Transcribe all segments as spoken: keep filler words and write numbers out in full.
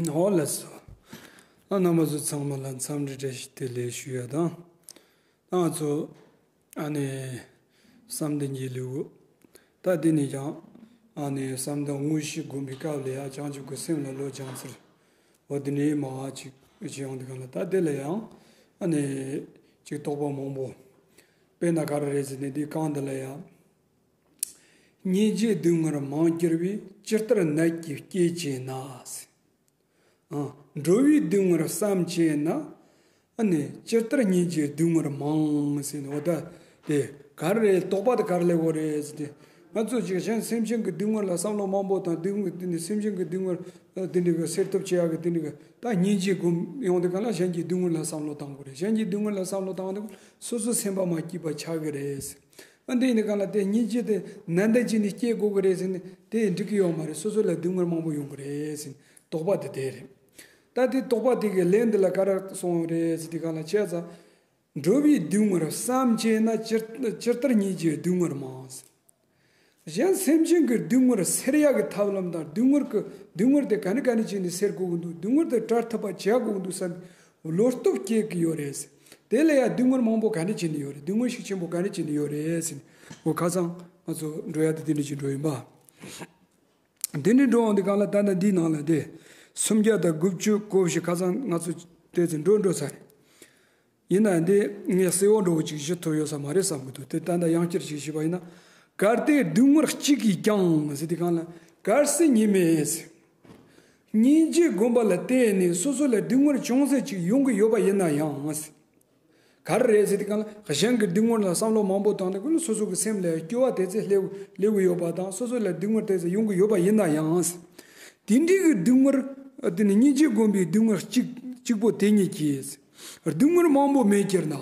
འོ་ལགས་སོ། ཨ་རྣམ་པ་ཚོ་ཚང་མ་ལ་འཚམས་འདྲི་བཀྲ་ཤིས་བདེ་ལེགས་ཞུ་ཡ་དང་། ད་ང་ཚོ་ཨ་ནི་བསམ་གཏན་གྱི་ལེའུ། ད་འདི་ནས་ཀྱང་ཨ་ནི་བསམ་གཏན་དངོས་གཞི་སྒོམ་པའི་སྐབས་ལ་ཡང་བྱང་ཆུབ་ཀྱི་སེམས་ལ་བློ་སྦྱང་ཚུལ། འོ་འདི་ནས་མར་ཅིག་བྱེད་ཡོང་དུས་གང་ལ་ད་འདི་ལ་ཡང་ཨ་ནི་ཅིག་དོགས་པ་མང་པོ། དཔེར་ན་ག་རེ་རེད་ཟེར་ན་འདི་རྐང་འདི་ལ་ཡང་། སྙིང་རྗེ་སྡུག་བསྔལ་མང་གྱུར་པས། ཇི་ལྟར་ནད་ཀྱིས་སྐྱེད་བྱེད་ན། ཨ། འགྲོ་བའི་སྡུག་བསྔལ་བསམ་བྱས་ན། ཨ་ནི་ཇི་ལྟར་སྙིང་རྗེའི་སྡུག་བསྔལ་མང་ཟེར་ནས། འོ་ད་དེ་ག་རེ་རེད། དོགས་པ་དེ་ག་རེ་སླེབས་ཡོད་རེད་ཟེར་ཏེ། ང་ཚོ་ཅིག་གཞན་སེམས་ཅན་གྱི་སྡུག་བསྔལ་ལ་བསམ་བློ་མང་པོ་བཏང་། སྡུག་བསྔལ་དེ་ནི་སེམས་ཅན་གྱི་སྡུག་བསྔལ་དེ་འདྲ་གི་སེལ་ཐབས་བྱེད་ཡག་གི་དེ་འདྲ་གི་ད་སྙིང་རྗེ་སྒོམ་ཡོང་དུས་གང་ལ་གཞན་གྱི་སྡུག་བསྔལ་ལ་བསམ་བློ་བཏང་དགོས་རེད། གཞན་གྱི་སྡུག་བསྔལ་ལ་བསམ་བློ་བཏང་དུས་སོ་སོ་སེམས་པ་མར་སྐྱིད་པ་ཆགས་ཀྱི་རེད། ཨ་འདི་ཡིན་གང་ལ་དེ་སྙིང་རྗེ་དེ་ནན་ཏན་བྱས་ནས་སྐྱེ་དགོས་ཀྱི་རེད་ཟེར་ནས་དེ་འགྲིག་གི་ཡོད་མ་རེད། སོ་སོ་ལ་སྡུག་བསྔལ་མང་པོ་ཡོང་གི་རེད་ཟེར་ནས་དོགས་པ་དེ་དེ་རེད། ད་དེ་དོགས་པ་དེ་གི་ལན་འདི་ལ་ག་རེ་གསུངས་ཡོད་རེད་ཟེར་དུས་གང་ལ་བྱས་ཙང་། འགྲོ་བའི་སྡུག་བསྔལ་བསམ་བྱས་ན། ཇི་ཇི་ལྟར་སྙིང་རྗེའི་སྡུག་བསྔལ་མང་ཟེར། གཞན་སེམས་ཅན་གྱི་སྡུག་བསྔལ་སེལ་ཡག་གི་ཐབས་ལམ་དང་། སྡུག་བསྔལ་གྱི་སྡུག་བསྔལ་དེ་ག་ནས་ག་ནས་བྱས་ནས་སེལ་དགོས་ཀྱི་འདུག་སྡུག་བསྔལ་དེ་བྲལ་ཐུབ་པ་བྱེད་དགོས་ཀྱི་འདུག་བསམ་པའི་བློ་སྟོབས་སྐྱེ་གི་ཡོད་རེད་ཟེར། དེ་ལ་ཡང་སྡུག་བསྔལ་མང་པོ་ག་འདྲ་བྱས་ནས་ཡོད་རེད། སྡུག་བསྔལ་ཤུགས་ཆེན་པོ་ག་འདྲ་བྱས་ནས་ཡོད་རེད་ཟེར་ནས། འོ་ཁ་སང་ང་ཚོ་འགྲོ་ཡ་དེ་དེ་འདྲ་ཞིག་འགྲོ་ཡིན་པ། དེ་འདྲ་འགྲོ་འོང་དུས་གང་ལ་ད་ལྟ་འདིའི་ནང་ལ་དེ་སུམ་བརྒྱ་དང་དགུ་བཅུ་གོ་བཞི་ཁ་སང་ང་ཚོ་དེ་ཚོ་འགྲོ་འགྲོ་ཚར་རེད། ཡིན་ན་འདི་ངས་གསལ་བོ་འདྲ་བོ་ཅིག་ཞུ་ཐུབ་ཡོད་ས་མ་རེད་བསམ་གྱི་འདུག་དེ་ད་ལྟ་ཡང་བསྐྱར་ཅིག་ཞུས་པ་ཡིན་ན། གལ་ཏེ་སྡུག་བསྔལ་གཅིག་གིས་ཀྱང་ཟེར་དུས་གང་ལ། གལ་སྲིད་ཉིད་མེད་ཟེར། སྙིང་རྗེ་སྒོམ་པ་ལ་བརྟེན་ནས་སོ་སོ་ལ་སྡུག་བསྔལ་ཅུང་ཟད་ཅིག་ཡོང་གི་ཡོད་པ་ཡིན་ན་ཡང་ཟེར། ག་རེ་རེད་ཟེར་དུས་གང་ལ་གཞན་གྱི་སྡུག་བསྔལ་ལ་བསམ་བློ་མང་པོ་བཏང་ནས་ཀུན་ལ་སོ་སོ་གི་སེམས་ལ་སྐྱོ་བ་དེ་ཚོ་སླེབས་སླེབས་ཀྱི་ཡོད་པ་དང་། སོ་སོ་ལ་སྡུག་བསྔལ་དེ་ཚོ་ཡོང་གི་ཡོད་པ་ཡིན་ན་ཡང་ཟེར། དེ་འདྲའི་གི་སྡུག་བསྔལ། དེ་ནི་སྙིང་རྗེ་སྒོམ་པའི་སྡུག་བསྔལ་གཅིག་གཅིག་པོ་དེ་ཉིད་ཀྱིས་སྡུག་བསྔལ་མང་པོ་མེད་གྱུར་ན།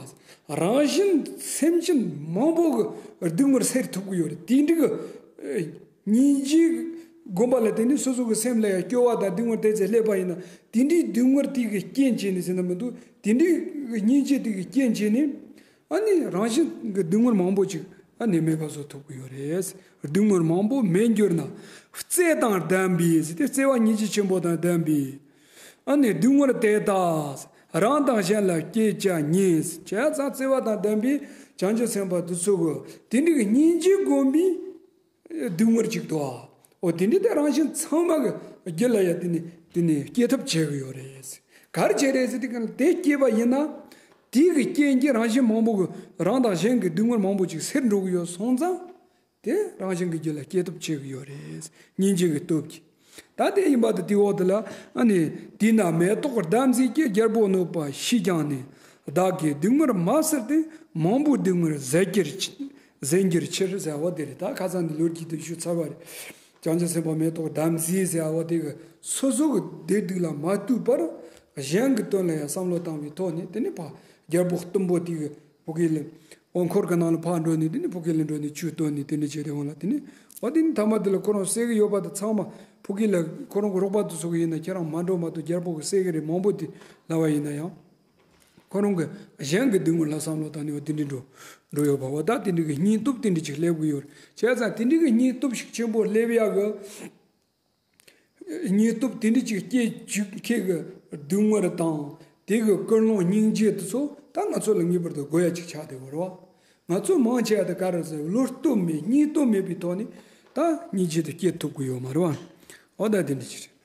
རང་བཞིན་སེམས་ཅན་མང་པོ་གི་སྡུག་བསྔལ་སེལ་ཐུབ་ཀྱི་ཡོད་རེད། དེ་འདྲའི་གི་སྙིང་རྗེ་སྒོམ་པ་ལ་བརྟེན་ནས་སོ་སོ་གི་སེམས་ལ་ཡང་སྐྱོ་བ་དང་སྡུག་བསྔལ་དེ་ཚོ་སླེབས་པ་ཡིན་ན། དེ་འདྲའི་སྡུག་བསྔལ་དེ་གི་རྐྱེན་བྱས་ནས་ཟེར་ན་མི་འདུག་དེ་འདྲའི་གི་སྙིང་རྗེ་དེ་གི་རྐྱེན་བྱས་ནས། ཨ་ནི་རང་བཞིན་གྱི་སྡུག་བསྔལ་མང་པོ་ཅིག་ཨ་ནི་མེད་པ་བཟོ་ཐུབ་ཀྱི་ཡོད་རེད། སྡུག་བསྔལ་མང་པོ་མེད་གྱུར་ན། བརྩེ་དང་ལྡན་པའི་ཟེར་ཏེ། བརྩེ་བ་སྙིང་རྗེ་ཆེན་པོ་དང་ལྡན་པའི། ཨ་ནི་སྡུག་བསྔལ་དེ་དག་རང་དང་གཞན་ལ་སྐྱེད་བྱ་ཉིད། བྱས་ཙང་བརྩེ་བ་དང་ལྡན་པའི་བྱང་ཆུབ་སེམས་དཔའ་དེ་ཚོ་གི་དེ་འདྲའི་གི་སྙིང་རྗེ་སྒོམ་པའི་སྡུག་བསྔལ་ཅིག་འདུག་ཨ། འོ་དེ་འདྲའི་དེ་རང་བཞིན་ཚང་མ་གི་རྒྱུད་ལ་ཡ་དེ་ནི་དེ་ནི་སྐྱེ་ཐབས་བྱེད་གི་ཡོད་རེད། ག་རེ་བྱས་རེད་ཟེར་དུས་གང་ལ་དེ་སྐྱེས་པ་ཡིན་ན། དེ་གི་རྐྱེན་གྱིས་རང་བཞིན་མང་པོ་གི་རང་དང་གཞན་གྱི་སྡུག་བསྔལ་མང་པོ་ཅིག་སེལ་འགྲོ་གི་ཡོད་སོང་ཙང་། དེ་རང་བཞིན་གྱི་རྒྱུད་ལ་སྐྱེ་ཐབས་བྱེད་ཀྱི་ཡོད་རེད། སྙིང་རྗེ་གི་སྟོབས་ཀྱིས། ད་དེ་ཡིན་པ་དེ་དེའི་འོག་དེ་ལ་ཨ་ནི། དེས་ན་མེ་ཏོག་བདུན་བརྩེགས་ཀྱི། རྒྱལ་པོ་གནོད་པ་ཞི་ཀྱང་ནི། བདག་གི་སྡུག་བསྔལ་མ་བསལ་ཏེ། མང་པོའི་སྡུག་བསྔལ་ཟད་གྱུར་ཅི། ཟད་འགྱུར་ཕྱིར་ཟེར་བ་དེ་རེད། ད་ཁ་སང་འདི་ལོ་རྒྱུས་དེ་ཞུས་ཚར་བ་རེད། བྱང་ཆུབ་སེམས་དཔའ་མེ་ཏོག་བདུན་བརྩེགས་ཟེར་བ་དེ་གི་སོ་སོ་གི་བདེ་སྡུག་ལ་མ་ལྟོས་པར་གཞན་གྱི་དོན་ལ་ཡང་བསམ་བློ་བཏང་བའི་ཐོག་ནས། དེ་ནི་ཕ་རྒྱལ་པོ་གཏུམ་པོ་དེ་གི་ཕ་གི་ལ། འོ་འཁོར་གྱི་ནང་ལ་ཕར་འགྲོ་ནས། དེ་ནི་ཕ་གི་ལ་འགྲོ་ནས་ཆུ་བཏོན་ནས། དེ་ནི་བྱས་ཏེ་འོང་ལ། དེ་ནི་འོ་དེ་ནི་ཐ་མ་དེ་ལ་ཁོ་རང་བསད་གི་ཡོད་པ་དེ་ཚང་མ་ཕ་གི་ལ་ཁོ་རང་གི་རོགས་པ་དེ་ཚོ་གི་ཡིན་ན། ཁྱེད་རང་མ་འགྲོ་མ་གཏོགས་རྒྱལ་པོ་གི་བསད་གི་རེད། མང་པོ་དེ་ལབ་པ་ཡིན་ན་ཡང་། ཁོ་རང་གི་གཞན་གྱི་སྡུག་བསྔལ་ལ་བསམ་བློ་བཏང་ནས་འོ་དེ་འདྲ་འགྲོ་འགྲོ་ཡོད་པ། འོ་ད་དེ་འདྲ་གི་སྙིང་སྟོབས་དེ་འདྲ་ཅིག་སླེབས་གི་ཡོད་རེད། བྱས་ཙང་དེ་འདྲ་གི་སྙིང་སྟོབས་ཤུགས་ཆེན་པོ་སླེབས་ཡག་གི། སྙིང་སྟོབས་དེ་འདྲ་ཅིག་སྐྱེ་བཅུག་མཁན་གྱི་སྡུག་བསྔལ་དང་། དེ་གི་ཀུན་སློང་སྙིང་རྗེ་དེ་ཚོ་ད་ང་ཚོ་ལ་ངེས་པར་དུ་དགོས་ཡ་ཅིག་ཆགས་བསྡད་ཡོད་རེད་བ། ང་ཚོ་མང་ཆེ་བ་དེ་ག་རེ་ཟེར། བློ་སྟོབས་མེད། སྙིང་སྟོབས་མེད་པའི་ཐོག་ནས་ད་སྙིང་རྗེ་དེ་སྐྱེ་ཐུབ་ཀྱི་ཡོད་མ་རེད་བ། འོ་ད་དེ་འདྲ་ཅིག་རེད།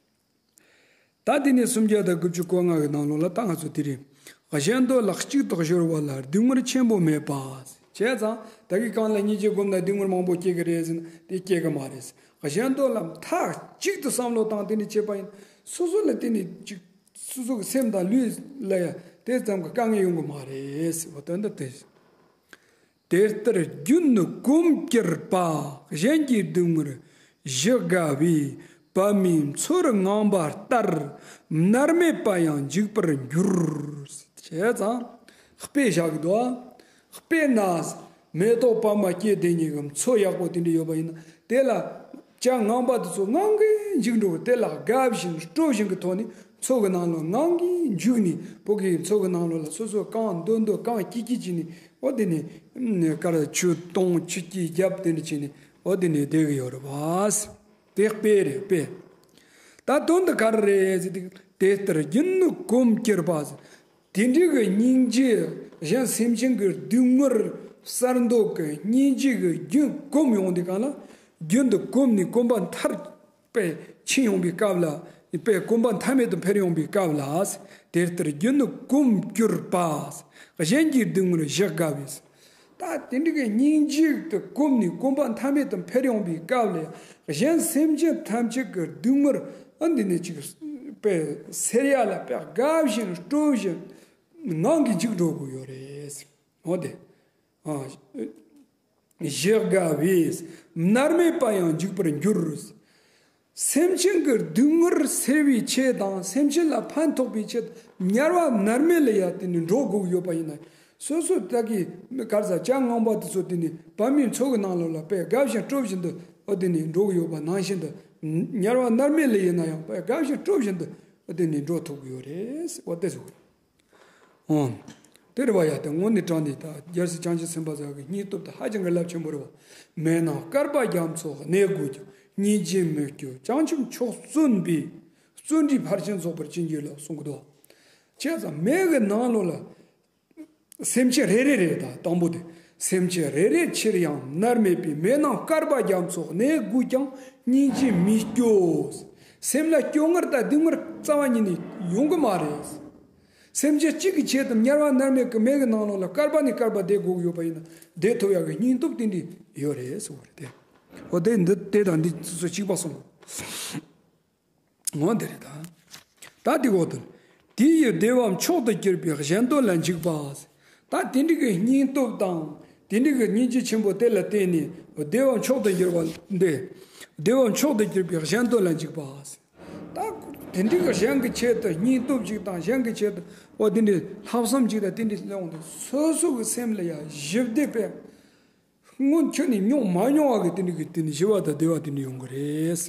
ད་དེ་ནས་སུམ་བརྒྱ་དང་དགུ་བཅུ་གོ་ལྔ་གི་ནང་ལོགས་ལ་ད་ང་ཚོ་དེ་རིང་། གཞན་དོན་ལ་གཅིག་ཏུ་སྦྱོར་བ་ལ། སྡུག་བསྔལ་ཆེན་པོ་མེད་པ། བྱས་ཙང་ད་གིན་གང་ལ་སྙིང་རྗེ་སྒོམ་ན་སྡུག་བསྔལ་མང་པོ་སྐྱེ་གི་རེད་ཟེར་ན་དེ་སྐྱེ་གི་མ་རེད། གཞན་དོན་ལ་མཐའ་གཅིག་ཏུ་བསམ་བློ་བཏང་དེ་ནས་བྱས་པ་ཡིན། སོ་སོ་ལ་དེ་ནས་ཅིག་སོ་སོ་གི་སེམས་དང་ལུས་ལ་ཡང་དེ་ཙམ་གྱི་དཀའ་ངལ་ཡོང་གི་མ་རེད། འོ་དོན་དུ་དེ། དེ་ལྟར་རྒྱུན་གོམས་གྱུར་པ། གཞན་གྱི་སྡུག་བསྔལ་ཞི་དགའ་བའི། བར་མའི་མཚོར་ངང་པ་ལྟར། མནར་མེད་པ་ཡང་འཇིག་པར་འགྱུར། བྱས་ཙང་དཔེ་བཞག་གི་འདུག་དཔེར་ན་མེ་ཏོག་པདྨ་སྐྱེས་དེ་ཉིད་ཀྱི་མཚོ་ཡག་པོ་དེ་འདྲ་ཡོད་པ་ཡིན་ན། དེ་ལ་བྱ་ངང་པ་དེ་ཚོ་ངང་གིས་འཇིག་འགྲོ་གི། དེ་ལ་དགའ་བཞིན་སྤྲོ་བཞིན་གྱི་ཐོག་ནས་མཚོ་གི་ནང་ལ་ངང་གིས་འཇུག་ནས། ཕ་གིའི་མཚོ་གི་ནང་ལོགས་ལ་སོ་སོ་གང་འདོད་འདོད་གང་སྐྱིད་སྐྱིད་བྱས་ནས། འོ་དེ་ནས་ཀར་ཆུ་གཏོང་ཆུ་སྐྱིད་རྒྱབ་དེ་འདྲ་བྱས་ནས། འོ་དེ་ནས་བསྡད་གི་ཡོད་རེད་བ། དེ་དཔེ་རེད། དཔེ། ད་དོན་དུ་ག་རེ་རེད་ཟེར་དུས། དེ་ལྟར་རྒྱུན་ནི་གོམས་གྱུར་པ་ཟེར། དེ་འདྲའི་གི་སྙིང་རྗེ་གཞན་སེམས་ཅན་གྱི་སྡུག་བསྔལ་བསལ་འདོད་ཀྱི་སྙིང་རྗེ་གི་རྒྱུན་གོམས་ཡོང་དུས་གང་ལ། རྒྱུན་དུ་གོམས་ནས་གོམ་པ་མཐར་པའི་ཕྱིན་ཡོང་བའི་སྐབས་ལ། པའི་གོམ་པ་མཐའ་མེད་དུ་འཕེལ་ཡོང་བའི་སྐབས་ལ། དེ་ལྟར་རྒྱུན་ནི་གོམས་གྱུར་པ། གཞན་གྱི་སྡུག་བསྔལ་བཞེས་དགའ་བས། ད་དེ་འདྲ་གི་སྙིང་རྗེ་དུ་གོམས་ནས་གོམ་པ་མཐའ་མེད་དུ་འཕེལ་ཡོང་བའི་སྐབས་ལ། གཞན་སེམས་ཅན་ཐམས་ཅད་ཀྱི་སྡུག་བསྔལ་ཨ་འདི་ནས་ཅིག་པའི་སེལ་ཡ་ལ་པའི་དགའ་བཞིན་སྤྲོ་བཞིན་ངང་གིས་འཇུག་འགྲོ་དགོས་ཡོད་རེད། འོ་དེ། ཨ། བཞེས་དགའ་བས། མནར་མེད་པ་ཡང་འཇུག་པར་འགྱུར། སེམས་ཅན་གྱི་སྡུག་བསྔལ་སེལ་བའི་ཆེད་དང་སེམས་ཅན་ལ་ཕན་ཐོགས་པའི་ཆེད་དམྱལ་བ་མནར་མེད་ལ་ཡང་དེ་ནི་འགྲོ་དགོས་ཀྱི་ཡོད་པ་ཡིན་ན། སོ་སོ་ད་གི་གར་ས་བྱ་ངན་པ་དེ་ཚོ་དེ་ནི་བ་མོའི་མཚོ་གི་ནང་ལོགས་ལ་པའི་དགའ་བཞིན་སྤྲོ་བཞིན་དུ་འོ་དེ་ནི་འགྲོ་གི་ཡོད་པ་ནང་བཞིན་དུ། དམྱལ་བ་མནར་མེད་ལ་ཡིན་ན་ཡང་པའི་དགའ་བཞིན་སྤྲོ་བཞིན་དུ་འོ་དེ་ནི་འགྲོ་ཐུབ་ཀྱི་ཡོད་རེད། འོ་དེ་ཚོ། ཨང་། དེ་རེད་བ་ཡ། དེ་དངོས་གནས་དྲང་གནས་ད་རྒྱལ་སྲས་བྱང་ཆུབ་སེམས་དཔའ་ཟེར་བ་གི་སྙིང་སྟོབས་དེ་ཧ་ཅང་གི་རླབས་ཆེན་པོ་རེད་བ། མེ་ནང་བསྐལ་པ་རྒྱ་མཚོ་གནས་དགོས་ཀྱང་སྙིང་རྗེ་མི་སྐྱོ་བྱང་ཆུབ་མཆོག་བརྩོན་པས་བརྩོན་འགྲུས་ཕར་ཕྱིན་རྫོགས་པར་བྱིན་གྱིས་རློབས་གསུང་གི་འདུག་བྱས་ཙང་མེ་གི་ནང་ལོགས་ལ་སེམས་ཅན་རེ་རེ་རེད། ད་དང་པོ་དེ་སེམས་ཅན་རེ་རེ་ཕྱིར་ཡང་མནར་མེད་པའི་མེ་ནང་བསྐལ་པ་རྒྱ་མཚོ་གནས་དགོས་ཀྱང་སྙིང་རྗེ་མི་སྐྱོ། སེམས་ལ་སྐྱོ་ངལ་དང་སྡུག་བསྔལ་རྩ་བ་ཉིད་ནས་ཡོང་གི་མ་རེད། སེམས་ཅན་གཅིག་གི་ཆེད་དུ་དམྱལ་བ་མནར་མེད་ཀྱི་མེ་གི་ནང་ལོགས་ལ་བསྐལ་པ་ནས་བསྐལ་པ་བསྡད་དགོས་ཀྱི་ཡོད་པ་ཡིན་ན་བསྡད་ཐུབ་ཡག་གི་སྙིང་སྟོབས་དེ་འདྲ་ཡོད་རེད་གསུངས་པ་རེད་དེ། འོ་དེ་འདི་དེ་དང་འདི་ཚོ་གཅིག་པ་གསུངས། འོ་དེ་རེད་ད། ད་འདི་འོག་ཏུ། དེ་ཡི་བདེ་བ་མཆོག་ཏུ་གྱུར་པའི་གཞན་དོན་ལ་འཇུག་པ། ད་དེ་འདྲ་གི་སྙིང་སྟོབས་དང་དེ་འདྲ་གི་སྙིང་རྗེ་ཆེན་པོ་དེ་ལ་བརྟེན་ནས་བདེ་བ་མཆོག་ཏུ་གྱུར་པ་འདི། བདེ་བ་མཆོག་ཏུ་གྱུར་པའི་གཞན་དོན་ལ་འཇུག་པ། ད་དེ་འདྲའི་གི་གཞན་གྱི་ཆེད་དུ་སྙིང་སྟོབས་ཅིག་དང་གཞན་གྱི་ཆེད་དུ་འོ་དེ་འདྲའི་ལྷག་བསམ་ཅིག་དང་དེ་འདྲའི་སླེབས་འོང་དུས་སོ་སོ་གི་སེམས་ལ་ཡང་ཞི་བདེ་དཔེ་སྔོན་ཁྱོད་ནས་མྱོང་མ་མྱོང་བ་གི་དེ་འདྲའི་གི་དེ་འདྲའི་ཞི་བ་དང་བདེ་བ་དེ་འདྲའི་ཡོང་གི་རེད།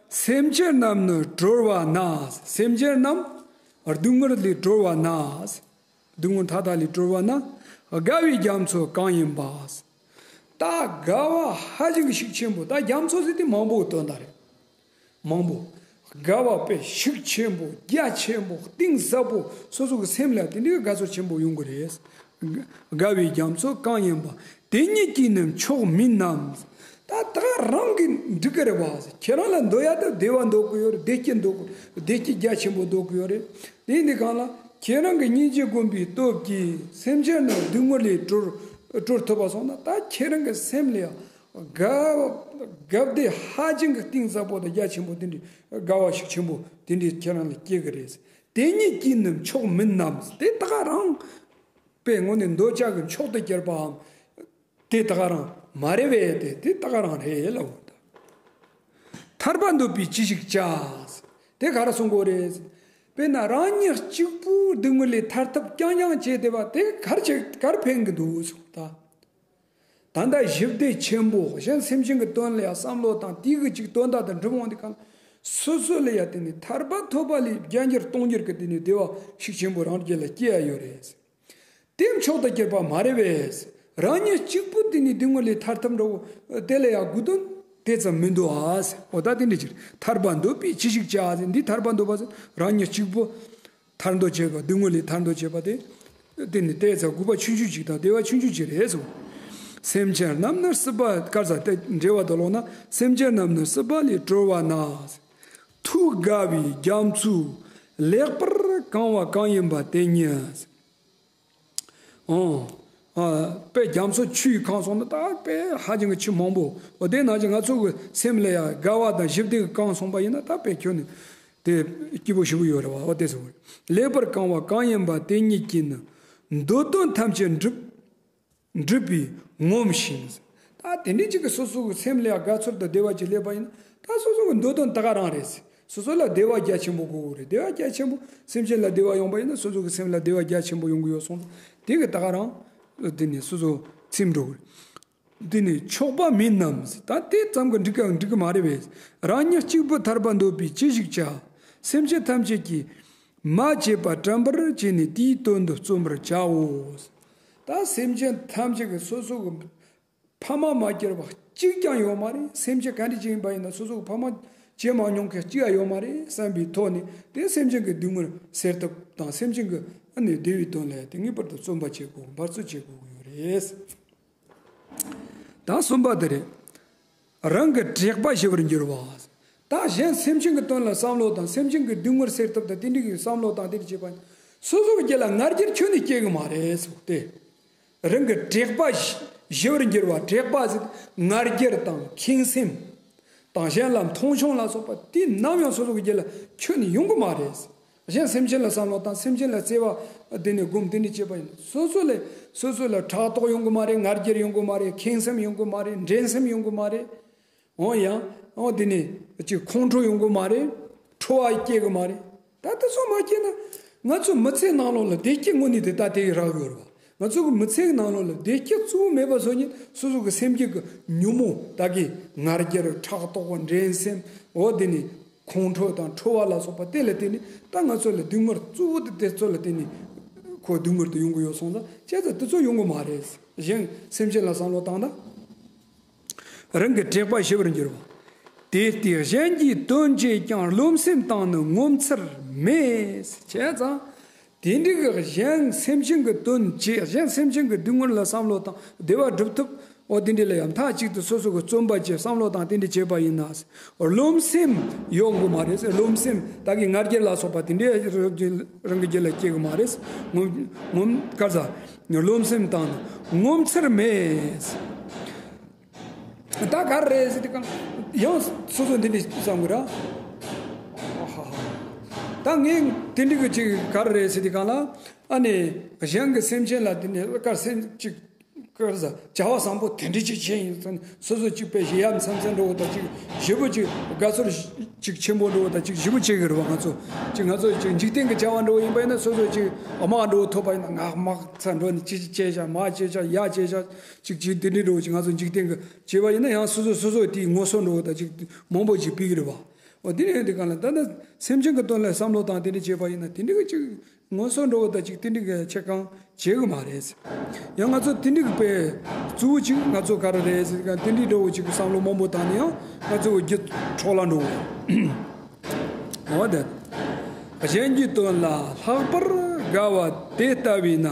སེམས་ཅན་རྣམས་ནི་གྲོལ་བ་ན། སེམས་ཅན་རྣམས་སྡུག་བསྔལ་ལས་གྲོལ་བ་ན། སྡུག་བསྔལ་མཐའ་དག་ལས་གྲོལ་བ་ན། དགའ་བའི་རྒྱ་མཚོ་གང་ཡིན་པ། ད་དགའ་བ་ཧ་ཅང་གི་ཤུགས་ཆེན་པོ། ད་རྒྱ་མཚོ་ཟེར་དེ་མང་པོའི་དོན་དག་རེད། མང་པོ། དགའ་བ་དཔེ་ཤུགས་ཆེན་པོ་རྒྱ་ཆེན་པོ་གཏིང་ཟབ་པོ་སོ་སོ་གི་སེམས་ལ་དེ་འདྲའི་དགའ་ཚོར་ཆེན་པོ་ཡོང་གི་རེད། དགའ་བའི་རྒྱ་མཚོ་གང་ཡིན་པ། དེ་ཉིད་ཀྱིས་ནི་མཆོག་མིན་ནམ། ད་ད་རང་གིས་འགྲིག་གི་རེད་བ། ཁྱེད་རང་ལ་འདོད་ཡ་ད་བདེ་བ་འདོད་གི་ཡོད་རེད། བདེ་སྐྱིད་འདོད་གི། བདེ་སྐྱིད་རྒྱ་ཆེན་པོ་འདོད་གི་ཡོད་རེད། དེ་ཡིན་དུས་གང་ལ་ཁྱེད་རང་གི་སྙིང་རྗེ་སྒོམ་པའི་སྟོབས་ཀྱིས་སེམས་ཅན་རྣམས་སྡུག་བསྔལ་ལས་གྲོལ་གྲོལ་ཐུབ་པ་སོང་ན། ད་ཁྱེད་རང་གི་སེམས་ལ་ཡང་དགའ་དགའ་བདེ་ཧ་ཅང་གི་གཏིང་ཟབ་པོ་དང་རྒྱ་ཆེན་པོ་དེ་འདྲའི་དགའ་བ་ཤུགས་ཆེན་པོ་དེ་འདྲའི་ཁྱེད་རང་ལ་སྐྱེ་གི་རེད། དེ་ཉིད་ཀྱིས་ནི་མཆོག་མིན་ནམ། དེ་ད་ག་རང་དཔེ་དངོས་གནས་འདོད་ཆགས་ཀྱི་མཆོག་ཏུ་གྱུར་པའམ། དེ་ད་ག་རང་མ་རེད་པས། དེ་དེ་ད་ག་རང་རེད་ལབ་འོང་ད། ཐར་པ་འདོད་པས་ཅི་ཞིག་བྱ། དེ་ག་རེ་གསུང་གི་ཡོད་རེད། དཔེར་ན་རང་ཉིད་གཅིག་པུའི་སྡུག་བསྔལ་ལས་ཐར་ཐབས་རྐྱང་རྐྱང་བྱས་བསྡད་པ་དེ་ག་རེ་བྱེད་ག་རེ་ཕན་གི་འདུག་གསུངས་ད། ད་ལྟ་ཞི་བདེ་ཆེན་པོ་གཞན་སེམས་ཅན་གྱི་དོན་ལ་ཡང་བསམ་བློ་དང་དེའི་གི་ཅིག་དོན་དག་དང་འགྲུབ་འོང་དེ་གང་སོ་སོ་ལ་ཡང་དེ་ནི་ཐར་པ་ཐོབ་པ་ལས་བརྒྱ་འགྱུར་སྟོང་འགྱུར་གྱི་དེ་ནི་བདེ་བ་ཤུགས་ཆེན་པོ་རང་རྒྱུད་ལ་སྐྱེ་ཡ་ཡོད་རེད། དེ་མཆོག་ཏུ་གྱུར་པ་མ་རེད་པས། རང་ཉིད་གཅིག་པུ་དེ་ནི་སྡུག་བསྔལ་ལས་ཐར་ཐབས་འདྲ་བོ་དེ་ལ་ཡང་དགོས་དོན་དེ་ཙམ་མི་འདུག་ཨ་ཟེར། འོ་ད་དེ་འདྲ་ཅིག་ཐར་པ་འདོད་པས་ཅི་ཞིག་བྱ་ཟེར། འདི་ཐར་པ་འདོད་པ་ཟེར་རང་ཉིད་གཅིག་པུ་ཐར་འདོད་བྱེད་པ། སྡུག་བསྔལ་ལས་ཐར་འདོད་བྱེད་པ་དེ། དེ་ནི་ལྟས་ཚ་དགོས་པ་ཆུང་ཆུང་ཅིག་དང་བདེ་བ་ཆུང་ཆུང་ཅིག་རེད་གསུངས། སེམས་ཅན་རྣམས་ནི་སྲིད་པ་དཀར་ས་དེ་འགྲེལ་བ་དུ་ལོག་ན། སེམས་ཅན་རྣམས་ནི་སྲིད་པ་ལས་གྲོལ་བ་ན། ཐུགས་དགའ་བའི་རྒྱ་མཚོས་ལེགས་པར་གང་བ་གང་ཡིན་པ་དེ་ཉིད། ཨོ། ཨ། དཔེ་རྒྱ་མཚོ་ཆུས་གང་སོང་ན་ད་དཔེ་ཧ་ཅང་གི་ཆུ་མང་པོ། འོ་དེ་ནང་བཞིན་ང་ཚོ་གི་སེམས་ལ་ཡང་དགའ་བ་དང་ཞི་བདེ་གི་གང་སོང་པ་ཡིན་ན་ད་དཔེ་ཁྱོད་ནི་དེ་སྐྱིད་པོ་ཞེ་པོ་ཡོད་རེད་བ། འོ་དེ་ཚོ་ལེགས་པར་གང་བ་གང་ཡིན་པ་དེ་ཉིད་ཀྱིས་ནི་འདོད་དོན་ཐམས་ཅད་འགྲུབ་འགྲུབ་པས་ངོམས་ཤིང་། ད་དེ་འདྲའི་ཅིག་གི་སོ་སོ་གི་སེམས་ལ་ཡང་དགའ་ཚོར་དང་བདེ་བ་ཅིག་སླེབས་པ་ཡིན་ན་ད་སོ་སོ་གི་འདོད་དོན་ད་ག་རང་རེད། སོ་སོ་ལ་བདེ་བ་རྒྱ་ཆེན་པོ་དགོས་ཀྱི་རེད། བདེ་བ་རྒྱ་ཆེན་པོ་སེམས་ཅན་ལ་བདེ་བ་ཡོང་པ་ཡིན་ན་སོ་སོ་གི་སེམས་ལ་བདེ་བ་རྒྱ་ཆེན་པོ་ཡོང་གི་ཡོད་སོང་ཙང་དེ་གི་ད་ག་རང་དེ་ནས་སོ་སོ་ཚིམ་འགྲོ་གི་རེད། དེ་ནས་ཆོག་པ་མིན་ནམ། ད་དེ་ཙམ་གི་འགྲིག་ག་འགྲིག་གི་མ་རེད་པས། རང་ཉིད་གཅིག་པུ་ཐར་པ་འདོད་པས་ཅི་ཞིག་བྱ། སེམས་ཅན་ཐམས་ཅད་ཀྱིས་མ་བྱས་པ་དྲན་པར་བྱས་ནས་དེའི་དོན་དུ་བརྩོན་པར་བྱའོ། ད་སེམས་ཅན་ཐམས་ཅད་ཀྱི་སོ་སོ་གི་ཕ་མ་མ་གྱུར་པ་གཅིག་ཀྱང་ཡོད་མ་རེད། སེམས་ཅན་ག་འདྲ་ཅིག་ཡིན་པ་ཡིན་ན་སོ་སོ་གི་ཕ་མ་ བྱེད་མ་མྱོང་མཁན་གཅིག་ཡང་ཡོད་མ་རེད་བསམ་པའི་ཐོག་ནས། དེ་སེམས་ཅན་གྱི་སྡུག་བསྔལ་སེལ་ཐབས་དང་སེམས་ཅན་གྱི་ཨ་ནི་བདེ་བའི་དོན་ལ་ཡང་དེ་ངེས་པར་དུ་བརྩོན་པ་བྱེད་དགོས། འབད་རྩོལ་བྱེད་དགོས་ཀྱི་ཡོད་རེད། ད་གསུམ་པ་དེ་རེད། རང་གི་དྲེགས་པ་ཞི་བར་འགྱུར་བ། ད་གཞན་སེམས་ཅན་གྱི་དོན་ལ་བསམ་བློ་དང་སེམས་ཅན་གྱི་སྡུག་བསྔལ་སེལ་ཐབས་དང་དེ་འདྲའི་གི་བསམ་བློ་དང་དེ་འདྲ་བྱེད་པ་ཡིན། སོ་སོ་གི་རྒྱུད་ལ་ང་རྒྱལ་ཁྱོན་ནས་སྐྱེ་གི་མ་རེད་ཟེར་ཏེ། རང་གི་དྲེགས་པ་ཞི་ཞི་བར་འགྱུར་བ། དྲེགས་པ་ཟེར་ང་རྒྱལ་དང་ཁེངས་སེམས་དང་གཞན་ལ་མཐོང་ཆུང་ལ་སོགས་པ་དེ་ནམ་ཡང་སོ་སོ་གི་རྒྱུད་ལ་ཁྱོན་ནས་ཡོང་གི་མ་རེད། གཞན་སེམས་ཅན་ལ་བསམ་བློ་དང་སེམས་ཅན་ལ་བརྩེ་བ་དེ་ནས་སྒོམ་དེ་ནས་བྱེད་པ་ཡིན། སོ་སོ་ལ་སོ་སོ་ལ་ཕྲག་དོག་ཡོང་གི་མ་རེད། ང་རྒྱལ་ཡོང་གི་མ་རེད། ཁེངས་སེམས་ཡོང་གི་མ་རེད། འགྲན་སེམས་ཡོང་གི་མ་རེད། འོ་ཡང་འོ་དེ་ནས་ཅིག་ཁོང་ཁྲོ་ཡོང་གི་མ་རེད། ཁྲོ་བ་སྐྱེ་གི་མ་རེད། ད་དེ་ཚོ་མ་སྐྱེས་ན་ང་ཚོ་མི་ཚེའི་ནང་ལོགས་ལ་བདེ་སྐྱིད་དངོས་གནས་དེ་ད་དེ་ཡི་རག་ཡོད་རེད་བ། ང་ཚོ་གི་མི་ཚེའི་ནང་ལོགས་ལ་བདེ་སྐྱིད་གཙོ་བོ་མེད་པ་བཟོ་ཉིན་སོ་སོ་གི་སེམས་རྒྱུད་ཀྱི་ཉོན་མོངས་ད་གི་ང་རྒྱལ་ཕྲག་དོག་འགྲན་སེམས་འོ་དེ་ནས་ཁོང་ཁྲོ་དང་ཁྲོ་བ་ལ་སོགས་པ་དེ་ལ་བརྟེན་ནས་ད་ང་ཚོ་ལ་སྡུག་བསྔལ་གཙོ་བོ་དེ་དེ་ཚོ་ལ་བརྟེན་ནས་ཁོ་སྡུག་བསྔལ་དུ་ཡོང་གི་ཡོད་སོང་ཙང་བྱས་ཙང་དེ་ཚོ་ཡོང་གི་མ་རེད། གཞན་སེམས་ཅན་ལ་བསམ་བློ་བཏང་ན། རང་གི་དྲེགས་པ་ཞི་བར་འགྱུར་བ། དེ་ལྟས་གཞན་གྱི་དོན་བྱེད་ཀྱང་རློམ་སེམས་བཏང་ནི་ངོ་མཚར་མེད། བྱས་ཙང་། དེ་འདྲའི་གི་གཞན་སེམས་ཅན་གྱི་དོན་བྱེད། གཞན་སེམས་ཅན་གྱི་སྡུག་བསྔལ་ལ་བསམ་བློ་བཏང་བདེ་བ་སྒྲུབ་ཐུབ། འོ་དེ་འདྲ་ལ་ཡང་མཐའ་གཅིག་ཏུ་སོ་སོ་གི་བརྩོན་པ་བྱས་བསམ་བློ་བཏང་དེ་འདྲ་བྱས་པ་ཡིན་ན། རློམ་སེམས་ཡོང་གི་མ་རེད། རློམ་སེམས་ད་གི་ང་རྒྱལ་ལ་སོགས་པ་དེ་འདྲ་རང་གི་རྒྱུད་ལ་སྐྱེ་གི་མ་རེད། ངོ་ངོ་ག་ས་རློམ་སེམས་བཏང་ནི་ངོ་མཚར་མེད། ད་ག་རེ་རེད་ཟེར་དུས་གང་ཡང་སོ་སོ་འདི་འདྲ་བསམ་གི་ར། ད་ངས་དེ་འདྲ་གི་ཅིག་ག་རེ་རེད་ཟེར་དུས་གང་ལ་ཨ་ནི་གཞན་གྱི་སེམས་ཅན་ལ་དེ་འདྲ་དཀར་སེམས་ཅིག་དཀར་ས་བྱ་བ་བཟང་པོ་དེ་འདྲ་ཅིག་བྱས་ཡིན་ཙང་སོ་སོ་ཅིག་དཔེ་ཞེ་ཡ་མཚམས་མཚམས་འགྲོ་བ་དང་ཅིག་ཞེ་པོ་ཅིག་དགའ་ཚོར་ཅིག་ཆེན་པོ་འགྲོ་བ་དང་ཅིག་ཞེ་པོ་བྱེད་གི་རེད་བ། ང་ཚོ་ཅིག་ང་ཚོ་ཅིག་འཇིག་རྟེན་གྱི་བྱ་བ་འགྲོ་ཡིན་པ་ཡིན་ན་སོ་སོ་ཅིག་དམག་འགྲོ་ཐུབ་པ་ཡིན་ན་ང་དམག་ཚ་འགྲོ་ནས་ཅི་ཅི་བྱས་བཞག་མ་བྱས་བཞག་ཡ་བྱས་བཞག་ཅིག་ཅིག་དེ་འདྲའི་འགྲོ་ཅིག་ང་ཚོ་འཇིག་རྟེན་གྱི་བྱས་པ་ཡིན་ན་ཡང་སོ་སོ་སོ་སོ་དེའི་ངོ་སོ་འགྲོ་བ་དང་ཅིག་མང་པོ་ཅིག་ཕུད་གི་རེད་བ། འོ་དེ་ནས་དེ་གང་ལ་ད་ནི་སེམས་ཅན་གྱི་དོན་ལ་བསམ་བློ་བཏང་དེ་འདྲ་བྱས་པ་ཡིན་ན་དེ་འདྲ་གི་ཅིག་ངོ་སོ་འགྲོ་བ་དང་ཅིག་དེ་འདྲ་གི་ཆེ་གང་བྱེད་གི་མ་རེད། ཡང་ང་ཚོ་དེ་འདྲ་གི་དཔེ་གཙོ་བོ་ཅིག་ང་ཚོ་ག་རེ་རེད་ཟེར་ག་དེ་འདྲའི་འགྲོ་བ་ཅིག་གི་བསམ་བློ་མང་པོ་བཏང་ནས་ཡང་ང་ཚོ་རྒྱུ་འཕྲོག་ལ་འགྲོ་བ། འོ་དེ་གཞན་གྱི་དོན་ལ་ལྷག་པར་དགའ་བ་དེ་ལྟ་བས་ན་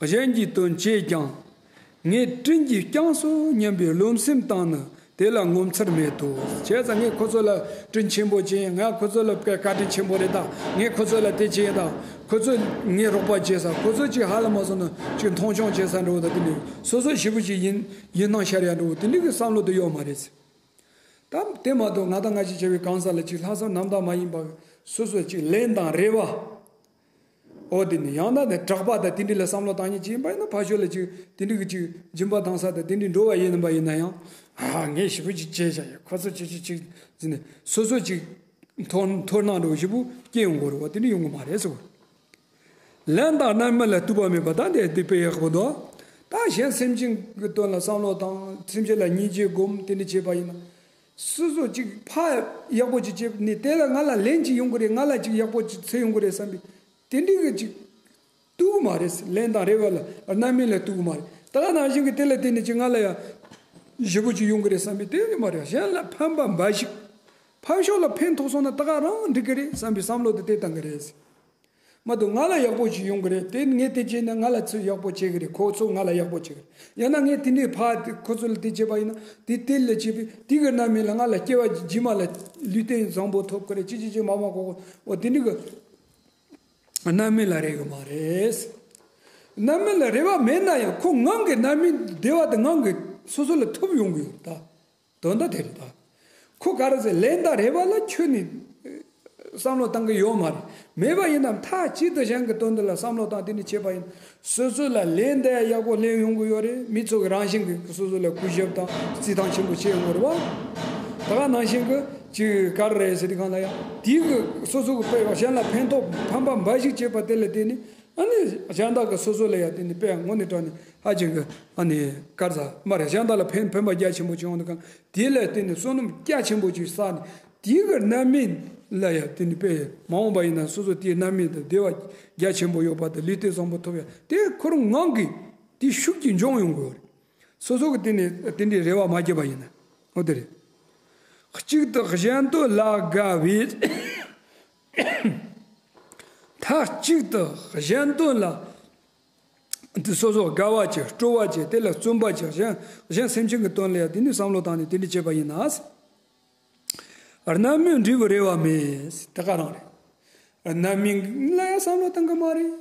གཞན་གྱི་དོན་བྱེད་ཀྱང་། ངས་སྤྲིན་གྱིས་བསྐྱངས་སོ་སྙམ་པའི་རློམ་སེམས་བཏང་ནི་དེ་ལ་ངོ་མཚར་མེད་དོ། བྱས་ཙང་ངས་ཁོ་ཚོ་ལ་སྤྲིན་ཆེན་པོ་བྱིན། ང་ཁོ་ཚོ་ལ་བཀའ་བཀའ་དྲིན་ཆེན་པོ་རེད་ད། ངས་ཁོ་ཚོ་ལ་དེ་བྱིན་ད། ཁོ་ཚོ་ངས་རོགས་པ་བྱས་ས། ཁོ་ཚོ་ཅིག་ཧ་ལས་མ་སོང་ན་ཅིག་མཐོང་ཆུང་བྱས་ས་འགྲོ་བ་ད། དེ་ནི་སོ་སོ་ཞེ་པོ་ཅིག་ཡིན་ཡིན་སྣང་ཤར་ཡ་འགྲོ་བ་དེ་འདྲ་གི་བསམ་བློ་དེ་ཡོད་མ་རེད། ད་དེ་མ་གཏོགས་ང་དང་ང་ཅིག་བྱ་བའི་གང་ཟག་ལ་ཅིག་ལྷག་བསམ་རྣམ་དག་མ་ཡིན་པ་སོ་སོ་ཅིག་ལན་དང་རེ་བ། འོ་དེ་ནི་ཡང་ན་ནི་གྲགས་པ་དང་དེ་འདྲ་ལ་བསམ་བློ་བཏང་ཉིན་ཅིག་ཡིན་པ་ཡིན་ན་ཕར་ཕྱོགས་ལ་ཅིག་དེ་འདྲ་གི་ཅིག་སྦྱིན་པ་བཏང་ས་དང་དེ་འདྲ་འགྲོ་བ་ཡིན་པ་ཡིན་ན་ཡང་ཨ་ངས་ཞེ་པོ་ཅིག་བྱས་བཞག་ཡ་ཁོ་ཚོ་ཅིག་ཅིག་ཅིག་ཟེར་ནས་སོ་སོ་ཅིག་མཐོར་མཐོར་སྣང་འགྲོ་ཞེ་པོ་སྐྱེ་ཡོང་གི་རེད་བ། དེ་འདྲ་ཡོང་གི་མ་རེད་ཟེར་བ། ལན་དང་རྣམ་སྨིན་ལ་ལྟོས་པ་མེད་པ་ད་འདི་དེ་དཔེ་ཡག་པོ་འདུག་ད་གཞན་སེམས་ཅན་གྱི་དོན་ལ་བསམ་བློ་བཏང་སེམས་ཅན་ལ་སྙིང་རྗེ་སྒོམ་དེ་འདྲ་བྱས་པ་ཡིན་ན། སོ་སོ་ཅིག་ཕར་ཡག་པོ་ཅིག་བྱས་ནས་དེ་ལ་ང་ལ་ལན་ཅིག་ཡོང་གི་རེད། ང་ལ་ཅིག་ཡག་པོ་ཅིག་འཚོལ་ཡོང་གི་རེད་བསམ་པའི་དེ་འདྲའི་གི་ཅིག་ལྟོས་གི་མ་རེད། ལན་དང་རེ་བ་ལ་རྣམ་སྨིན་ལ་ལྟོས་གི་མ་རེད། ད་ག་ནང་བཞིན་གི་དེ་ལ་བརྟེན་ནས་ཅིག་ང་ལ་ཡང་ཞེ་པོ་ཅིག་ཡོང་གི་རེད་བསམ་པའི་དེ་གི་མ་རེད། གཞན་ལ་ཕན་པ་འབའ་ཞིག་ཕར་ཕྱོགས་ལ་ཕན་ཐོགས་སོང་ན་ད་ག་རང་འགྲིག་གི་རེད་བསམ་པའི་བསམ་བློ་དེ་དེ་བཏང་གི་རེད། མ་གཏོགས་ང་ལ་ཡག་པོ་ཅིག་ཡོང་གི་རེད། དེ་ངས་དེ་བྱས་ན་ང་ལ་ཚུར་ཡག་པོ་བྱེད་གི་རེད། ཁོ་ཚོ་ང་ལ་ཡག་པོ་བྱེད་གི་རེད། ཡང་ན་ངས་དེ་འདྲའི་ཕར་དེ་ཁོ་ཚོ་ལ་དེ་བྱས་པ་ཡིན་ན་དེ་དེ་ལ་བྱས་པས་དེ་གི་རྣམ་སྨིན་ལ་ང་ལ་སྐྱེ་བ་རྗེས་མ་ལ་ལུས་རྟེན་བཟང་པོ་ཐོབ་གི་རེད། ཅི་ཅི་ཅི་མ་མ་གོ་གོ་འོ་དེ་འདྲའི་གི་རྣམ་སྨིན་ལ་རེ་གི་མ་རེད། རྣམ་སྨིན་ལ་རེ་བ་མེད་ན་ཡང་ཁོ་ངང་གི་རྣམ་སྨིན་བདེ་བ་དེ་ངང་གི་སོ་སོ་ལ་ཐོབ་ཡོང་གི་ཡོད་ད། དོན་དག་དེ་རེད་ད། ཁོ་ག་རེ་ཟེར་ལན་དང་རེ་བ་ལ་ཁྱོན་ནས་བསམ་བློ་བཏང་གི་ཡོད་མ་རེད། མེད་པ་ཡིན་ན་མཐའ་གཅིག་ཏུ་གཞན་གྱི་དོན་དུ་ལ་བསམ་བློ་བཏང་དེ་ནས་བྱས་པ་ཡིན། སོ་སོ་ལ་ལན་དེ་ཡག་པོ་ལེན་ཡོང་གི་ཡོད་རེད། མི་ཚོ་གི་རང་བཞིན་གྱི་སོ་སོ་ལ་གུས་ཞབས་དང་བརྩི་མཐོང་ཆེན་པོ་བྱེད་ཡོང་གི་རེད་བ། ད་ག་ནང་བཞིན་གྱི་ཅིག་ག་རེ་རེད་ཟེར་དུས་གང་ལ་ཡང་དེའི་གི་སོ་སོ་གི་དཔེ་གཞན་ལ་ཕན་ཐོགས་ཕན་པ་འབའ་ཞིག་བྱེད་པ་དེ་ལ་བརྟེན་ནས། ཨ་ནི་གཞན་དག་གི་སོ་སོ་ལ་ཡང་དེ་ནི་དཔེ་དངོས་གནས་དྲང་ནས་ཧ་ཅང་གི་ཨ་ནི་དཀར་ས་མ་རེད། གཞན་དག་ལ་ཕན་ཕན་པ་རྒྱ་ཆེན་པོ་ཅིག་ཡོང་དུས་གང་དེ་ལ་བརྟེན་ནས་བསོད་ནམས་རྒྱ་ཆེན་པོ་ཅིག་བསགས་ནས་དེའི་གི་རྣམ་སྨིན་ལ་ཡང་དེ་ནི་དཔེ་མ་འོངས་པ་ཡིན་ན་སོ་སོ་དེའི་རྣམ་སྨིན་དང་བདེ་བ་རྒྱ་ཆེན་པོ་ཡོད་པ་དང་ལུས་རྟེན་བཟང་པོ་ཐོབ་ཡ་དེ་ཁོ་རང་ངང་གིས་དེ་ཤུགས་ཀྱིས་འབྱུང་ཡོང་གི་ཡོད་རེད། སོ་སོ་གི་དེ་ནི་དེ་འདྲའི་རེ་བ་མ་བརྒྱབ་པ་ཡིན་ན་འོ་དེ་རེད། གཅིག་ཏུ་གཞན་དོན་ལ་དགའ་བས། མཐའ་གཅིག་ཏུ་གཞན་དོན་ལ་དེ་སོ་སོ་དགའ་བ་ཅིག་སྤྲོ་བ་ཅིག་དེ་ལ་བརྩོན་པ་ཅིག་གཞན་གཞན་སེམས་ཅན་གྱི་དོན་ལ་ཡང་དེ་ནི་བསམ་བློ་བཏང་ནས་དེ་འདྲ་བྱས་པ་ཡིན་ན། རྣམ་སྨིན་འབྲས་བུ་རེ་བ་མེད། དེ་ག་རང་རེད། རྣམ་སྨིན་ལ་ཡང་བསམ་བློ་བཏང་གི་མ་རེད།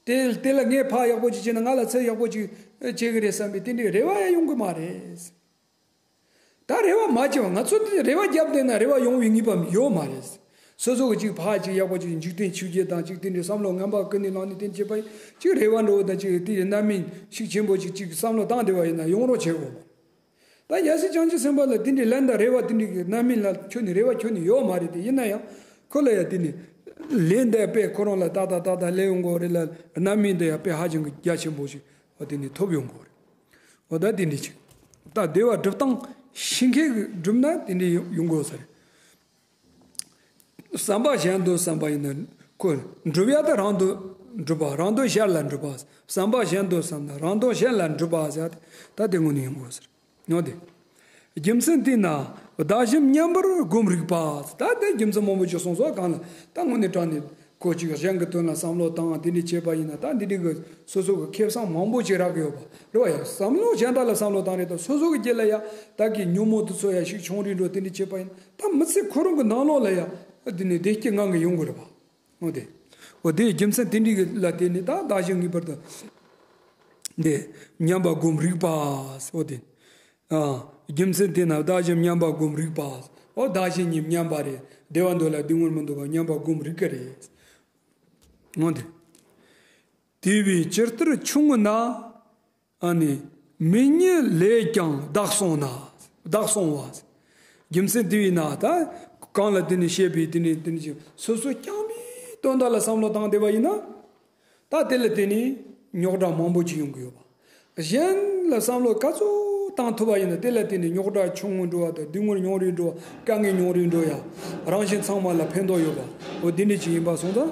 དེ་དེ་ལ་ངས་ཕར་ཡག་པོ་ཅིག་བྱས་ན་ང་ལ་ཚུར་ཡག་པོ་ཅིག་བྱེད་གི་རེད་བསམ་པའི་དེ་འདྲའི་རེ་བ་ཡང་ཡོང་གི་མ་རེད། ད་རེ་བ་མ་བྱས་པ་ང་ཚོ་དེ་རེ་བ་བརྒྱབ་བསྡད་ན་རེ་བ་ཡོང་བའི་ངེས་པ་ཡོད་མ་རེད། སོ་སོ་གི་ཅིག་ཕར་ཅིག་ཡག་པོ་ཅིག་འཇིག་རྟེན་ཆོས་བརྒྱད་དང་ཅིག་དེ་འདྲའི་བསམ་བློ་ངན་པ་ཀུན་ནས་བསླངས་ནས་དེ་བྱེད་པ་ཡིན་ཅིག་རེ་བ་འགྲོ་བ་དང་ཅིག་དེ་རྣམ་སྨིན་ཤུགས་ཆེན་པོ་ཅིག་ཅིག་བསམ་བློ་བཏང་བསྡད་པ་ཡིན་ན་ཡོང་རོགས་བྱེད་དགོས་མ་རེད། ད་རྒྱལ་སྲས་བྱང་ཆུབ་སེམས་དཔའ་ལ་དེ་འདྲའི་ལན་དང་རེ་བ་དེ་འདྲའི་གི་རྣམ་སྨིན་ལ་ཁྱོན་ནས་རེ་བ་ཁྱོན་ནས་ཡོད་མ་རེད་དེ། ཡིན་ན་ཡང་ཁོ་ལ་ཡང་དེ་ནི་ལན་འདེབས་པས་ཁོ་རང་ལ་ཏག་ཏག་ཏག་ཏག་ལན་ཡོང་གི་རེད་ལ། རྣམ་སྨིན་དེ་ཡང་དཔེ་ཧ་ཅང་གི་རྒྱ་ཆེན་པོ་ཞིག་འོ་དེ་ནི་ཐོབ་ཡོང་གི་རེད། འོ་ད་དེ་འདྲ་ཅིག་ད་བདེ་བ་སྒྲུབ་སྟངས་ཤེས་མཁན་གྱིས་བསྒྲུབས་ན་དེ་འདྲ་ཡོང་གི་ཡོད་ས་རེད། བསམ་པ་གཞན་དོན་བསམ་པ་ཡིན་ན་ཁོ་སྒྲུབ་ཡ་ད་རང་དོན་སྒྲུབ་པ། རང་དོན་གཞན་ལ་སྒྲུབ་པ། བསམ་པ་གཞན་དོན་བསམ་ན་རང་དོན་གཞན་ལ་སྒྲུབ་པ་ཟེར་ད་དེ་དངོས་གནས་ཡོང་གི་ཡོད་ས་རེད། འོ་དེ། རྒྱུ་མཚན་དེས་ན་བདག་གཞན་མཉམ་པར་སྒོམ་རིག་པ། ད་དེ་རྒྱུ་མཚན་མང་པོ་ཅིག་གསུངས་སོ། གང་ལ་ད་དངོས་གནས་དྲང་ནས་ཁོ་ཅིག་གཞན་གྱི་དོན་ལ་བསམ་བློ་བཏང་དེ་འདྲ་བྱས་པ་ཡིན་ན་ད་འདི་འདྲ་གི་སོ་སོ་གི་ཁེ་བཟང་མང་པོ་ཅིག་རག་གི་ཡོད་པ་རེད་བ། ཡང་བསམ་བློ་གཞན་དག་ལ་བསམ་བློ་བཏང་རེད་དང་སོ་སོ་གི་རྒྱུད་ལ་ཡང་ད་གི་ཉོན་མོངས་དེ་ཚོ་ཡང་ཤུགས་ཆུང་རུ་འགྲོ་དེ་འདྲ་བྱས་པ་ཡིན་ད་མི་ཚེ་ཁོ་རང་གི་ནང་ལོགས་ལ་ཡང་དེ་ནས་བདེ་སྐྱིད་ངང་གིས་ཡོང་གི་རེད་བ། འོ་དེ། འོ་དེ་རྒྱུ་མཚན་དེ་འདྲ་གི་ལ་བརྟེན་ནས་ད་བདག་གཞན་ངེས་པར་དུ་འདི་མཉམ་པ་སྒོམ་རིག་པ། འོ་དེ། ཨ། རྒྱུ་མཚན་དེས་ན་བདག་གཞན་མཉམ་པ་སྒོམ་རིག་པ། འོ་བདག་གཞན་གཉིས་མཉམ་པ་རེད། བདེ་བ་འདོད་ལ་སྡུག་བསྔལ་མི་འདོད་པ་མཉམ་པ་སྒོམ་རིག་གི་རེད། འོ་དེ། དེ་བས་ཇི་ལྟར་ཆུང་ངུ་ན། ཨ་ནི། མི་ཉིད་ལས་ཀྱང་བདག་བསྲུང་ན། བདག་བསྲུང་བ། རྒྱུ་མཚན་དེ་བས་ན་ད། གང་ལ་དེ་ནི་བཤད་པའི་དེ་ནི་དེ་ནི་ཅིག་སོ་སོ་རྐྱང་པའི་དོན་དག་ལ་བསམ་བློ་བཏང་བསྡད་པ་ཡིན་ན། ད་དེ་ལ་དེ་ནི་རྙོག་དྲ་མང་པོ་ཅིག་ཡོང་གི་ཡོད་པ། གཞན་ལ་བསམ་བློ་ག་ཚོད་བཏང་ཐུབ་པ་ཡིན་ན་དེ་ལ་དེ་ནི་རྙོག་དྲ་ཆུང་ངུ་འགྲོ་བ་དང་སྡུག་བསྔལ་ཉུང་རུ་འགྲོ་བ། དཀའ་ངལ་ཉུང་རུ་འགྲོ་ཡ། རང་གཞན་ཚང་མ་ལ་ཕན་ཐོགས་ཡོད་པ། འོ་འདི་འདྲ་ཅིག་ཡིན་པ་སོང་ཙང་།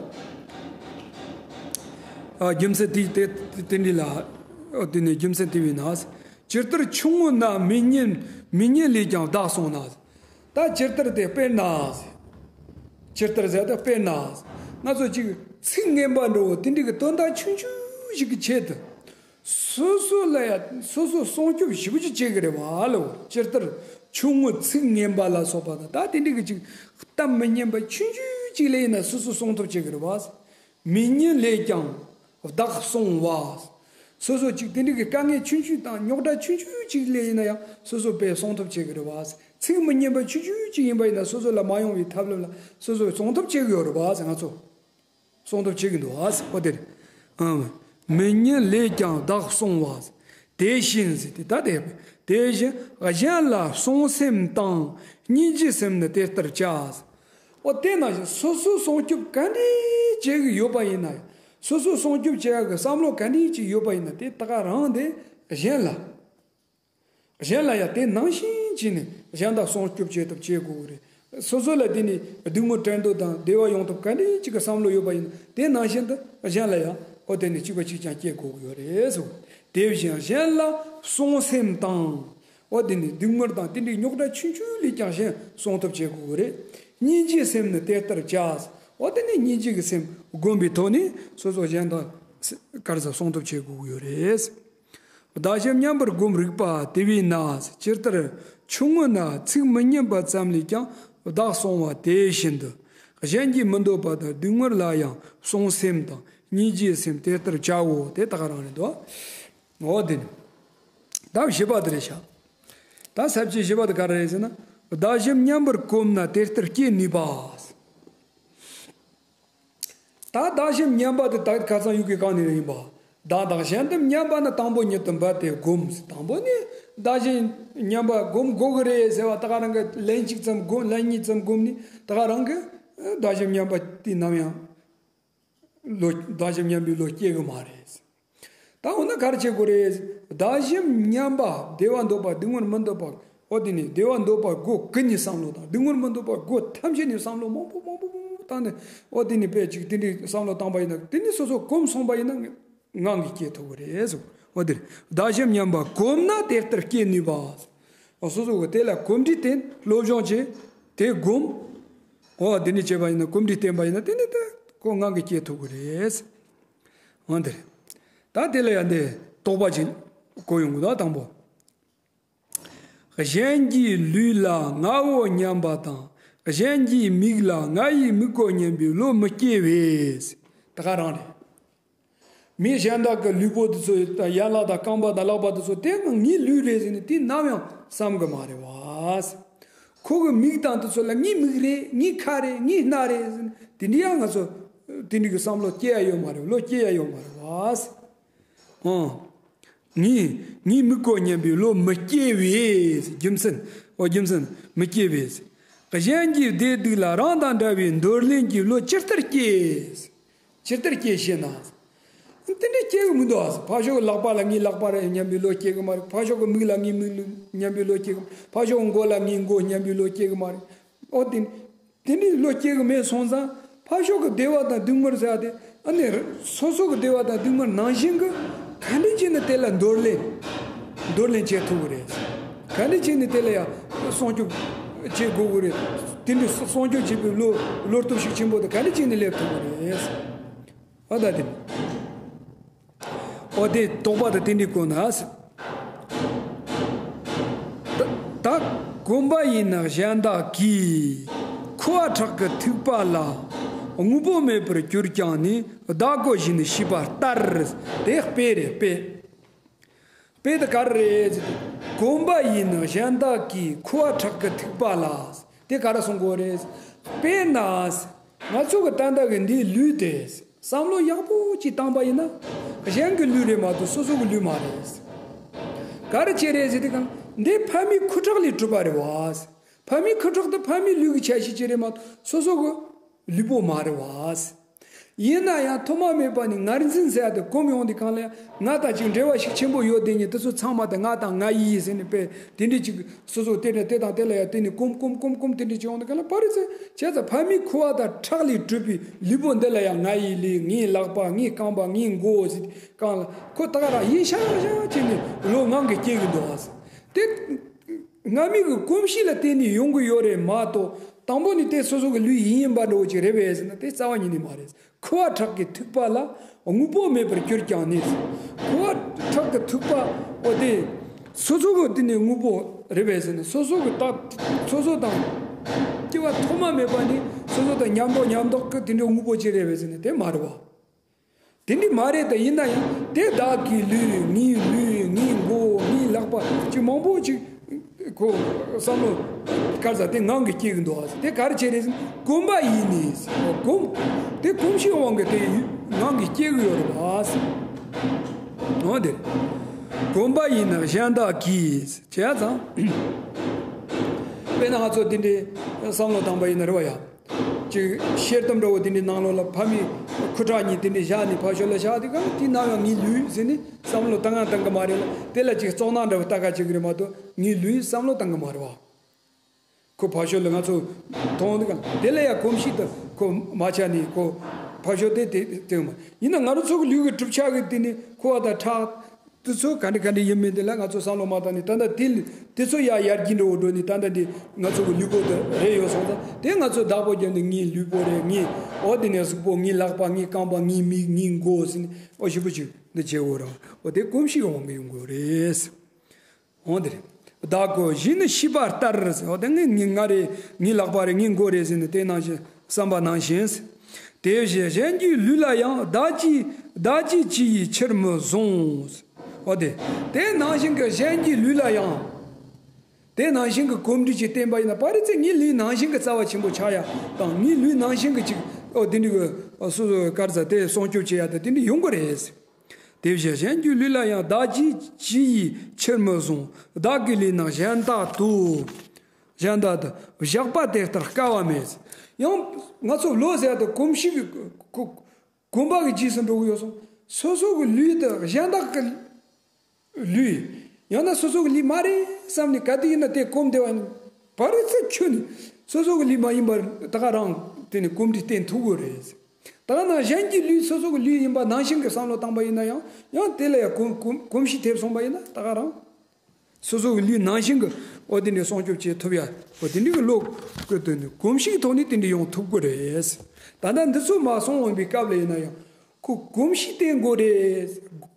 ཨ། རྒྱུ་མཚན་དེ་དེ་དེ་འདྲ་ལ། འོ་དེ་ནི་རྒྱུ་མཚན་དེ་བས་ན། ཇི་ལྟར་ཆུང་ངུ་ན་མི་ཉིད་མི་ཉིད་ལས་ཀྱང་བདག་བསྲུང་ན། ད་ཇི་ལྟར་དེ་དཔེར་ན། ཇི་ལྟར་ཟེར་ད་དཔེར་ན། ང་ཚོ་ཅིག་ཚིག་ངན་པ་འགྲོ་དེ་འདྲ་གི་དོན་དག་ཆུང་ཆུང་ཞིག་གི་ཆེད་དུ། སོ་སོ་ལ་ཡ་སོ་སོ་སྲུང་སྐྱོབ་ཞེ་པོ་ཅིག་བྱེད་ཀྱི་རེད་བ་ལོ། ཇི་ལྟར་ཆུང་ངུ་ཚིག་ངན་པ་ལ་སོགས་པ་དང་ད་དེ་འདྲ་གི་ཅིག་གཏམ་མི་སྙན་པ་ཆུང་ཆུང་ཅིག་ལ་ཡིན་ན་སོ་སོ་སྲུང་ཐབས་བྱེད་ཀྱི་རེད་བ། མི་ཉིད་ལས་ཀྱང་བདག་བསྲུང་བ། སོ་སོ་ཅིག་དེ་འདྲ་གི་དཀའ་ངལ་ཆུང་ཆུང་དང་རྙོག་དྲ་ཆུང་ཆུང་ཅིག་ལ་ཡིན་ན་ཡང་སོ་སོ་དཔེ་སྲུང་ཐབས་བྱེད་ཀྱི་རེད་བ། ཚིག་མི་སྙན་པ་ཆུང་ཆུང་ཅིག་ཡིན་པ་ཡིན་ན་སོ་སོ་ལ་མ་ཡོང་བའི་ཐབས་ལམ་ལ་སོ་སོ་སྲུང་ཐབས་བྱེད་ཀྱི་ཡོད་རེད་བ་ཟེར་ང་ཚོ། གསུང་ཐབས་བྱེད་ཀྱི་འདུག་ཨ། འོ་དེ་རེད། ཨང་། མི་ཉིད་ལས་ཀྱང་བདག་བསྲུང་བ། དེ་བཞིན་ཟེར་དེ་ད་དེ་དེ་བཞིན་གཞན་ལ་བསྲུང་སེམས་དང་སྙིང་རྗེའི་སེམས་ནི་དེ་ལྟར་བྱ། འོ་དེ་ནང་བཞིན་སོ་སོ་སྲུང་སྐྱོབ་ག་འདྲས་བྱེད་ཀྱི་ཡོད་པ་ཡིན་ན། སོ་སོ་སྲུང་སྐྱོབ་བྱེད་ཡག་གི་བསམ་བློ་ག་འདྲས་ཅིག་ཡོད་པ་ཡིན་ན་དེ་ད་ག་རང་དེ་གཞན་ལ། གཞན་ལ་ཡང་དེ་ནང་བཞིན་བྱས་ནས་གཞན་དག་སྲུང་སྐྱོབ་བྱེད་ཐབས་བྱེད་དགོས་ཀྱི་རེད། སོ་སོ་ལ་དེ་ནི་སྡུག་བསྔལ་བྲལ་འདོད་དང་བདེ་བ་ཡོང་ཐབས་ག་འདྲ་ཅིག་གི་བསམ་བློ་ཡོད་པ་ཡིན་ན་དེ་ནང་བཞིན་དུ་གཞན་ལ་ཡང་འོ་དེ་ནི་གཅིག་པ་གཅིག་རྐྱང་སྐྱེ་དགོས་ཀྱི་ཡོད་རེད་ཟེར། དེ་བཞིན་གཞན་ལ་བསྲུང་སེམས་དང་། འོ་དེ་ནི་སྡུག་བསྔལ་དང་དེ་འདྲའི་རྙོག་དྲ་ཆུང་ཆུང་ལས་ཀྱང་གཞན་སྲུང་ཐབས་བྱེད་དགོས་ཀྱི་རེད། སྙིང་རྗེའི་སེམས་ནི་དེ་ལྟར་བྱ། འོ་དེ་ནི་སྙིང་རྗེ་གི་སེམས་བསྒོམ་པའི་ཐོག་ནས་སོ་སོ་གཞན་དག་ག་རེ་ཟེར་སྲུང་ཐབས་བྱེད་དགོས་ཀྱི་ཡོད་རེད། བདག་གཞན་མཉམ་པར་སྒོམ་རིག་པ། དེ་བས་ན་ཇི་ལྟར་ཆུང་ངུ་ན་ཚིག་མི་སྙན་པ་ཙམ་ལས་ཀྱང་བདག་བསྲུང་བ་དེ་བཞིན་དུ། གཞན་གྱིས་མི་འདོད་པ་དང་སྡུག་བསྔལ་ལ་ཡང་བསྲུང་སེམས་དང་སྙིང་རྗེའི་སེམས་དེ་ལྟར་བྱའོ། དེ་ད་ག་རང་རེད་དོ། འོ་དེ་ནི། ད་བཞི་པ་དེ་རེད་ཤག་ད་ས་བཅད་བཞི་པ་དེ་ག་རེ་རེད་ཟེར་ན། བདག་གཞན་མཉམ་པར་གོམས་ན་དེ་ལྟར་སྐྱེ་ནུས་པ། ད་བདག་གཞན་མཉམ་པ་དེ་ད་ཁ་སང་ཡུལ་གྱི་གང་ནས་ཡིན་པ། བདག་དང་གཞན་དུ་མཉམ་པ་ན་དང་པོ་ཉིད་དུ་འབད་དེ་བསྒོམ། དང་པོ་ནི་བདག་གཞན་མཉམ་པ་བསྒོམ་དགོས་ཀྱི་རེད་ཟེར་བ་ད་ག་རང་གི་ལན་གཅིག་ཙམ་བསྒོམ། ལན་གཉིས་ཙམ་བསྒོམ་ནི་ད་ག་རང་གི་བདག་གཞན་མཉམ་པ་དེ་ནམ་ཡང་བློ། བདག་གཞན་མཉམ་པའི་བློ་སྐྱེ་གི་མ་རེད། ད་འོ་ན་ག་རེ་བྱེད་དགོས་རེད། བདག་གཞན་མཉམ་པ་བདེ་བ་འདོད་པ་སྡུག་བསྔལ་མི་འདོད་པ། འོ་དེ་ནི་བདེ་བ་འདོད་པ་སྒོ་ཀུན་ནས་བསམ་བློ་དང་སྡུག་བསྔལ་མི་འདོད་པ་སྒོ་ཐམས་ཅད་ནས་བསམ་བློ་མང་པོ་མང་པོ་མང་པོ་བཏང་ནས་འོ་དེ་ནི་དཔེ་ཅིག་དེ་འདྲའི་བསམ་བློ་བཏང་པ་ཡིན་ན་དེ་ནི་སོ་སོ་གོམས་སོང་པ་ཡིན་ན་ངང་གིས་སྐྱེ་ཐུབ་ཀྱི་རེད་ཟེར། འོ་དེ་རེད། བདག་གཞན་མཉམ་པ་གོམས་ན་དེ་ལྟར་སྐྱེ་ནུས་པ། འོ་སོ་སོ་གི་དེ་ལ་གོམས་འདྲིས་བསྟེན་སློབ་སྦྱོང་བྱེད། དེ་སྒོམ། འོ་དེ་འདྲ་བྱས་པ་ཡིན་ན། གོམས་འདྲིས་བསྟེན་པ་ཡིན་ན། དེ་ནི་ད་ཁོ་ངང་གིས་སྐྱེ་ཐུབ་ཀྱི་རེད། འོ་དེ་རེད། ད་དེ་ལ་ཡང་འདི་དོགས་པ་ཅིག་གོ་ཡོང་གི་འདུག་དང་པོ། གཞན་གྱི་ལུས་ལ་ངའོ་སྙམ་པ་དང་། གཞན་གྱི་མིག་ལ་ང་ཡི་མིག་གོ་སྙམ་པའི་བློ་མི་སྐྱེ་བས། ད་ག་རང་རེད། མི་གཞན་དག་གི་ལུས་པོ་དེ་ཚོ་དང་། ཡན་ལག་དང་རྐང་པ་དང་ལག་པ་དེ་ཚོ་དེ་ངའི་ལུས་རེད་ཟེར་ནས་དེ་ནམ་ཡང་བསམ་གི་མ་རེད་བ། ཁོ་གི་མིག་དང་དེ་ཚོ་ལ་ངའི་མིག་རེད། ངའི་ཁ་རེད། ངའི་སྣ་རེད་ཟེར་ནས་དེ་འདྲ་ཡང་ང་ཚོ་དེ་འདྲ་གི་བསམ་བློ་སྐྱེ་ཡ་ཡོད་མ་རེད། བློ་སྐྱེ་ཡ་ཡོད་མ་རེད་བ། ཨང་། ངའི་ངའི་མིག་གོ་སྙམ་པའི་བློ་མི་སྐྱེ་བས། རྒྱུ་མཚན། འོ་རྒྱུ་མཚན་མི་སྐྱེ་བས། གཞན་གྱི་བདེ་སྡུག་ལ་རང་དང་འདྲ་བའི་འདོར་ལེན་གྱི་བློ་ཇི་ལྟར་སྐྱེ། ཇི་ལྟར་སྐྱེ་ཞེ་ན། དེ་འདྲ་སྐྱེ་གི་མི་འདུག་ཨ། ཕར་ཕྱོགས་ཀྱི་ལག་པ་ལ་ངའི་ལག་པ་རེད་སྙམ་པའི་བློ་སྐྱེ་གི་མ་རེད། ཕར་ཕྱོགས་ཀྱི་མིག་ལ་ངའི་མིག་སྙམ་པའི་བློ་སྐྱེ་གི་མ་རེད། ཕར་ཕྱོགས་ཀྱི་མགོ་ལ་ངའི་མགོ་སྙམ་པའི་བློ་སྐྱེ་གི་མ་རེད། ཨོ་དེ། དེ་འདྲའི་བློ་སྐྱེ་གི་མེད་སོང་ཙང་། ཕར་ཕྱོགས་ཀྱི་བདེ་བ་དང་སྡུག་བསྔལ་ཟེར་ཡ་དེ། ཨ་ནི་སོ་སོ་གི་བདེ་བ་དང་སྡུག་བསྔལ་ནང་བཞིན་གྱི་ག་འདྲ་བྱས་ནས་དེ་ལ་འདོར་ལེན། འདོར་ལེན་བྱེད་ཐུབ་ཀྱི་རེད། ག་འདྲ་བྱས་ནས་དེ་ལ་ཡང་སྲུང་སྐྱོབ་བྱེད་དགོས་ཀྱི་རེད། དེ་འདྲའི་སྲུང་སྐྱོབ་བྱེད་པའི་བློ་བློ་སྟོབས་ཤུགས་ཆེན་པོ་དེ་ག་འདྲ་བྱས་ནས་སླེབས་ཐུབ་ཀྱི་རེད། ཨ་ད་དེ། ཨོ་དེ་དོགས་པ་དང་དེ་འདྲའི་སྐོར་ན། ད་ད་གོམས་པ་ཡིས་ནི་གཞན་དག་གིས། ཁུ་བ་ཁྲག་གི་ཐིགས་པ་ལ། དངོས་པོ་མེད་པར་གྱུར་ཀྱང་ནི། བདག་གོ་བཞིན་ཤེས་པ་ལྟར། དེ་དཔེ་རེད། དཔེ། དཔེ་དེ་ག་རེ་རེད་ཟེར་དུས། གོམས་པ་ཡིས་ནི་གཞན་དག་གིས། ཁུ་བ་ཁྲག་གི་ཐིགས་པ་ལ། དེ་ག་རེ་གསུང་གི་ཡོད་རེད། དཔེར་ན། ང་ཚོ་གི་ད་ལྟ་གི་འདིའི་ལུས་དེ་བསམ་བློ་ཡག་པོ་ཅིག་བཏང་པ་ཡིན་ན། གཞན་གྱི་ལུས་རེད་མ་གཏོགས་སོ་སོ་གི་ལུས་མ་རེད། ག་རེ་བྱས་རེད་ཟེར་དུས་གང་། འདི་ཕ་མའི་ཁུ་ཁྲག་ལས་གྲུབ་པ་རེད་བ། ཕ་མའི་ཁུ་ཁྲག་དེ་ཕ་མའི་ལུས་ཀྱི་ཆ་ཤས་ཅིག་རེད་མ་གཏོགས་སོ་སོ་གི་ལུས་པོ་མ་རེད་བ། ཡིན་ན་ཡང་ཐོག་མ་མེད་པ་ནས་ངར་འཛིན་ཟེར་ཡ་དེ་གོམས་ཡོང་དུས་གང་ལ་ཡང་ང་དང་ཅིག་འབྲེལ་བ་ཤུགས་ཆེན་པོ་ཡོད་དེ་ཉིད་དེ་ཚོ་ཚང་མ་དེ་ང་དང་ང་ཡི་ཟེར་ནས་དཔེ་དེ་འདྲའི་ཅིག་སོ་སོ་དེ་དང་དེ་དང་དེ་ལ་ཡང་དེ་ནས་གོམས་གོམས་གོམས་གོམས་དེ་འདྲའི་ཅིག་ཡོང་དུས་གང་ལ་པ་རེད་ཟེར། བྱས་ཙང་ཕ་མའི་ཁུ་བ་དང་ཁྲག་ལས་གྲུབ་པའི་ལུས་པོ་འདི་ལ་ཡང་ང་ཡི་ལུས། ངའི་ལག་པ། ངའི་རྐང་པ། ངའི་མགོ་ཟེར་གང་ལ་ཁོ་ད་ག་རང་ཡིན་ཤག་ཤག་བྱས་ནས་བློ་ངང་གིས་སྐྱེ་གི་འདུག་ཨ་ཟེར། དེ། སྔ་མའི་གི་གོམས་གཤིས་ལ་བརྟེན་ནས་ཡོང་གི་ཡོད་རེད་མ་གཏོགས། དང་པོ་ནས་དེ་སོ་སོ་གི་ལུས་ཡིན་ཡིན་པ་འདྲ་བོ་ཅིག་རེད་པས་ཟེར་ན་དེ་རྩ་བ་ཉིད་ནས་མ་རེད། ཁུ་བ་ཁྲག་གི་ཐིགས་པ་ལ་དངོས་པོ་མེད་པར་གྱུར་ཀྱང་ནི། ཁུ་བ་ཁྲག་གི་ཐིགས་པ་འོ་དེ་སོ་སོ་གི་དེ་ནས་དངོས་པོ་རེད་པས་ཟེར་ན། སོ་སོ་གི་རྟགས་སོ་སོ་དང་སྐྱེ་བ་ཐོག་མ་མེད་པ་ནས་སོ་སོ་དང་མཉམ་འགྲོགས་མཉམ་འགྲོགས་གི་དེ་འདྲའི་དངོས་པོ་ཅིག་རེད་པས་ཟེར་ན་དེ་མ་རེད་བ། དེ་འདྲ་མ་རེད་དེ། ཡིན་ན་ཡང་དེ་བདག་གི་ལུས། ངའི་ལུས། ངའི་མགོ། ངའི་ལག་པ་ཅིག་མང་པོ་ཅིག་ཁོ་བསམ་བློ་ག་རེ་ཟེར་དེ་ངང་གིས་སྐྱེ་གི་འདུག་ཨ་ཟེར། དེ་ག་རེ་བྱས་རེད་ཟེར་ན་གོམས་པ་ཡིས་ནི་ཟེར། གོམས། དེ་གོམས་གཤིས་དབང་གིས་དེ་ངང་གིས་སྐྱེ་གི་ཡོད་རེད་པ་ཟེར། འོ་དེ་རེད། གོམས་པ་ཡིས་ནི་གཞན་དག་གིས་བྱས་ཙང་། དཔེར་ན་ང་ཚོ་དེ་འདྲའི་བསམ་བློ་བཏང་པ་ཡིན་ན་རེད་བ་ཡ། ཅིག་ཤེལ་དམ་འདྲ་བོ་དེ་འདྲའི་ནང་ལོགས་ལ་ཕ་མའི་ཁུ་ཁྲག་གཉིས་དེ་འདྲའི་བཞག་ནས་ཕར་ཕྱོགས་ལ་བཞག་དུས་གང་དེ་ནམ་ཡང་ངའི་ལུས་ཟེར་ནས་བསམ་བློ་བཏང་ཡང་བཏང་གི་མ་རེད་ལ། དེ་ལ་ཅིག་བཙོག་ནག་འདྲ་བོ་ལྟ་ག་བྱེད་ཀྱི་རེད་མ་གཏོགས་ངའི་ལུས་བསམ་བློ་བཏང་གི་མ་རེད་བ། ཁོ་ཕར་ཕྱོགས་ལ་ང་ཚོ་མཐོང་དུས་གང་དེ་ལ་ཡང་གོམས་གཤིས་དེ་ཁོ་མ་ཆགས་ནས་ཁོ་ཕར་ཕྱོགས་དེ་དེ་དེ་མ་ཡིན་ན། ང་རང་ཚོ་གི་ལུས་ཀྱི་གྲུབ་ཆ་གི་དེ་ནི་ཁུ་བ་དང་ཁྲག་དེ་ཚོ་ག་འདྲ་ག་འདྲ་ཡིན་མིན་དེ་ལ་ང་ཚོ་བསམ་བློ་མ་བཏང་ནས། ད་ལྟ་དེ་དེ་ཚོ་ཡར་ཡར་རྒྱས་འགྲོ་འགྲོ་ནས་ད་ལྟ་འདི་ང་ཚོ་གི་ལུས་པོ་དེ་རེད་ཡོད་སོང་ཙང་། དེ་ང་ཚོ་བདག་པོ་བརྒྱབ་ནས་ངའི་ལུས་པོ་རེད། ངའི་འོ་དེ་ནས་གཟུགས་པོ། ངའི་ལག་པ། ངའི་རྐང་པ། ངའི་མིག། ངའི་མགོ་ཟེར་ནས་འོ་ཞིབ་པོ་ཅིག་འདི་བྱེད་དགོས་རེད། འོ་དེ་གོམས་གཤིས་དབང་གིས་ཡོང་དགོས་རེད། འོ་དེ་རེད། བདག་གོ་བཞིན་ཤེས་པ་ལྟར་ཟེར། འོ་དེ་ངའི་ངའི་ང་རེད། ངའི་ལག་པ་རེད། ངའི་མགོ་རེད་ཟེར་ནས་དེ་ནང་བཞིན་བསམ་པ་ནང་བཞིན། དེ་བཞིན་གཞན་གྱི་ལུས་ལ་ཡང་། བདག་གིས་བདག་གིས་ཅི་ཡིས་ཕྱིར་མི་བཟུང་། འོ་དེ། དེ་ནང་བཞིན་གྱི་གཞན་གྱི་ལུས་ལ་ཡང་། དེ་ནང་བཞིན་གྱི་གོམས་འདྲིས་ཅིག་བསྟེན་པ་ཡིན་ན། པ་རེད་ཙེ་ངའི་ལུས་ནང་བཞིན་གྱི་རྩ་བ་ཆེན་པོ་ཆགས་ཡ་དང་། ངའི་ལུས་ནང་བཞིན་གྱི་ཅིག་འོ་དེ་འདྲ་གི་སོ་སོ་ག་རེ་ཟེར་དེ་སྲུང་སྐྱོབ་བྱེད་ཡ་དང་དེ་འདྲ་ཡོང་གི་རེད། དེ་བཞིན་གཞན་གྱི་ལུས་ལ་ཡང་། བདག་གིས་ཅི་ཡིས་ཕྱིར་མི་བཟུང་། བདག་གི་ལུས་ནང་གཞན་དག་ཏུ། གཞན་དག་ཏུ་བཞག་པ་དེ་ལྟར་དཀའ་བ་མེད། ཡང་ང་ཚོ་བློ་ཟེར་ཡ་དེ་གོམས་གཤིས་ཀྱི་གོ་གོམས་པ་གི་རྗེས་སུ་འགྲོ་གི་ཡོད་སོང་། སོ་སོ་གི་ལུས་དེ་གཞན་དག་གི་ལུས། ཡང་ན་སོ་སོ་གི་ལུས་མ་རེད་བསམ་ནས་ག་དུས་ཡིན་ན་དེ་གོམས་བསྡད་པ་ཡིན་ན། པ་རེད་ཙེ་ཁྱོན་ནས་སོ་སོ་གི་ལུས་མ་ཡིན་པར་ད་ག་རང་དེ་ནས་གོམས་འདྲིས་བསྟེན་ཐུབ་ཀྱི་རེད། ད་ག་ནང་གཞན་གྱི་ལུས་སོ་སོ་གི་ལུས་ཡིན་པ་ནང་བཞིན་གྱི་བསམ་བློ་བཏང་པ་ཡིན་ན་ཡང་། ཡང་དེ་ལ་ཡང་གོམས་གོམས་གོམས་གཤིས་ཐེབས་སོང་པ་ཡིན་ན་ད་ག་རང་། སོ་སོ་གི་ལུས་ནང་བཞིན་གྱི་ ཨོ་དེ་འདྲའི་སྲུང་སྐྱོབ་བྱེད་ཐུབ་ཡ། ཨོ་དེ་འདྲའི་གི་བློ་ཀུན་དོན་ནི་གོམས་གཤིས་ཐོག་ནས་དེ་འདྲ་ཡོང་ཐུབ་ཀྱི་རེད། ད་ལྟ་འདི་ཚོ་མ་སོང་འོང་པའི་སྐབས་ལ་ཡིན་ན་ཡང་ཁོ་གོམས་གཤིས་བསྟེན་དགོས་རེད།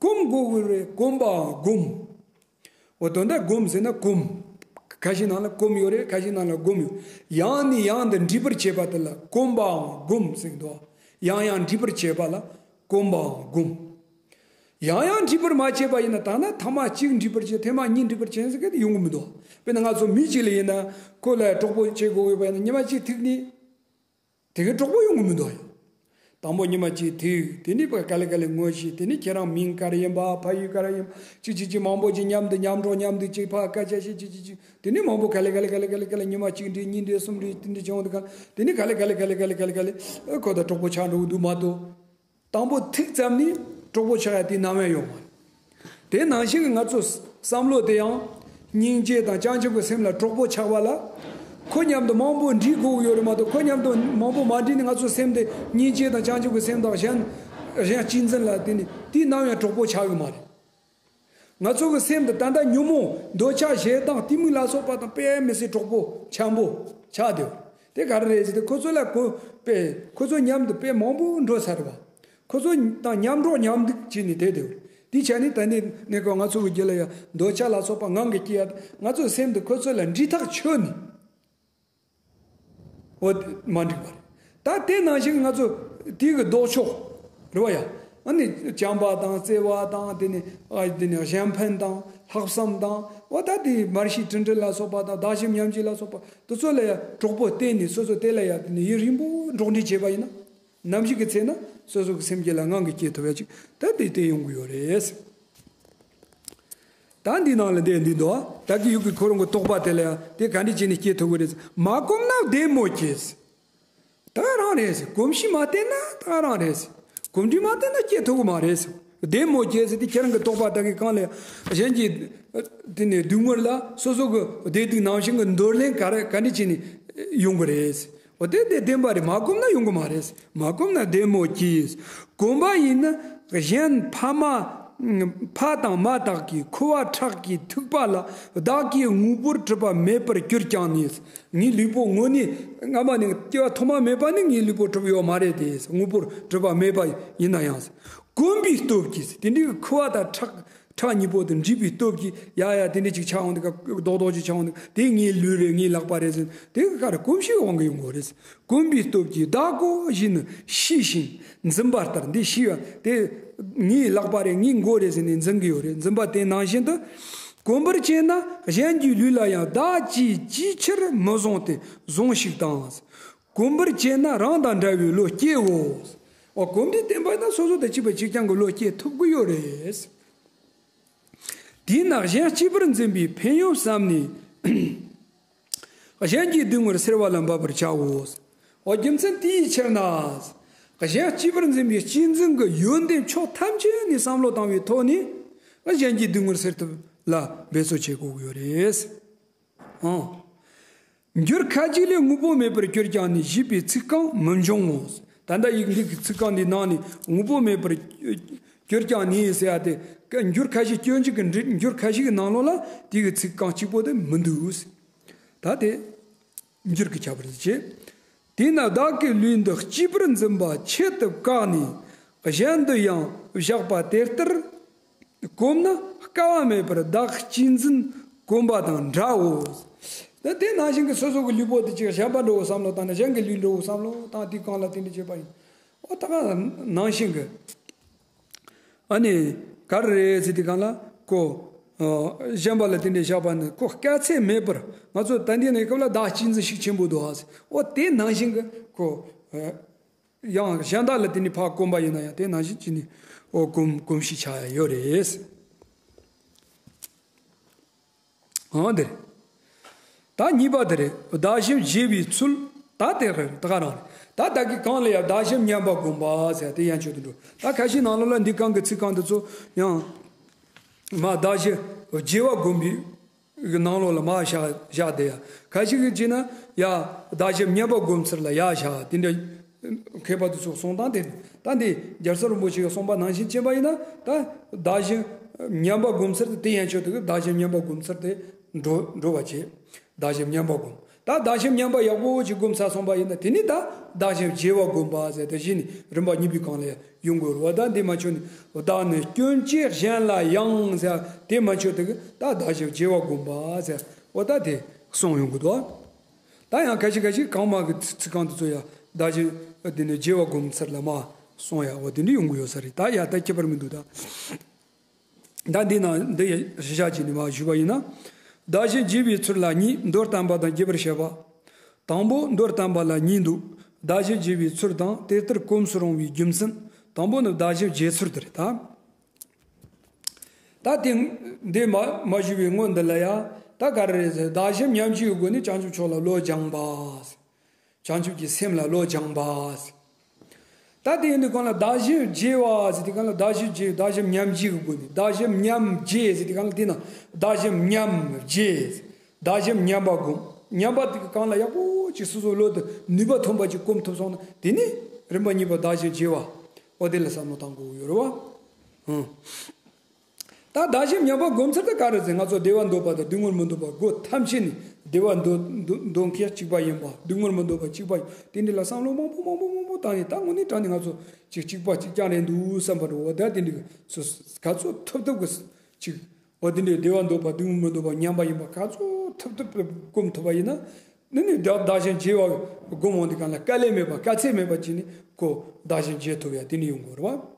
གོམས་དགོས་ཀྱི་རེད། གོམས་པའང་སྒོམ། འོ་དོན་དག་སྒོམ་ཟེར་ན་གོམས། ཁ་ཤས་ནང་ལ་གོམས་ཡོད་རེད། ཁ་ཤས་ནང་ལ་སྒོམ་ཡོད། ཡང་ནས་ཡང་དུ་འདྲིས་པར་བྱེད་པ་དེ་ལ་གོམས་པའང་སྒོམ་ཟེར་གྱི་འདུག། ཡང་ཡང་འདྲིས་པར་བྱེད་པ་ལ་གོམས་པའང་སྒོམ། ཡང་ཡང་འདྲིས་པར་མ་བྱས་པ་ཡིན་ན་ད་ན་ཐ་མ་གཅིག་འདྲིས་པར་བྱས། ཐེངས་མ་གཉིས་འདྲིས་པར་བྱས་ཟེར་གི་དེ་ཡོང་གི་མི་འདུག། དཔེར་ན་ང་ཚོ་མི་གཅིག་ལ་ཡིན་ན་ཁོ་ལ་གྲོགས་པོ་བྱེད་དགོས་ཡོད་པ་ཡིན་ན་ཉི་མ་གཅིག་ཐུག་ནས་དེ་གི་གྲོགས་པོ་ཡོང་གི་མི་འདུག་ཡ། དང་པོ་ཉི་མ་གཅིག་ཐུག། དེ་ནས་ཕར་ག་ལེ་ག་ལེ་ངོ་ཤེས། དེ་ནས་ཁྱེད་རང་མིང་ག་རེ་ཡིན་པ། ཕ་ཡུལ་ག་རེ་ཡིན་པ། ཅིག་ཅིག་ཅིག་མང་པོ་ཅིག་མཉམ་དུ་མཉམ་འགྲོགས་མཉམ་དུ་ཅིག་ཕར་སྐད་ཆ་བཤད། ཅིག་ཅིག་ཅིག། དེ་ནས་མང་པོ་ག་ལེ་ག་ལེ་ག་ལེ་ག་ལེ་ག་ལེ་ཉི་མ་གཅིག་འདྲིས་གཉིས་འདྲིས་གསུམ་འདྲིས་དེ་འདྲིས་བྱུང་དུས་ག་དེ་ནས་ག་ལེ་ག་ལེ་ག་ལེ་ག་ལེ་ག་ལེ་ཁོ་དང་གྲོགས་པོ་ཆགས་འགྲོ་གི་འདུག་མ་གཏོགས། དང་པོ་ཐུག་ཙམ་ནས་གྲོགས་པོ་ཆགས་ཡ་དེ་ནམ་ཡང་ཡོང་མ་རེད། དེ་ནང་བཞིན་གྱི་ང་ཚོ་བསམ་བློ་དེ་ཡང་སྙིང་རྗེ་དང་བྱང་ཆུབ་ཀྱི་སེམས་ལ་གྲོགས་པོ་ཆགས་པ་ལ། ཁོ་མཉམ་དུ་མང་པོ་འདྲིས་དགོས་ཀྱི་ཡོད་རེད་མ་གཏོགས། ཁོ་མཉམ་དུ་མང་པོ་མ་འདྲིས་ནས་ང་ཚོ་སེམས་དེ་སྙིང་རྗེ་དང་བྱང་ཆུབ་ཀྱི་སེམས་དང་གཞན་གཞན་གཅེས་འཛིན་ལ་དེ་ནི་དེ་ནམ་ཡང་གྲོགས་པོ་ཆགས་ཀྱི་མ་རེད། ང་ཚོ་གི་སེམས་དུ་ད་ལྟ་ཉོན་མོངས་འདོད་ཆགས་ཞེ་སྡང་གཏི་མུག་ལ་སོགས་པ་དང་དཔེ་མི་སྲིད་གྲོགས་པོ་འཆམ་པོ་ཆགས་བསྡད་ཡོད། དེ་ག་རེ་རེད་ཟེར་ཏེ་ཁོ་ཚོ་ལ་གོ་དཔེ་ཁོ་ཚོ་མཉམ་དུ་དཔེ་མང་པོ་འགྲོ་ཚར་བ། ཁོ་ཚོ་དང་མཉམ་འགྲོགས་མཉམ་འདུག་བྱས་ནས་བསྡད་བསྡད་ཡོད། དེའི་ཆ་ནས་ད་ནི་གནས་སྐབས་ང་ཚོ་གི་རྒྱུད་ལ་ཡང་འདོད་ཆགས་ལ་སོགས་པ་ངང་གིས་སྐྱེ་ཡ། ང་ཚོའི་སེམས་དུ་ཁོ་ཚོ་ལ་འདྲིས་ཐག་ཆོད་ནས། འོ། མ་འགྲིག་པ་རེད། ད་དེ་ནང་བཞིན་ང་ཚོ་དེའི་གི་ལྡོག་ཕྱོགས་རེད་བ་ཡ། ཨ་ནི་བྱམས་པ་དང་བརྩེ་བ་དང་། དེ་ནི་ཨ་དེ་ནི་གཞན་ཕན་དང་ལྷག་བསམ་དང་། འོ་ད་དེ་མར་ཤེས་དྲིན་དྲན་ལ་སོགས་པ་དང་། བདག་གཞན་མཉམ་བརྗེ་ལ་སོགས་པ་དེ་ཚོ་ལ་ཡ་གྲོགས་པོ་བསྟེན་ནས་སོ་སོ་དེ་ལ་ཡ་དེ་ནི་ཡུན་རིང་པོ་འགྲོགས་འདྲིས་བྱས་པ་ཡིན་ན། ནམ་ཞིག་གི་ཚེ་ན་སོ་སོ་གི་སེམས་རྒྱུད་ལ་ངང་གིས་སྐྱེ་ཐུབ་ཡ་ཅིག་ད་དེ་དེ་ཡོང་གི་ཡོད་རེད། ད་འདི་ནང་ལ་འདི་འདི་འདུག། ད་གི་ཡུག་གི་ཁོ་རང་གི་རྟོག་པ་དེ་ལ་ཡང་དེ་ག་འདྲ་བྱས་ནས་སྐྱེ་ཐུབ་གི་རེད། མ་གོམས་ན་བདེ་མོ་སྐྱེས། ད་ག་རང་རེད། གོམས་གཤིས་མ་བསྟེན་ན་ད་ག་རང་རེད། གོམས་འདྲིས་མ་བསྟེན་ན་སྐྱེ་ཐུབ་གི་མ་རེད། བདེ་མོ་སྐྱེས་ཟེར་དེ་ཁྱེད་རང་གི་རྟོག་པ་ད་གི་གང་ལ་ཡང་གཞན་གྱི་དེ་ནས་སྡུག་བསྔལ་ལ་སོ་སོ་གི་བདེ་སྡུག་ནང་བཞིན་གི་འདོར་ལེན་ག་རེ་ག་འདྲ་བྱས་ནས་ཡོང་གི་རེད། འོ་དེ་དེ་བདེན་པ་རེད། མ་གོམས་ན་ཡོང་གི་མ་རེད། མ་གོམས་ན་བདེ་མོ་སྐྱེས། གོམས་པ་ཡིན་ན་གཞན་ཕ་མ། ཕ་དང་མ་དག་གི་ཁུ་བ་ཁྲག་གི་ཐིགས་པ་ལ་བདག་གིས་དངོས་པོར་གྲུབ་པ་མེད་པར་གྱུར་ཀྱང་ནི། ངའི་ལུས་པོ་དངོས་གནས་སྔ་མ་ནས་སྐྱེ་བ་ཐོག་མ་མེད་པ་ནས་ངའི་ལུས་པོ་གྲུབ་ཡོད་མ་རེད་དེ། དངོས་པོར་གྲུབ་པ་མེད་པ་ཡིན་ན་ཡང་། གོམས་པའི་སྟོབས་ཀྱིས། དེ་འདྲའི་ཁུ་བ་དང་ཁྲག་ཁྲག་གཉིས་པོ་དེ་འདྲིས་པའི་སྟོབས་ཀྱིས། ཡ་ཡ་དེ་འདྲ་ཅིག་ཆགས་འོང་དུས་སྐབས་རྡོག་རྡོག་ཅིག་ཆགས་འོང་དུས་དེ་ངའི་ལུས་རེད། ངའི་ལག་པ་རེད་ཟེར། དེ་ག་རེ་གོམས་གཤིས་དབང་གིས་ཡོང་གི་རེད། གོམས་པའི་སྟོབས་ཀྱིས་བདག་གོ་བཞིན་ནི་ཤེས་ཤིང་འཛིན་པ་ལྟར། འདི་ཤེས་པ་དེ་ངའི་ལག་པ་རེད། ངའི་མགོ་རེད་ཟེར་ནས་འཛིན་གི་ཡོད་རེད། འཛིན་པ་དེ་ནང་བཞིན་དུ། གོམས་པར་བྱས་ན་གཞན་གྱི་ལུས་ལ་ཡང་བདག་གིས་ཅིའི་ཕྱིར་མི་བཟུང་སྟེ་བཟུང་ཞིག་དང་། གོམས་པར་བྱས་ན་རང་དང་འདྲ་བའི་བློ་སྐྱེའོ། འོ་གོམས་འདྲིས་བསྟེན་པ་ཡིན་ན་སོ་སོ་དང་གཅིག་པ་གཅིག་རྐྱང་གི་བློ་སྐྱེ་ཐུབ་ཀྱི་ཡོད་རེད། དེས་ན་གཞན་གཅེས་པར་འཛིན་པའི་ཕན་ཡོན་བསམས་ནས། གཞན་གྱི་སྡུག་བསྔལ་སེལ་བ་ལ་འབད་པར་བྱའོ། འོ་རྒྱུ་མཚན་དེའི་ཕྱིར་ན། གཞན་གཅེས་པར་འཛིན་པའི་གཅེས་འཛིན་གྱི་ཡོན་ཏན་ཕྱོགས་ཐམས་ཅད་ནས་བསམ་བློ་བཏང་བའི་ཐོག་ནས་གཞན་གྱི་སྡུག་བསྔལ་སེལ་ཐབས་ལ་འབད་རྩོལ་བྱེད་དགོས་ཀྱི་ཡོད་རེད། ཨང་། འགྱུར་ཁ་ཅིག་ལས་དངོས་པོ་མེད་པར་གྱུར་ཀྱང་ནི་ཞེས་པའི་ཚིག་རྐང་མི་འབྱུང་ངོ་། ད་ལྟ་ཡིག་འདི་གི་ཚིག་རྐང་འདི་ནང་ནས་དངོས་པོ་མེད་པར་གྱུར་ཀྱང་ནི་ཟེར་ཡ་དེ། འགྱུར་ཁ་ཤས་སྐྱོན་བརྗོད་ཀྱི་འགྲེལ། འགྱུར་ཁ་ཤས་ཀྱི་ནང་ལོགས་ལ་དེ་གི་ཚིག་རྐང་གཅིག་པོ་དེ་མི་འདུག། ད་དེ་འགྱུར་གྱི་ཁྱད་པར་དེ་བྱེད། དེས་ན་བདག་གི་ལུས་འདི་གཅེས་པར་འཛིན་པ་ཆེད་དུ་བཀག་ནས་གཞན་དུ་ཡང་བཞག་པ་དེ་ལྟར་གོམས་ན་དཀའ་བ་མེད་པར་བདག་གཅེས་འཛིན་གོམས་པ་དང་འདྲའོ། ད་དེ་ནང་བཞིན་གྱི་སོ་སོ་གི་ལུས་པོ་དེ་ཅིག་གཞན་པ་འདྲ་བོ་བསམ་བློ་བཏང་ན། གཞན་གྱི་ལུས་འདྲ་བོ་བསམ་བློ་བཏང་། དེའི་སྒང་ལ་དེ་འདྲ་བྱེད་པ་ཡིན། འོ་ད་ག་ནང་བཞིན་གྱི། ཨ་ནི་ག་རེ་རེད་ཟེར་དུས་སྒང་ལ་ཁོ། ཨ། གཞན་པ་ལ་དེ་འདྲའི་བཞག་པ་ནི་ཁོ་དཀའ་ཚེགས་མེད་པར། ང་ཚོ་ད་འདི་ནས་སྐབས་ལ་བདག་གཅེས་འཛིན་ཤུགས་ཆེན་པོ་འདུག་ཨ། འོ་དེ་ནང་བཞིན་གྱི་ཁོ། ཨ། ཡང་གཞན་དག་ལ་དེ་ནི་ཕར་གོམས་པ་ཡིན་ན་ཡང་དེ་ནང་བཞིན་གྱི་ནི། འོ་གོམས་གོམས་གཤིས་ཆགས་ཡ་ཡོད་རེད། ཨང་། འདིར། ད་གཉིས་པ་དེ་རེད། བདག་གཞན་བརྗེ་བའི་ཚུལ། ད་དེ་རེད། ད་ག་རང་རེད། ད་བདག་གིས་གང་ལ་ཡང་བདག་གཞན་མཉམ་པར་བསྒོམ་པ་ཟེར་དེ་ཡན་ཆོད་དུ་འགྲོ། ད་ཁ་ཤས་ནང་ལོགས་ལ་འདི་གང་གི་ཚིག་གང་དེ་ཚོ་ཡང་། མ་བདག་གཞན་བརྗེ་བ་བསྒོམ་པའི་ནང་ལོགས་ལ་མ་བཞག་བཞག་བསྡད་ཡ། ཁ་ཤས་ཀྱིས་བྱས་ན་ཡ་བདག་གཞན་མཉམ་པར་བསྒོམ་ཚུལ་ལ་ཡ་བཞག་དེ་འདྲ། མཁས་པ་དེ་ཚོ་གསུང་སྟངས་དེ། ད་འདི་རྒྱལ་ཚབ་རིན་པོ་ཆེ་གི་གསུངས་པ་ནང་བཞིན་བྱས་པ་ཡིན་ན། ད་བདག་གཞན་མཉམ་པར་བསྒོམ་ཚུལ་དེ་ཡན་ཆོད་དུ་བདག་གཞན་མཉམ་པར་བསྒོམ་ཚུལ་དེ། འགྲོ་འགྲོ་བ་བྱེད། བདག་གཞན་མཉམ་པ་བསྒོམ། ད་བདག་གཞན་མཉམ་པ་ཡག་པོ་ཅིག་བསྒོམས་ཚར་སོང་པ་ཡིན་ན། དེ་ནི་ད་བདག་གཞན་བརྗེ་བ་བསྒོམ་པ་ཟེར་དེ་བཞིན་རིམ་པ་གཉིས་པའི་སྒང་ལ་ཡོང་དགོས་རེད་བ། ད་འདི་མ་ཆོད་ནི་བདག་ནི་སྐྱོན་བཅས་གཞན་ལ་ཡང་ཟེར་དེ་མ་ཆོད་དེ་གི་ད་བདག་གཞན་བརྗེ་བ་བསྒོམ་པ་ཟེར་བ་ད་དེ་གསུངས་ཡོང་གི་འདུག། ད་ཡང་ཁ་ཤས་ཁ་ཤས་གང་མ་གི་ཚིག་ཚིག་གང་དུ་ཚོ་ཡ་བདག་གཞན་དེ་ནི་བརྗེ་བ་བསྒོམ་ཚར་ལ་མ་གསུངས་ཡ་བ་དེ་འདྲ་ཡོང་གི་ཡོད་ས་རེད། ད་ཡ་ད་ཁྱད་པར་མི་འདུག་ད། ད་འདི་ན་འདི་གཞི་བཞག་ཅིག་ནས་མར་ཞུས་པ་ཡིན་ན། བདག་གཞན་བརྗེ་བའི་ཚུལ་ལ་གཉིས། མདོར་བསྟན་པ་དང་རྒྱས་པར་བཤད་པ། དང་པོ་མདོར་བསྟན་པ་ལ་གཉིས་འདུག། བདག་གཞན་བརྗེ་བའི་ཚུལ་དང་དེ་ལྟར་གོམས་སུ་རུང་བའི་རྒྱུ་མཚན། དང་པོ་ནི་བདག་གཞན་བརྗེ་ཚུལ་དེ་རེད་ད། ད་དེ་འདི་མ་མ་ཞུས་པའི་སྔོན་འདི་ལ་ཡ་ད་ག་རེ་རེད་ཟེར། བདག་གཞན་མཉམ་བརྗེའི་སྒོ་ནས་བྱང་ཆུབ་མཆོག་ལ་བློ་སྦྱང་པ། བྱང་ཆུབ་ཀྱི་སེམས་ལ་བློ་སྦྱང་པ། ད་དེ་ཡིན་དུས་གང་ལ་བདག་གཞན་བརྗེ་བ་ཟེར་དུས་གང་ལ་བདག་གཞན་བརྗེ་བདག་གཞན་མཉམ་བརྗེ་གི་སྒོ་ནས། བདག་གཞན་མཉམ་བརྗེ་ཟེར་དུས་གང་ལ་དེ་ན་བདག་གཞན་མཉམ་བརྗེ། བདག་གཞན་མཉམ་པ་བསྒོམ། མཉམ་པ་དེ་གང་ལ་ཡག་པོ་ཅིག་སོ་སོའི་བློ་དེ་ནུས་པ་ཐོན་པ་ཅིག་སྒོམ་ཐུབ་སོང་ན་དེ་ནི་རིམ་པ་གཉིས་པ་བདག་གཞན་བརྗེ་བ། འོ་དེ་ལ་བསམ་བློ་བཏང་དགོས་ཡོད་རེད་བ། ཨང་། ད་བདག་གཞན་མཉམ་པ་སྒོམ་ཚུལ་དེ་ག་རེ་ཟེར། ང་ཚོ་བདེ་བ་འདོད་པ་དང་སྡུག་བསྔལ་མི་འདོད་པ་སྒོ་ཐམས་ཅད་ནས་བདེ་བ་འདོད་འདོད་འདོད་མཁན་གཅིག་པ་ཡིན་པ། སྡུག་བསྔལ་མི་འདོད་པ་གཅིག་པ་ཡིན། དེ་འདྲ་ལ་བསམ་བློ་མང་པོ་མང་པོ་མང་པོ་བཏང་ནས། ད་དངོས་གནས་དྲང་གནས་ང་ཚོ་ཅིག་གཅིག་པ་གཅིག་རྐྱང་རེད་འདུག་བསམ་པ་འགྲོ་བ། ད་དེ་འདྲ་སོ་ག་ཚོད་ཐུབ་ཐུབ་གི་ཅིག་འོ་དེ་འདྲ་བདེ་བ་འདོད་པ་སྡུག་བསྔལ་མི་འདོད་པ་མཉམ་པ་ཡིན་པ་ག་ཚོད་ཐུབ་ཐུབ་སྒོམ་ཐུབ་པ་ཡིན་ན། ནི་ནི་བདག་བདག་གཞན་བརྗེ་བ་སྒོམ་འོང་དུས་གང་ལ་དཀའ་ལས་མེད་པ་དཀའ་ཚེགས་མེད་པ་བྱས་ནས་ཁོ་བདག་གཞན་བརྗེ་ཐུབ་ཡ་དེ་འདྲ་ཡོང་དགོས་རེད་བ།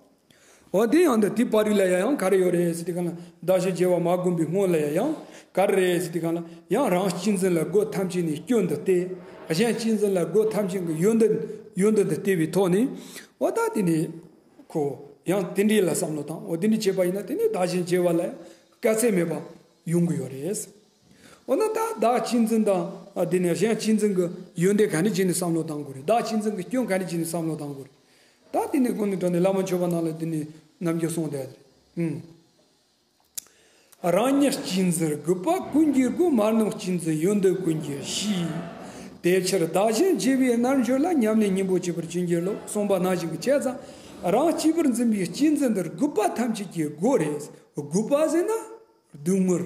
འོ་དེ་ཡང་འདི་དེ་པར་རིས་ལ་ཡ་ཡང་ག་རེ་ཡོད་རེད་ཟེར་དུས་གང་ལ། བདག་གཞན་བརྗེ་བ་མ་བསྒོམ་པའི་སྔོན་ལ་ཡ་ཡང་ག་རེ་རེད་ཟེར་དུས་གང་ལ། ཡང་རང་གཅེས་འཛིན་ལ་སྒོ་ཐམས་ཅད་ནས་སྐྱོན་འདི་སྟེ། གཞན་གཅེས་འཛིན་ལ་སྒོ་ཐམས་ཅད་ཀྱི་ཡོན་ཏན་ཡོན་ཏན་འདི་བལྟས་པའི་ཐོག་ནས། འོ་ད་དེ་ནས་ཁོ་ཡང་དེ་འདྲའི་ལ་བསམ་བློ་བཏང་། འོ་དེ་འདྲ་བྱས་པ་ཡིན་ན་དེ་ནས་བདག་གཞན་བརྗེ་བ་ལ་དཀའ་ཚེགས་མེད་པ་ཡོང་གི་ཡོད་རེད། འོ་ན་ད་བདག་གཅེས་འཛིན་དང་དེ་ནས་གཞན་གཅེས་འཛིན་གྱི་ཡོན་ཏན་ག་འདྲ་བྱས་ནས་བསམ་བློ་བཏང་དགོས་རེད། བདག་གཅེས་འཛིན་གྱི་སྐྱོན་ག་འདྲ་བྱས་ནས་བསམ་བློ་བཏང་དགོས་རེད། ད་དེ་ནས་དགོན་ནས་འགྲོ་ནས་བླ་མ་མཆོད་པ་ནང་ལ་དེ་ནས་རྣམ་འགྱུར་གསུངས་བསྡད་རེད། ཨུམ། རང་ཉིད་གཅེས་འཛིན་རྒུད་པ་ཀུན་གྱི་སྒོ། མར་ནུབ་གཅེས་འཛིན་ཡོན་ཏན་ཀུན་གྱི་གཞི། དེ་ཕྱིར་བདག་གཞན་བརྗེ་བའི་རྣལ་འབྱོར་ལ། ཉམས་ལེན་སྙིང་པོ་བྱེད་པར་བྱིན་གྱིས་རློབས། གསུངས་པ་ནང་བཞིན་གྱི་བྱས་ཙང་རང་གཅེས་པར་འཛིན་པའི་གཅེས་འཛིན་འདིར་རྒུད་པ་ཐམས་ཅད་ཀྱི་སྒོ་རེད། རྒུད་པ་ཟེར་ན་སྡུག་བསྔལ།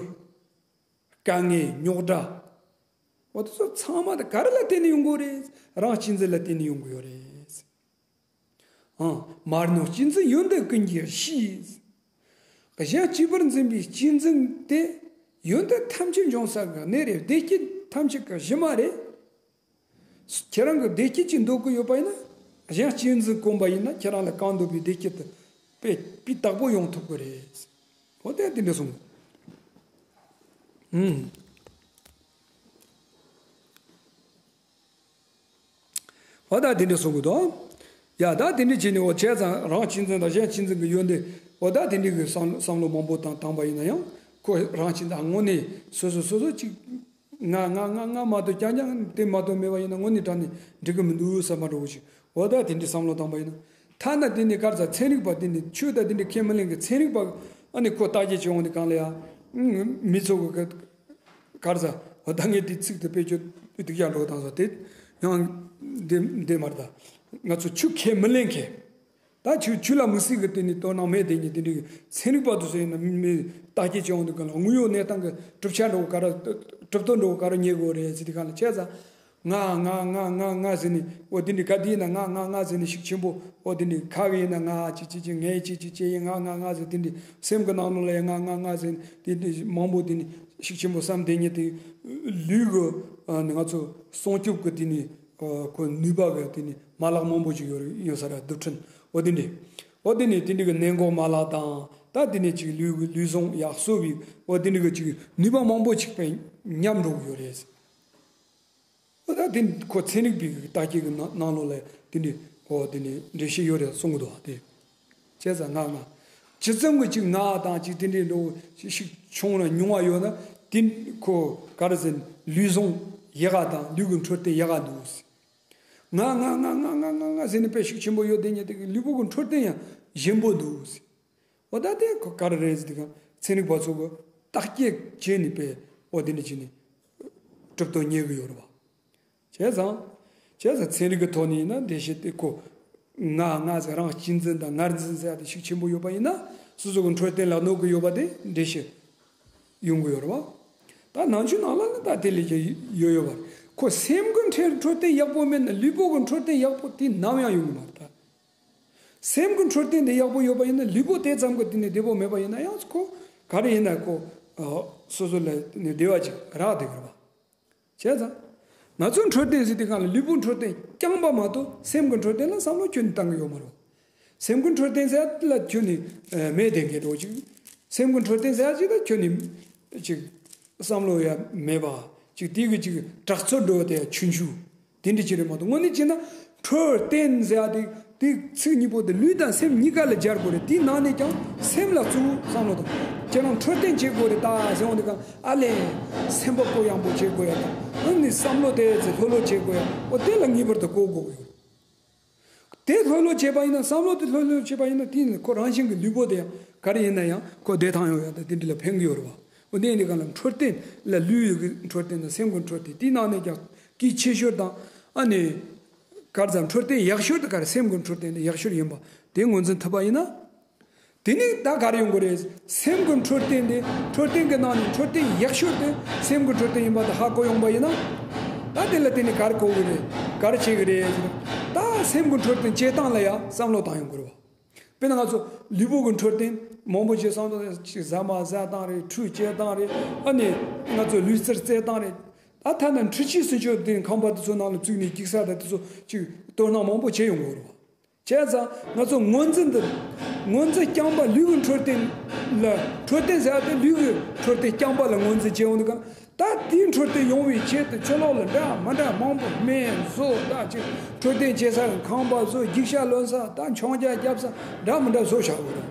དཀའ་ངལ། རྙོག་དྲ། འོ་དེ་ཚོ་ཚང་མ་དེ་ག་རེ་ལ་བརྟེན་ནས་ཡོང་གི་ཡོད་རེད། རང་གཅེས་འཛིན་ལ་བརྟེན་ནས་ཡོང་གི་ཡོད་རེད། ཨང་། མར་ནུབ་གཅེས་འཛིན་ཡོན་ཏན་ཀུན་གྱི་གཞི། གཞན་གཅེས་པར་འཛིན་པའི་གཅེས་འཛིན་དེ་ཡོན་ཏན་ཐམས་ཅད་འབྱུང་ས་གི་གནས་རེད། བདེ་སྐྱིད་ཐམས་ཅད་ཀྱི་གཞི་མ་རེད། ཁྱེད་རང་གི་བདེ་སྐྱིད་ཅིག་འདོད་ཀྱི་ཡོད་པ་ཡིན་ན། གཞན་གཅེས་འཛིན་བསྒོམས་པ་ཡིན་ན་ཁྱེད་རང་ལ་གང་འདོད་པའི་བདེ་སྐྱིད་དེ་སྤེལ་སྤེལ་དག་པོ་ཡོང་ཐུབ་ཀྱི་རེད། འོ་དེ་དེ་འདྲ་གསུངས། ཨུམ། འོ་ད་དེ་འདྲ་གསུང་གི་འདུག། ཡ་ད་དེ་འདྲ་བྱས་ནས་འོ་བྱས་ཙང་རང་གཅེས་འཛིན་དང་གཞན་གཅེས་འཛིན་གྱི་ཡོན་ཏན། འོ་ད་དེ་འདྲ་གི་བསམ་བསམ་བློ་མང་པོ་བཏང་བཏང་པ་ཡིན་ན་ཡང་ཁོ་རང་གཅེས་འཛིན་དངོས་གནས་སོ་སོ་སོ་སོ་གཅིག་ང་ང་ང་ང་མ་གཏོགས་རྐྱང་རྐྱང་དེ་མ་གཏོགས་མེད་པ་ཡིན་ན་དངོས་གནས་དྲང་གནས་འགྲིག་གི་མི་འདུག་བསམ་པ་འདྲ་བོ་ཞིག། འོ་ད་དེ་འདྲ་བསམ་བློ་བཏང་པ་ཡིན་ན། ཐ་ན་དེ་ནས་ག་རེ་ཟེར། ཚན་རིག་པ་དེ་ནས་ཆོས་དང་དེ་འདྲ་ཁས་མི་ལེན་གི་ཚན་རིག་པ་ཨ་ནི་ཁོ་བརྟག་དཔྱད་བྱེད་འོང་དུས་གང་ལ་ཡ། མི་ཚོ་གི་ག་རེ་ཟེར། འོ་ད་ངས་དེ་ཚིག་དེ་དཔེ་ཆ་སྡུག་ཅག་འགྲོ་བཏང་ཟེར་དེ་ཡང་དེ་དེ་མ་རེད་ད། ང་ཚོ་ཆོས་ཁས་མི་ལེན་མཁན། ད་ཆོས་ཆོས་ལ་མི་སྲིད་གི་དེ་ནི་དོ་སྣང་མེད་དེ་ཉིད་དེ་འདྲའི་ཚན་རིག་པ་དེ་ཚོ་ཡིན་ན་མི་མི་བརྟག་དཔྱད་བྱེད་འོང་དུས་གང་ལ་དངོས་ཡོད་གནས་སྟངས་ཀྱི་གྲུབ་ཆ་འགྲོ་ག་རེ་གྲུབ་དོན་འགྲོ་ག་རེ་རྙེད་དགོས་རེད་ཟེར་དུས་གང་ལ་བྱས་ཙང་། ང་ང་ང་ང་ང་ཟེར་ནས། འོ་དེ་འདྲའི་ག་དེ་ཡིན་ན་ང་ང་ང་ཟེར་ནས་ཤུགས་ཆེན་པོ། འོ་དེ་འདྲའི་ཁ་གི་ཡིན་ན་ང་ཅི་ཅི་ཅི་ངའི་ཅི་ཅི་ཅི་ཡིན་ང་ང་ང་ཟེར། དེ་འདྲའི་སེམས་ཀྱི་ནང་ལོགས་ལ་ཡང་ང་ང་ང་ཟེར་ནས་དེ་འདྲའི་མང་པོ་དེ་ནས་ཤུགས་ཆེན་པོ་བསམ་དེ་ཉིད་དེ་ལུས་ཀྱི་ང་ཚོ་སྲུང་སྐྱོབ་ཀྱི་དེ་ནས་ཁོ་ནུས་པ་གི་དེ་ནས་མ་ལག་མང་པོ་ཅིག་ཡོད་ཡོད་ས་རེད། རྡུལ་ཕྲན། འོ་དེ་འདྲའི་འོ་དེ་ནས་དེ་འདྲའི་གི་ནད་འགོག་མ་ལག་དང་ད་དེ་ནས་ཅིག་ལུས་ལུས་ཟུངས་ཡག་གསོ་བའི་འོ་དེ་འདྲའི་གི་ཅིག་ནུས་པ་མང་པོ་ཅིག་པས་ཉམས་འགྲོ་གི་ཡོད་རེད། ཨོ་ད་དེ་ཁོ་ཚན་རིག་པའི་བརྟག་དཔྱད་ཀྱི་ནང་ནང་ལོགས་ལ་དེ་འདྲའི་ཨོ་དེ་ནས་འགྲེལ་བཤད་ཡོད་རེད་གསུང་གི་འདུག་དེ། བྱས་ཙང་ང་ང་། ཇི་ཙམ་གྱི་ཅིག་ང་དང་ཅིག་དེ་འདྲའི་འགྲོ་ཞིག་ཆུང་ན་ཉུང་བ་ཡོད་ན་དེ་ཁོ་ག་རེ་ཟེར་ལུས་ཟུངས་ཡག་ག་དང་ལུས་ཀྱི་འཕྲོད་བསྟེན་ཡག་ག་འདུག། ང་ང་ང་ཟེར་ནས་དཔེ་ཤུགས་ཆེན་པོ་ཡོད་དེ་ཉིད་དེ་གི་ལུས་པོ་གི་འཕྲོད་བསྟེན་ཡང་ཞན་པོ་འདུག། འོ་ད་དེ་ཁོ་ག་རེ་རེད་ཟེར་དུས་གང་ཚན་རིག་པ་ཚོ་གི་བརྟག་དཔྱད་བྱས་ནས་པས་འོ་དེ་འདྲ་བྱས་ནས་གྲུབ་དོན་རྙེད་གི་ཡོད་རེད་བ། བྱས་ཙང་། བྱས་ཙང་ཚན་རིག་གི་ཐོག་ནས་ཡིན་ན་འགྲེལ་བཤད་དེ་ཁོ་ང་ང་ཟེར་རང་གཅེས་འཛིན་དང་ངར་འཛིན་ཟེར་ཡ་དེ་ཤུགས་ཆེན་པོ་ཡོད་པ་ཡིན་ན་སོ་སོ་གི་འཕྲོད་བསྟེན་ལ་གནོད་གི་ཡོད་པ་དེ་འགྲེལ་བཤད་ཡོང་གི་ཡོད་རེད་བ། ད་ནང་ཆོས་ནང་ལ་ནི་ད་དེ་ལས་ཀྱང་ཡོད་ཡོད་པ་རེད། ཁོ་སེམས་ཀྱི་འཕྲོད་འཕྲོད་བསྟེན་ཡག་པོ་མེད་ན་ལུས་པོ་གི་འཕྲོད་བསྟེན་ཡག་པོ་དེ་ནམ་ཡང་ཡོང་གི་མ་རེད་ད། སེམས་ཀྱི་འཕྲོད་བསྟེན་དེ་ཡག་པོ་ཡོད་པ་ཡིན་ན་ལུས་པོ་དེ་ཙམ་གྱི་དེ་ནས་བདེ་པོ་མེད་པ་ཡིན་ན་ཡང་ཁོ་ག་རེ་ཡིན་ན་ཁོ་སོ་སོ་ལ་ནི་བདེ་བ་ཅིག་རག་བསྡད་ཀྱི་རེད་པ། བྱས་ཙང་། ང་ཚོའི་འཕྲོད་བསྟེན་ཟེར་དུས་སྒང་ལ་ལུས་པོའི་འཕྲོད་བསྟེན་རྐྱང་པ་མ་གཏོགས་སེམས་ཀྱི་འཕྲོད་བསྟེན་ལ་བསམ་བློ་ཁྱོན་ནས་བཏང་གི་ཡོད་མ་རེད། སེམས་ཀྱི་འཕྲོད་བསྟེན་ཟེར་ཡ་ལ་ཁྱོན་ནས་མེད་བསྡད་མཁན་འདྲ་བོ་ཅིག་སེམས་ཀྱི་འཕྲོད་བསྟེན་ཟེར་ཡ་ཅིག་ལ་ཁྱོན་ནས་ཅིག་བསམ་བློ་ཡ་མེད་པ་ཅིག་དེ་གི་ཅིག་དྲག་རྩལ་འགྲོ་བ་དེ་ཡ་ཆུང་ཆུང་། དེ་འདྲ་ཅིག་རེད་མ་གཏོགས་དངོས་གནས་བྱས་ན་འཕྲོད་བསྟེན་ཟེར་ཡ་དེ་དེ་ཚིག་གཉིས་པོ་དེ་ལུས་དང་སེམས་གཉིས་ཀ་ལ་སྦྱར་དགོས་རེད། དེའི་ནང་ནས་ཀྱང་སེམས་ལ་གཙོ་བོ་བསམ་བློ་དང་ཁྱེད་རང་འཕྲོད་བསྟེན་བྱེད་དགོས་རེད་ད་ཟེར་འོང་དུས་སྒང་ཨ་ལས་སེམས་པ་གུ་ཡངས་པོ་བྱེད་དགོས་ཡ་དང་ཨ་ནི་བསམ་བློ་དེ་ཚེ་ལྷོད་ལྷོད་བྱེད་དགོས་ཡ་འོ་དེ་ལ་ངེས་པར་དུ་གོ་དགོས་ཀྱི་ཡོད། དེ་ལྷོད་ལྷོད་བྱས་པ་ཡིན་ན་བསམ་བློ་དེ་ལྷོད་ལྷོད་བྱས་པ་ཡིན་ན་དེ་ནི་ཁོ་རང་བཞིན་གྱི་ལུས་པོ་དེ་ཡང་ག་རེ་ཡིན་ན་ཡང་ཁོ་བདེ་ཐང་ཡོང་ཡ་དང་དེ་འདྲ་ལ་ཕན་གྱི་ཡོད་རེད་བ། འོ་དེ་ཡིན་དུས་སྒང་ལ་འཕྲོད་བསྟེན་ལ་ལུས་ཀྱི་འཕྲོད་བསྟེན་དང་སེམས་ཀྱི་འཕྲོད་བསྟེན་དེའི་ནང་ནས་ཀྱང་གལ་ཆེ་ཤོས་དང་ཨ་ནི། ག་རེ་ཟེར་འཕྲོད་བསྟེན་ཡག་ཤོས་དེ་ག་རེ་སེམས་ཀྱི་འཕྲོད་བསྟེན་དེ་ཡག་ཤོས་ཡིན་པ་དེ་ངོས་འཛིན་ཐུབ་པ་ཡིན་ན། དེ་ནི་ད་ག་རེ་ཡོང་གི་རེད། སེམས་ཀྱི་འཕྲོད་བསྟེན་དེ་འཕྲོད་བསྟེན་གྱི་ནང་ནས་འཕྲོད་བསྟེན་ཡག་ཤོས་དེ་སེམས་ཀྱི་འཕྲོད་བསྟེན་ཡིན་པ་དེ་ཧ་གོ་ཡོང་པ་ཡིན་ན། ད་དེ་ལ་བརྟེན་ནས་ག་རེ་གོ་གི་རེད། ག་རེ་བྱེད་ཀྱི་རེད་ཟེར་ན། ད་སེམས་ཀྱི་འཕྲོད་བསྟེན་བྱེད་སྟངས་ལ་ཡང་བསམ་བློ་བཏང་ཡོང་གི་རེད་བ། དཔེར་ན་ང་ཚོ་ལུས་པོ་གི་འཕྲོད་བསྟེན་མང་པོ་བྱས་སོང་ཙང་ཅིག་ཟ་མ་ཟ་སྟངས་རེད། ཁྲུས་བྱེད་སྟངས་རེད། ཨ་ནི་ང་ཚོ་ལུས་རྩལ་རྩེད་སྟངས་རེད། ད་ཐ་ན་འཕྲུལ་ཆས་སུ་འཇུག་དེ་ཁང་པ་དེ་ཚོ་ནང་ལ་བཙུགས་ནས་འགྱིག་ས་དང་དེ་ཚོ་ཅིག་དོ་སྣང་མང་པོ་བྱེད་ཡོང་གི་རེད་བ། བྱས་ཙང་ང་ཚོ་ངོས་འཛིན་འདི་ངོས་འཛིན་རྐྱང་པ་ལུས་ཀྱི་འཕྲོད་བསྟེན་ལ་འཕྲོད་བསྟེན་ཟེར་ཡ་དེ་ལུས་ཀྱི་འཕྲོད་བསྟེན་རྐྱང་པ་ལ་ངོས་འཛིན་བྱེད་ཡོང་དུས་གང་ད་དེའི་འཕྲོད་བསྟེན་ཡོང་བའི་ཆེད་དུ་ཕྱི་ལོགས་ལ་འདྲ་མི་འདྲ་མང་པོ་སྨན་བཟོ་ད་ཅིག་འཕྲོད་བསྟེན་བྱེད་ས་ཁང་པ་བཟོ་འགྱིག་ཤག་ལོན་ས་ད་མཆོང་རྒྱ་རྒྱབ་ས་འདྲ་མི་འདྲ་བཟོ་བཞག་དགོས་རེད།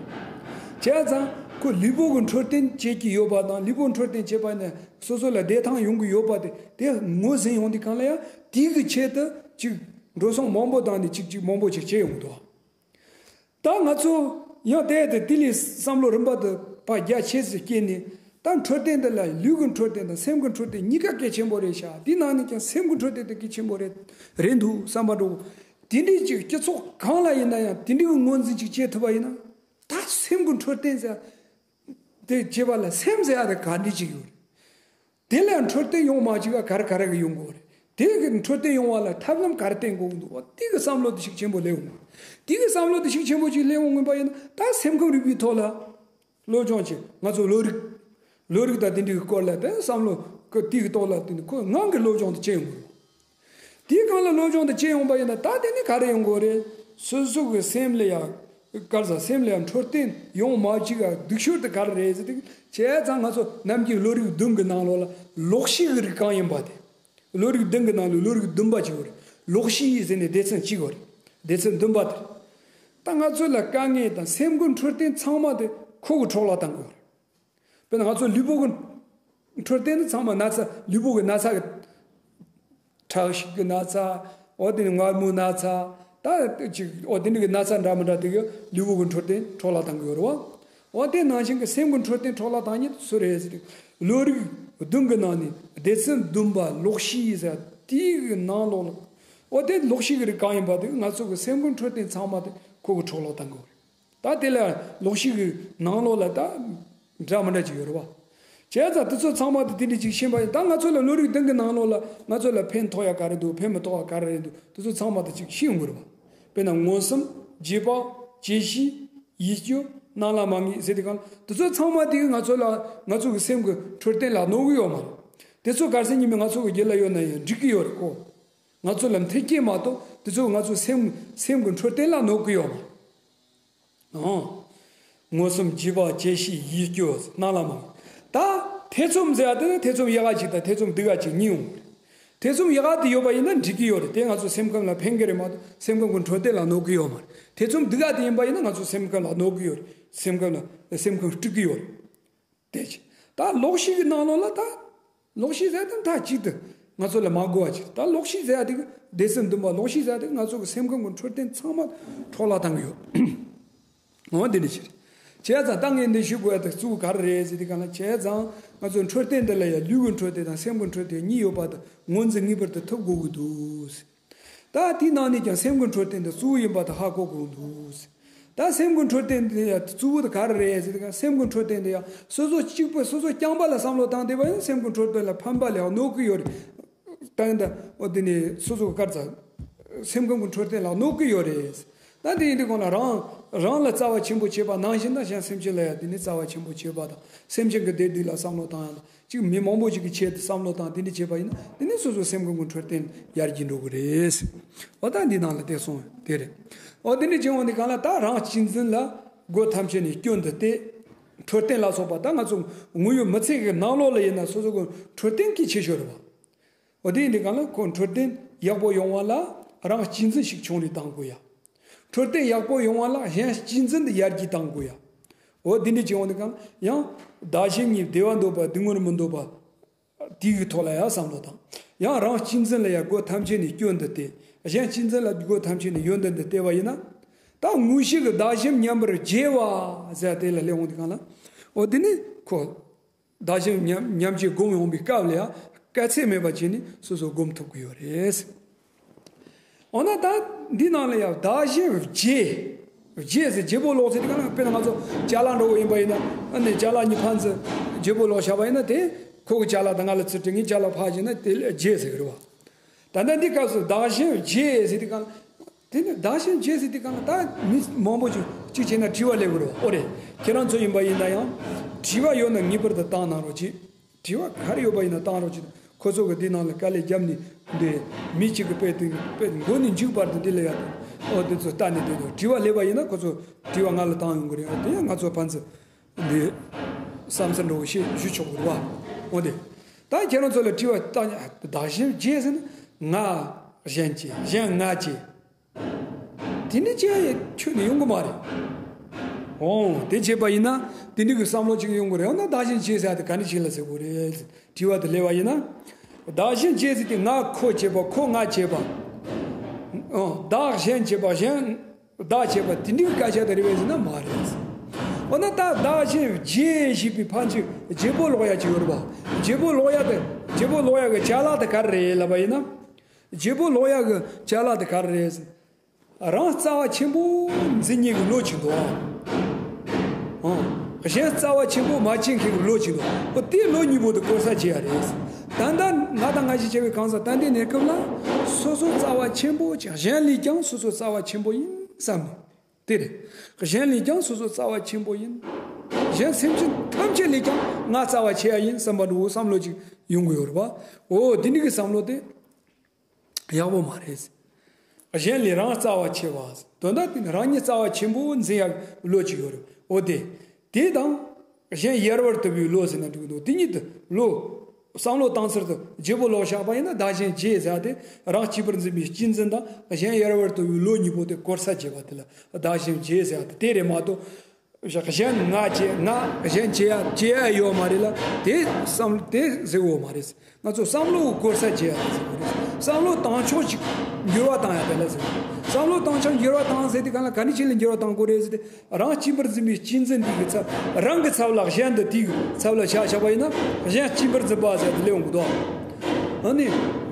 བྱས་ཙང་ཁོ་ལུས་པོ་གི་འཕྲོད་བསྟེན་བྱེད་ཀྱི་ཡོད་པ་དང་ལུས་པོ་འཕྲོད་བསྟེན་བྱེད་པ་ནི་སོ་སོ་ལ་བདེ་ཐང་ཡོང་གི་ཡོད་པ་དེ་དེ་ངོས་ཟིན་ཡོང་དུས་གང་ལ་ཡང་དེའི་གི་ཆེད་དུ་ཅིག་འགྲོ་སོང་མང་པོ་བཏང་ནས་ཅིག་ཅིག་མང་པོ་ཅིག་བྱེད་ཡོང་གི་འདུག་ད་ང་ཚོ་ཡང་དེ་དེ་དེ་ལས་བསམ་བློ་རིམ་པ་དུ་ཕར་རྒྱ་ཆེ་ཙམ་སྐྱེས་ནས་ད་འཕྲོད་བསྟེན་འདི་ལ་ལུས་ཀྱི་འཕྲོད་བསྟེན་དང་སེམས་ཀྱི་འཕྲོད་བསྟེན་གཉིས་ཀ་གལ་ཆེན་པོ་རེད་ཤག་དེའི་ནང་ནས་ཀྱང་སེམས་ཀྱི་འཕྲོད་བསྟེན་དེ་གལ་ཆེན་པོ་རེད་རེད་འདུག་བསམ་པ་འགྲོ། དེ་འདྲའི་ཅིག་སྤྱི་ཚོགས་གང་ལ་ཡིན་ན་ཡང་དེ་འདྲའི་ངོས་འཛིན་ཅིག་བྱེད་ཐུབ་པ་ཡིན་ན་ད་སེམས་ཀྱི་འཕྲོད་བསྟེན་ཟེར་དེ་བྱེད་པ་ལ་སེམས་ཟེར་ཡ་དེ་ག་འདྲ་ཅིག་ཡོད་རེད། དེ་ལ་འཕྲོད་བསྟེན་ཡོང་མ་བཅུག་ག་ག་རེ་ག་རེ་གི་ཡོང་གི་རེད། དེ་གི་འཕྲོད་བསྟེན་ཡོང་བ་ལ་ཐབས་ལམ་ག་རེ་བསྟེན་དགོས་ཀྱི་འདུག་བ། དེ་གི་བསམ་བློ་དེ་ཤུགས་ཆེན་པོ་སླེབས་འོང་། དེ་གི་བསམ་བློ་དེ་ཤུགས་ཆེན་པོ་ཅིག་སླེབས་འོང་ངེས་པ་ཡིན་ན་ད་སེམས་ཁམས་རིག་པའི་ཐོག་ལ་སློབ་སྦྱོང་བྱེད། ང་ཚོ་བློ་རིག་བློ་རིག་དང་དེ་འདྲའི་སྐོར་ལ་དེ་བསམ་བློ་གི་དེ་གི་ཐོག་ལ་དེ་ནི་ཁོ་ངང་གི་སློབ་སྦྱོང་དེ་བྱེད་ཡོང་གི་རེད། དེའི་སྒང་ལ་སློབ་སྦྱོང་དེ་བྱེད་ཡོང་པ་ཡིན་ན་ད་དེ་ནི་ག་རེ་ཡོང་གི་རེད། སོ་སོ་གི་སེམས་ལ་ཡང་ག་རེ་ཟ་སེམས་ལ་ཡང་འཕྲོད་བསྟེན་ཡོང་མ་བཅུག་ག་སྡུག་ཤོས་དེ་ག་རེ་རེད་ཟེར་དུས་བྱས་ཙང་ང་ཚོ་ནམ་རྒྱུན་བློ་རིག་བདུན་གི་ནང་ལོགས་ལ་ལོག་ཤེས་ཀྱི་རིགས་གང་ཡིན་པ་དེ། བློ་རིག་བདུན་གྱི་ནང་ལ་བློ་རིག་བདུན་པ་གཅིག་ཡོད་རེད། ལོག་ཤེས་ཟེར་ནས་སྡེ་ཚན་གཅིག་ཡོད་རེད། སྡེ་ཚན་བདུན་པ་དེ། ད་ང་ཚོ་ལ་དཀའ་ངལ་དང་སེམས་ཀྱི་འཕྲོད་བསྟེན་ཚང་མ་དེ་ཁོ་གི་འཕྲོ་བརླག་བཏང་གི་ཡོད་རེད། དཔེར་ན་ང་ཚོ་ལུས་པོ་གི་འཕྲོད་བསྟེན་ནི་ཚང་མ་ན་ཚ་ལུས་པོ་གི་ན་ཚ་གི་ཁྲག་ཤེད་ཀྱི་ན་ཚ། འོ་དེ་ནི་མངར་མོའི་ན་ཚ། ད་ཅིག་འོ་དེ་འདྲ་གི་ན་ཚ་འདྲ་མི་འདྲ་དེ་གི་ལུས་པོ་གི་འཕྲོད་བསྟེན་འཕྲོ་བརླག་བཏང་གི་ཡོད་རེད་བ། འོ་དེ་ནང་བཞིན་གི་སེམས་ཀྱི་འཕྲོད་བསྟེན་འཕྲོ་བརླག་བཏང་མཁན་དེ་སུ་རེད་ཟེར་དུས་བློ་རིག་བདུན་གི་ནང་ནས་སྡེ་ཚན་བདུན་པ་ལོག་ཤེས་ཟེར་དེའི་གི་ནང་ལོགས་ལ། འོ་དེ་ལོག་ཤེས་ཀྱི་རིགས་གང་ཡིན་པ་དེ་ང་ཚོ་གི་སེམས་ཀྱི་འཕྲོད་བསྟེན་ཚང་མ་དེ་ཁོ་གི་འཕྲོ་བརླག་བཏང་གི་ཡོད་རེད། ད་དེ་ལ་ལོག་ཤེས་ཀྱི་ནང་ལོགས་ལ་ད་འདྲ་མི་འདྲ་ཅིག་ཡོད་རེད་བ། བྱས་ཙང་དེ་ཚོ་ཚང་མ་དེ་དེ་འདྲ་ཅིག་ཤེས་པ་ཡིན་ད་ང་ཚོ་ལ་བློ་རིག་བདུན་གྱི་ནང་ལོགས་ལ་ང་ཚོ་ལ་ཕན་ཐོགས་ཡ་ག་རེ་འདུག་ཕན་མི་ཐོགས་ཡ་ག་རེ་རེད་འདུག་དེ་ཚོ་ཚང་མ་དེ་ཅིག་ཤེས་ཡོང་གི་རེད་བ། དཔེར་ན་མངོན་སུམ་བརྗོད་པ་བཅད་ཤེས་ཡིད་སྐྱོ་སྣང་ལ་མ་ངེས་ཟེར་དེ་གང་དེ་ཚོ་ཚང་མ་དེ་གིས་ང་ཚོ་ལ་ང་ཚོ་གི་སེམས་ཀྱི་འཕྲོད་བསྟེན་ལ་གནོད་གི་ཡོད་མ་རེད། དེ་ཚོ་ག་རེ་ཟེར་ཉི་མ་ང་ཚོ་གི་རྒྱུད་ལ་ཡོད་ན་ཡང་འགྲིག་གི་ཡོད་རེད་ཀོ། ང་ཚོ་ལ་མཐུན་རྐྱེན་མ་གཏོགས་དེ་ཚོ་ང་ཚོ་སེམས་སེམས་ཀྱི་འཕྲོད་བསྟེན་ལ་གནོད་གི་ཡོད་མ་རེད། ཨང་། མངོན་སུམ་བརྗོད་པ་བཅད་ཤེས་ཡིད་སྐྱོ་སྣང་ལ་མ། ད་ཐེ་ཚོམ་ཟེར་བ་དེ་ནི་ཐེ་ཚོམ་ཡག་ག་ཅིག་དང་ཐེ་ཚོམ་སྡུག་ག་ཅིག་གཉིས་ཡོང་གི་རེད། ཐེ་ཚོམ་ཡག་ག་དེ་ཡོད་པ་ཡིན་ན་འགྲིག་གི་ཡོད་རེད་དེ་ང་ཚོ་སེམས་ཁམས་ལ་ཕན་གི་རེད་མ་གཏོགས་སེམས་ཁམས་ཀྱི་འཕྲོད་བསྟེན་ལ་གནོད་གི་ཡོད་མ་རེད། ཐེ་ཚོམ་སྡུག་ག་དེ་ཡིན་པ་ཡིན་ན་ང་ཚོ་སེམས་ཁམས་ལ་གནོད་གི་ཡོད་རེད། སེམས་ཁམས་ལ་སེམས་ཁམས་དཀྲུག་གི་ཡོད་རེད། དེ་ཅི། ད་ལོག་ཤེས་ཀྱི་ནང་ལོགས་ལ་ད། ལོག་ཤེས་ཟེར་དང་ད་གཅིག་ཏུ་ང་ཚོ་ལ་མ་གོ་བ་ཅིག་ད་ལོག་ཤེས་ཟེར་ཡ་དེ་གི་སྡེ་ཚན་བདུན་པ་ལོག་ཤེས་ཟེར་ཡ་དེ་གི་ང་ཚོ་གི་སེམས་ཁམས་ཀྱི་འཕྲོད་བསྟེན་ཚང་མ་འཕྲོ་བརླག་བཏང་གི་ཡོད། འོ་འདི་འདྲ་ཅིག་རེད། བྱས་ཙང་ད་ངས་འདི་ཞུ་དགོས་ཡ་དེ་གཙོ་བོ་ག་རེ་རེད་ཟེར་དེ་ག་ལ་བྱས་ཙང་ང་ཚོའི་འཕྲོད་བསྟེན་འདི་ལ་ཡ་ལུས་ཀྱི་འཕྲོད་བསྟེན་དང་སེམས་ཀྱི་འཕྲོད་བསྟེན་གཉིས་ཡོད་པ་དེ་ངོས་འཛིན་ངེས་པར་དུ་ཐུབ་དགོས་ཀྱི་འདུག་ད་དེའི་ནང་ནས་ཀྱང་སེམས་ཀྱི་འཕྲོད་བསྟེན་དེ་གཙོ་བོ་ཡིན་པ་དེ་ཧ་གོ་དགོས་འདུག་ད་སེམས་ཀྱི་འཕྲོད་བསྟེན་དེ་ཡང་གཙོ་བོ་དེ་ག་རེ་རེད་ཟེར་དུས། སེམས་ཀྱི་འཕྲོད་བསྟེན་དེ་ཡང་སོ་སོ་གཅིག་པུ་སོ་སོ་རྐྱང་པ་ལ་བསམ་བློ་བཏང་བསྡད་པ་ཡིན་ན། སེམས་ཀྱི་འཕྲོད་བསྟེན་ལ་ཕན་པ་ལས་གནོད་ཀྱི་ཡོད་རེད། ད་ཡིན་ད་འོ་དེ་ནས་སོ་སོ་གི་དཀར་ཚ་སེམས་ཁམས་ཀྱི་འཕྲོད་བསྟེན་ལ་གནོད་ཀྱི་ཡོད་རེད། ད་དེ་ཡིན་དུས་གང་ལ་རང་རང་ལ་བརྩེ་བ་ཆེན་པོ་བྱེད་པ་ནང་བཞིན། ད་གཞན་སེམས་ཅན་ལ་ཡང་དེ་ནས་བརྩེ་བ་ཆེན་པོ་བྱེད་པ་དང་། སེམས་ཅན་གྱི་བདེ་སྡུག་ལ་བསམ་བློ་བཏང་ཡང་། ད་གཅིག་མི་མང་པོ་ཞིག་གི་ཆེད་དུ་བསམ་བློ་བཏང་། དེ་འདྲ་བྱས་པ་ཡིན་ན་དེ་ནས་སོ་སོའི་སེམས་ཁམས་ཀྱི་འཕྲོད་བསྟེན་ཡར་རྒྱས་འགྲོ་གི་རེད། འོ་ད་འདི་ནང་ལ་དེ་གསུངས་དེ་རེད། འོ་དེ་འདྲ་བྱས་འོང་དུས་གང་ལ་ད་རང་གཅེས་འཛིན་ལ་སྒོ་ཐམས་ཅད་ནས་སྐྱོན་འདི་སྟེ། འཕྲོད་བསྟེན་ལ་སོགས་པ། ད་ང་ཚོ་དངོས་ཡོད་མི་ཚེ་གི་ནང་ལོགས་ལ་ཡིན་ན་སོ་སོ་གི་འཕྲོད་བསྟེན་གལ་ཆེ་ཤོས་རེད་བ། འོ་དེ་ཡིན་དུས་གང་ལ་ཁོ་འཕྲོད་བསྟེན་ཡག་པོ་ཡོང་བ་ལ་རང་གཅེས་འཛིན་ཞིག་ཆུང་རུ་གཏང་དགོས་ཡ། འཕྲོད་བསྟེན་ཡག་པོ་ཡོང་བ་ལ་གཞན་གཅེས་འཛིན་དེ་ཡར་རྒྱས་གཏང་དགོས་ཡ། འོ་དེ་འདྲ་བྱས་འོང་དུས་གང་ལ་ཡང་བདག་གཞན་གཉིས་བདེ་བ་འདོད་པ་སྡུག་བསྔལ་མི་འདོད་པ། དེའི་ཐོག་ལ་ཡང་བསམ་བློ་བཏང་། ཡང་རང་གཅེས་འཛིན་ལ་ཡང་སྒོ་ཐམས་ཅད་ནས་སྐྱོན་འདི་སྟེ། གཞན་གཅེས་འཛིན་ལ་སྒོ་ཐམས་ཅད་ནས་ཡོན་ཏན་འདི་སྟེར་བ་ཡིན་ན། ད་དངོས་གཞི་གི་བདག་གཞན་མཉམ་པར་བརྗེ་བ་ཟེར་དེ་ལ་སླེབས་འོང་དུས་གང་ལ། འོ་དེ་ནི་ཁོ་བདག་གཞན་མཉམ་མཉམ་བརྗེ་སྒོམ་ཡོང་བའི་སྐབས་ལ་ཡང་དཀའ་ཚེགས་མེད་པ་བྱས་ནས་སོ་སོ་སྒོམ་ཐུབ་ཀྱི་ཡོད་རེད། འོ་ན་ད་འདི་ནང་ལ་ཡང་བདག་གཞན་བརྗེ། བརྗེ་ཟེར་བརྗེ་པོ་ལོག་ཟེར་དེ་ག་ལ། དཔེར་ན་ང་ཚོ་ཅ་ལག་འདྲ་བོ་ཡིན་པ་ཡིན་ན། ཨ་ནི་ཅ་ལག་གཉིས་ཕན་ཚུན་བརྗེ་པོ་ལོག་བཞག་པ་ཡིན་ན། དེ་ཁོ་གི་ཅ་ལག་དེ་ང་ལ་ཚུར་སྤྲད། ངའི་ཅ་ལག་ཕར་བརྗེ་ན་དེ་ལ་བརྗེ་ཟེར་གི་རེད་བ། ད་ལྟ་འདི་སྐབས་སུ་བདག་གཞན་བརྗེ་ཟེར་དེ་ག་ལ། དེ་ནི་བདག་གཞན་བརྗེ་ཟེར་དེ་ག་ལ་ད་མི་མང་པོ་ཅིག་གཅིག་བྱས་ན་དྲི་བ་སླེབས་གི་རེད་བ། ཨོ་རེད། ཁྱེད་རང་ཚོ་ཡིན་པ་ཡིན་ན་ཡང་དྲི་བ་ཡོད་ན་ངེས་པར་དུ་བཏང་གནང་རོགས་གྱིས། དྲི་བ་ག་རེ་ཡོད་པ་ཡིན་ན་བཏང་རོགས་གྱིས། ཁོ་ཚོ་གི་འདི་ནང་ལ་དཀའ་ལས་བརྒྱབ་ནས་འདི་མི་གཅིག་གི་དཔེ་དེ་དཔེ་མགོ་ནས་མཇུག་བར་དུ་འདི་ལ་ཡ། ཨོ་དེ་ཚོ་ལྟ་ནས་བསྡད་འདུག་དྲི་བ་སླེབས་པ་ཡིན་ན་ཁོ་ཚོ་དྲི་བ་ང་ལ་བཏང་ཡོང་གི་རེད། ཨོ་དེ་ཡང་ང་ཚོ་ཕན་ཚུན་འདི་བསམ་ཚུལ་འདྲ་བོ་ཞིག་ཞུ་ཆོག་གི་རེད་བ། ཨོ་དེ་ད་ཁྱེད་རང་ཚོ་ལ་དྲི་བ་བཏང་། བདག་གཞན་བརྗེ་ཟེར་ན་ང་གཞན་བརྗེ། གཞན་ང་བརྗེ། དེ་འདྲ་བྱས་ཡ་ཁྱོན་ནས་ཡོང་གི་མ་རེད། འོ་དེ་བྱས་པ་ཡིན་ན་དེ་འདྲ་གི་བསམ་བློ་ཅིག་ཡོང་གི་རེད། འོ་ན་བདག་གཞན་བརྗེ་ཟེར་ཡ་དེ་ག་འདྲ་ཞིག་ལ་ཟེར་དགོས་རེད། དྲི་བ་དེ་སླེབས་པ་ཡིན་ན། བདག་གཞན་བརྗེ་ཟེར་དེ་ང་ཁོ་བྱས་པ། ཁོ་ང་བྱས་པ། འོ་བདག་གཞན་བྱས་པ། གཞན་བདག་བྱས་པ། དེ་འདྲའི་སྐད་ཆ་དེ་རེད་པས་ཟེར་ན་མ་རེད། འོ་ན་ད་བདག་གཞན་བརྗེ་ཞེས་པའི་ཕན་ཚུན་བརྗེ་པོ་ལོག་ཡ་ཅིག་ཡོད་རེད་པ། བརྗེ་པོ་ལོག་ཡ་དེ། བརྗེ་པོ་ལོག་ཡ་གི་ཅ་ལག་དེ་ག་རེ་རེད་ལབ་པ་ཡིན་ན། བརྗེ་པོ་ལོག་ཡ་གི་ཅ་ལག་དེ་ག་རེ་རེད། རང་རྩ་བ་ཆེན་པོ་འཛིན་མཁན་གྱི་བློ་ཅིག་འདུག་ཨང་། གཞན་རྩ་བ་ཆེན་པོ་མ་བྱེད་མཁན་གྱི་བློ་ཅིག་འདུག་འོ་དེ་བློ་གཉིས་པོ་དེ་བཀོལ་ས་བྱེད་ཡ་རེད། ད་ལྟ་ང་དང་ང་ཞིག་བྱ་བའི་གང་ཟག་ད་ལྟའི་གནས་སྐབས་ལ་སོ་སོ་རྩ་བ་ཆེན་པོ་ཅིག་གཞན་ལས་ཀྱང་སོ་སོ་རྩ་བ་ཆེན་པོ་ཡིན་བསམ་ནས། དེ་རེད། གཞན་ལས་ཀྱང་སོ་སོ་རྩ་བ་ཆེན་པོ་ཡིན། གཞན་སེམས་ཅན་ཐམས་ཅད་ལས་ཀྱང་ང་རྩ་བ་ཆེ་ཡ་ཡིན་བསམ་པ་འདྲ་བོ་བསམ་བློ་ཅིག་ཡོང་གི་ཡོད་རེད་པ། འོ་དེ་འདྲ་གི་བསམ་བློ་དེ་ཡག་པོ་མ་རེད། གཞན་ལས་རང་རྩ་བ་ཆེ་བ། དོན་དག་དེ་ནི་རང་ཉིད་རྩ་བ་ཆེན་པོ་འཛིན་ཡག་བློ་ཅིག་ཡོད་རེད། འོ་དེ། དེ་དང་གཞན་ཡལ་བར་དོར་བའི་བློ་ཟེར་ན་འགྲིག་གི་འདུག་དེ་གཉིས་དེ་བློ། བསམ་བློ་བཏང་ཚུལ་དུ་བརྗེ་པོ་ལོག་བཞག་པ་ཡིན་ན་བདག་གཞན་བརྗེ་ཟེར་ཏེ། རང་གཅེས་པར་འཛིན་པའི་གཅེས་འཛིན་དང་གཞན་ཡལ་བར་དོར་བའི་བློ་གཉིས་པོ་དེ་བཀོལ་ས་བྱེད་པ་དེ་ལ་བདག་གཞན་བརྗེ་ཟེར་ཏེ་དེ་རེད་མ་གཏོགས། གཞན་ང་བྱེད། ང་གཞན་བྱེད་ཡ་བྱེད་ཡ་ཡོད་མ་རེད་ལ། དེ་བསམ་དེ་ཟེར་འོ་མ་རེད། ང་ཚོ་བསམ་བློ་བཀོལ་ས་བྱེད་ཡ་ཟེར་བ་རེད། བསམ་བློ་བཏང་ཕྱོགས་ཅིག་འགྱུར་བ་བཏང་ཡ་དེ་ལ་ཟེར་བ་རེད། བསམ་བློ་བཏང་ཕྱོགས་འགྱུར་བ་བཏང་ཟེར་དུས་གང་ལ་ག་འདྲ་ཅིག་ལ་འགྱུར་བ་བཏང་དགོས་རེད་ཟེར་ཏེ། རང་གཅེས་པར་འཛིན་པའི་གཅེས་འཛིན་དེ་གི་ཚབ། རང་གི་ཚབ་ལ་གཞན་དེ་དེའི་ཚབ་ལ་བཞག་བཞག་པ་ཡིན་ན་གཞན་གཅེས་པར་འཛིན་པ་ཟེར་དེ་ལས་འོང་གི་འདུག་ཨ་ནི།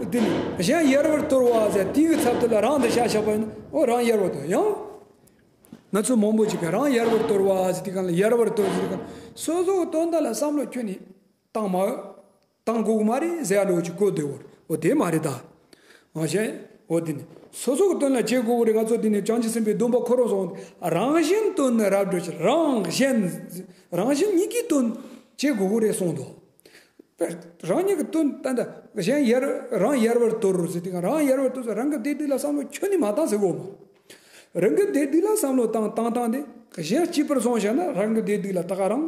དེ་ནི་གཞན་ཡལ་བར་དོར་བ་ཟེར་དེའི་ཚབ་དེ་ལ་རང་དེ་བཞག་བཞག་པ་ཡིན་ན་འོ་རང་ཡལ་བར་དོར་ཡང་། ང་ཚོ་མང་པོ་ཅིག་གིས་རང་ཡལ་བར་དོར་བ་ཟེར་དུས་གང་ལ་ཡལ་བར་དོར་ཟེར་དུས་གང་སོ་སོ་གི་དོན་དག་ལ་བསམ་བློ་ཁྱོན་ནས་བཏང་མ། བཏང་དགོས་ཀྱི་མ་རེད་ཟེར་ཡ་འདྲ་བོ་ཅིག་བཀོད་བསྡད་ཡོད་རེད། འོ་དེ་མ་རེད་ད། ང་གཞན། འོ་དེ་ནི་སོ་སོ་གི་དོན་ལ་བྱེད་དགོས་ཀྱི་རེད། ང་ཚོ་དེ་ནི་བྱང་ཆུབ་སེམས་དཔའི་སྡོམ་པ་ཁོ་རང་སོང་། རང་གཞན་དོན་ནི་རབ་བགྲོད་ཕྱིར། རང་གཞན། རང་གཞན་གཉིས་ཀའི་དོན་བྱེད་དགོས་ཀྱི་རེད་གསུངས་འདུག་རང་ཉིད་ཀྱི་དོན་ད་ལྟ་གཞན་ཡལ་རང་ཡལ་བར་དོར་ཟེར་དུས་གང་རང་ཡལ་བར་དོར་ཟེར་རང་གི་བདེ་སྡུག་ལ་བསམ་བློ་ཁྱོན་ནས་མ་བཏང་ཟེར་གོ་མ། རང་གི་བདེ་སྡུག་ལ་བསམ་བློ་བཏང་བཏང་བཏང་དེ་གཞན་གཅེས་པར་བཟུང་བཞག་ན་རང་གི་བདེ་སྡུག་ལ་ད་ག་རང་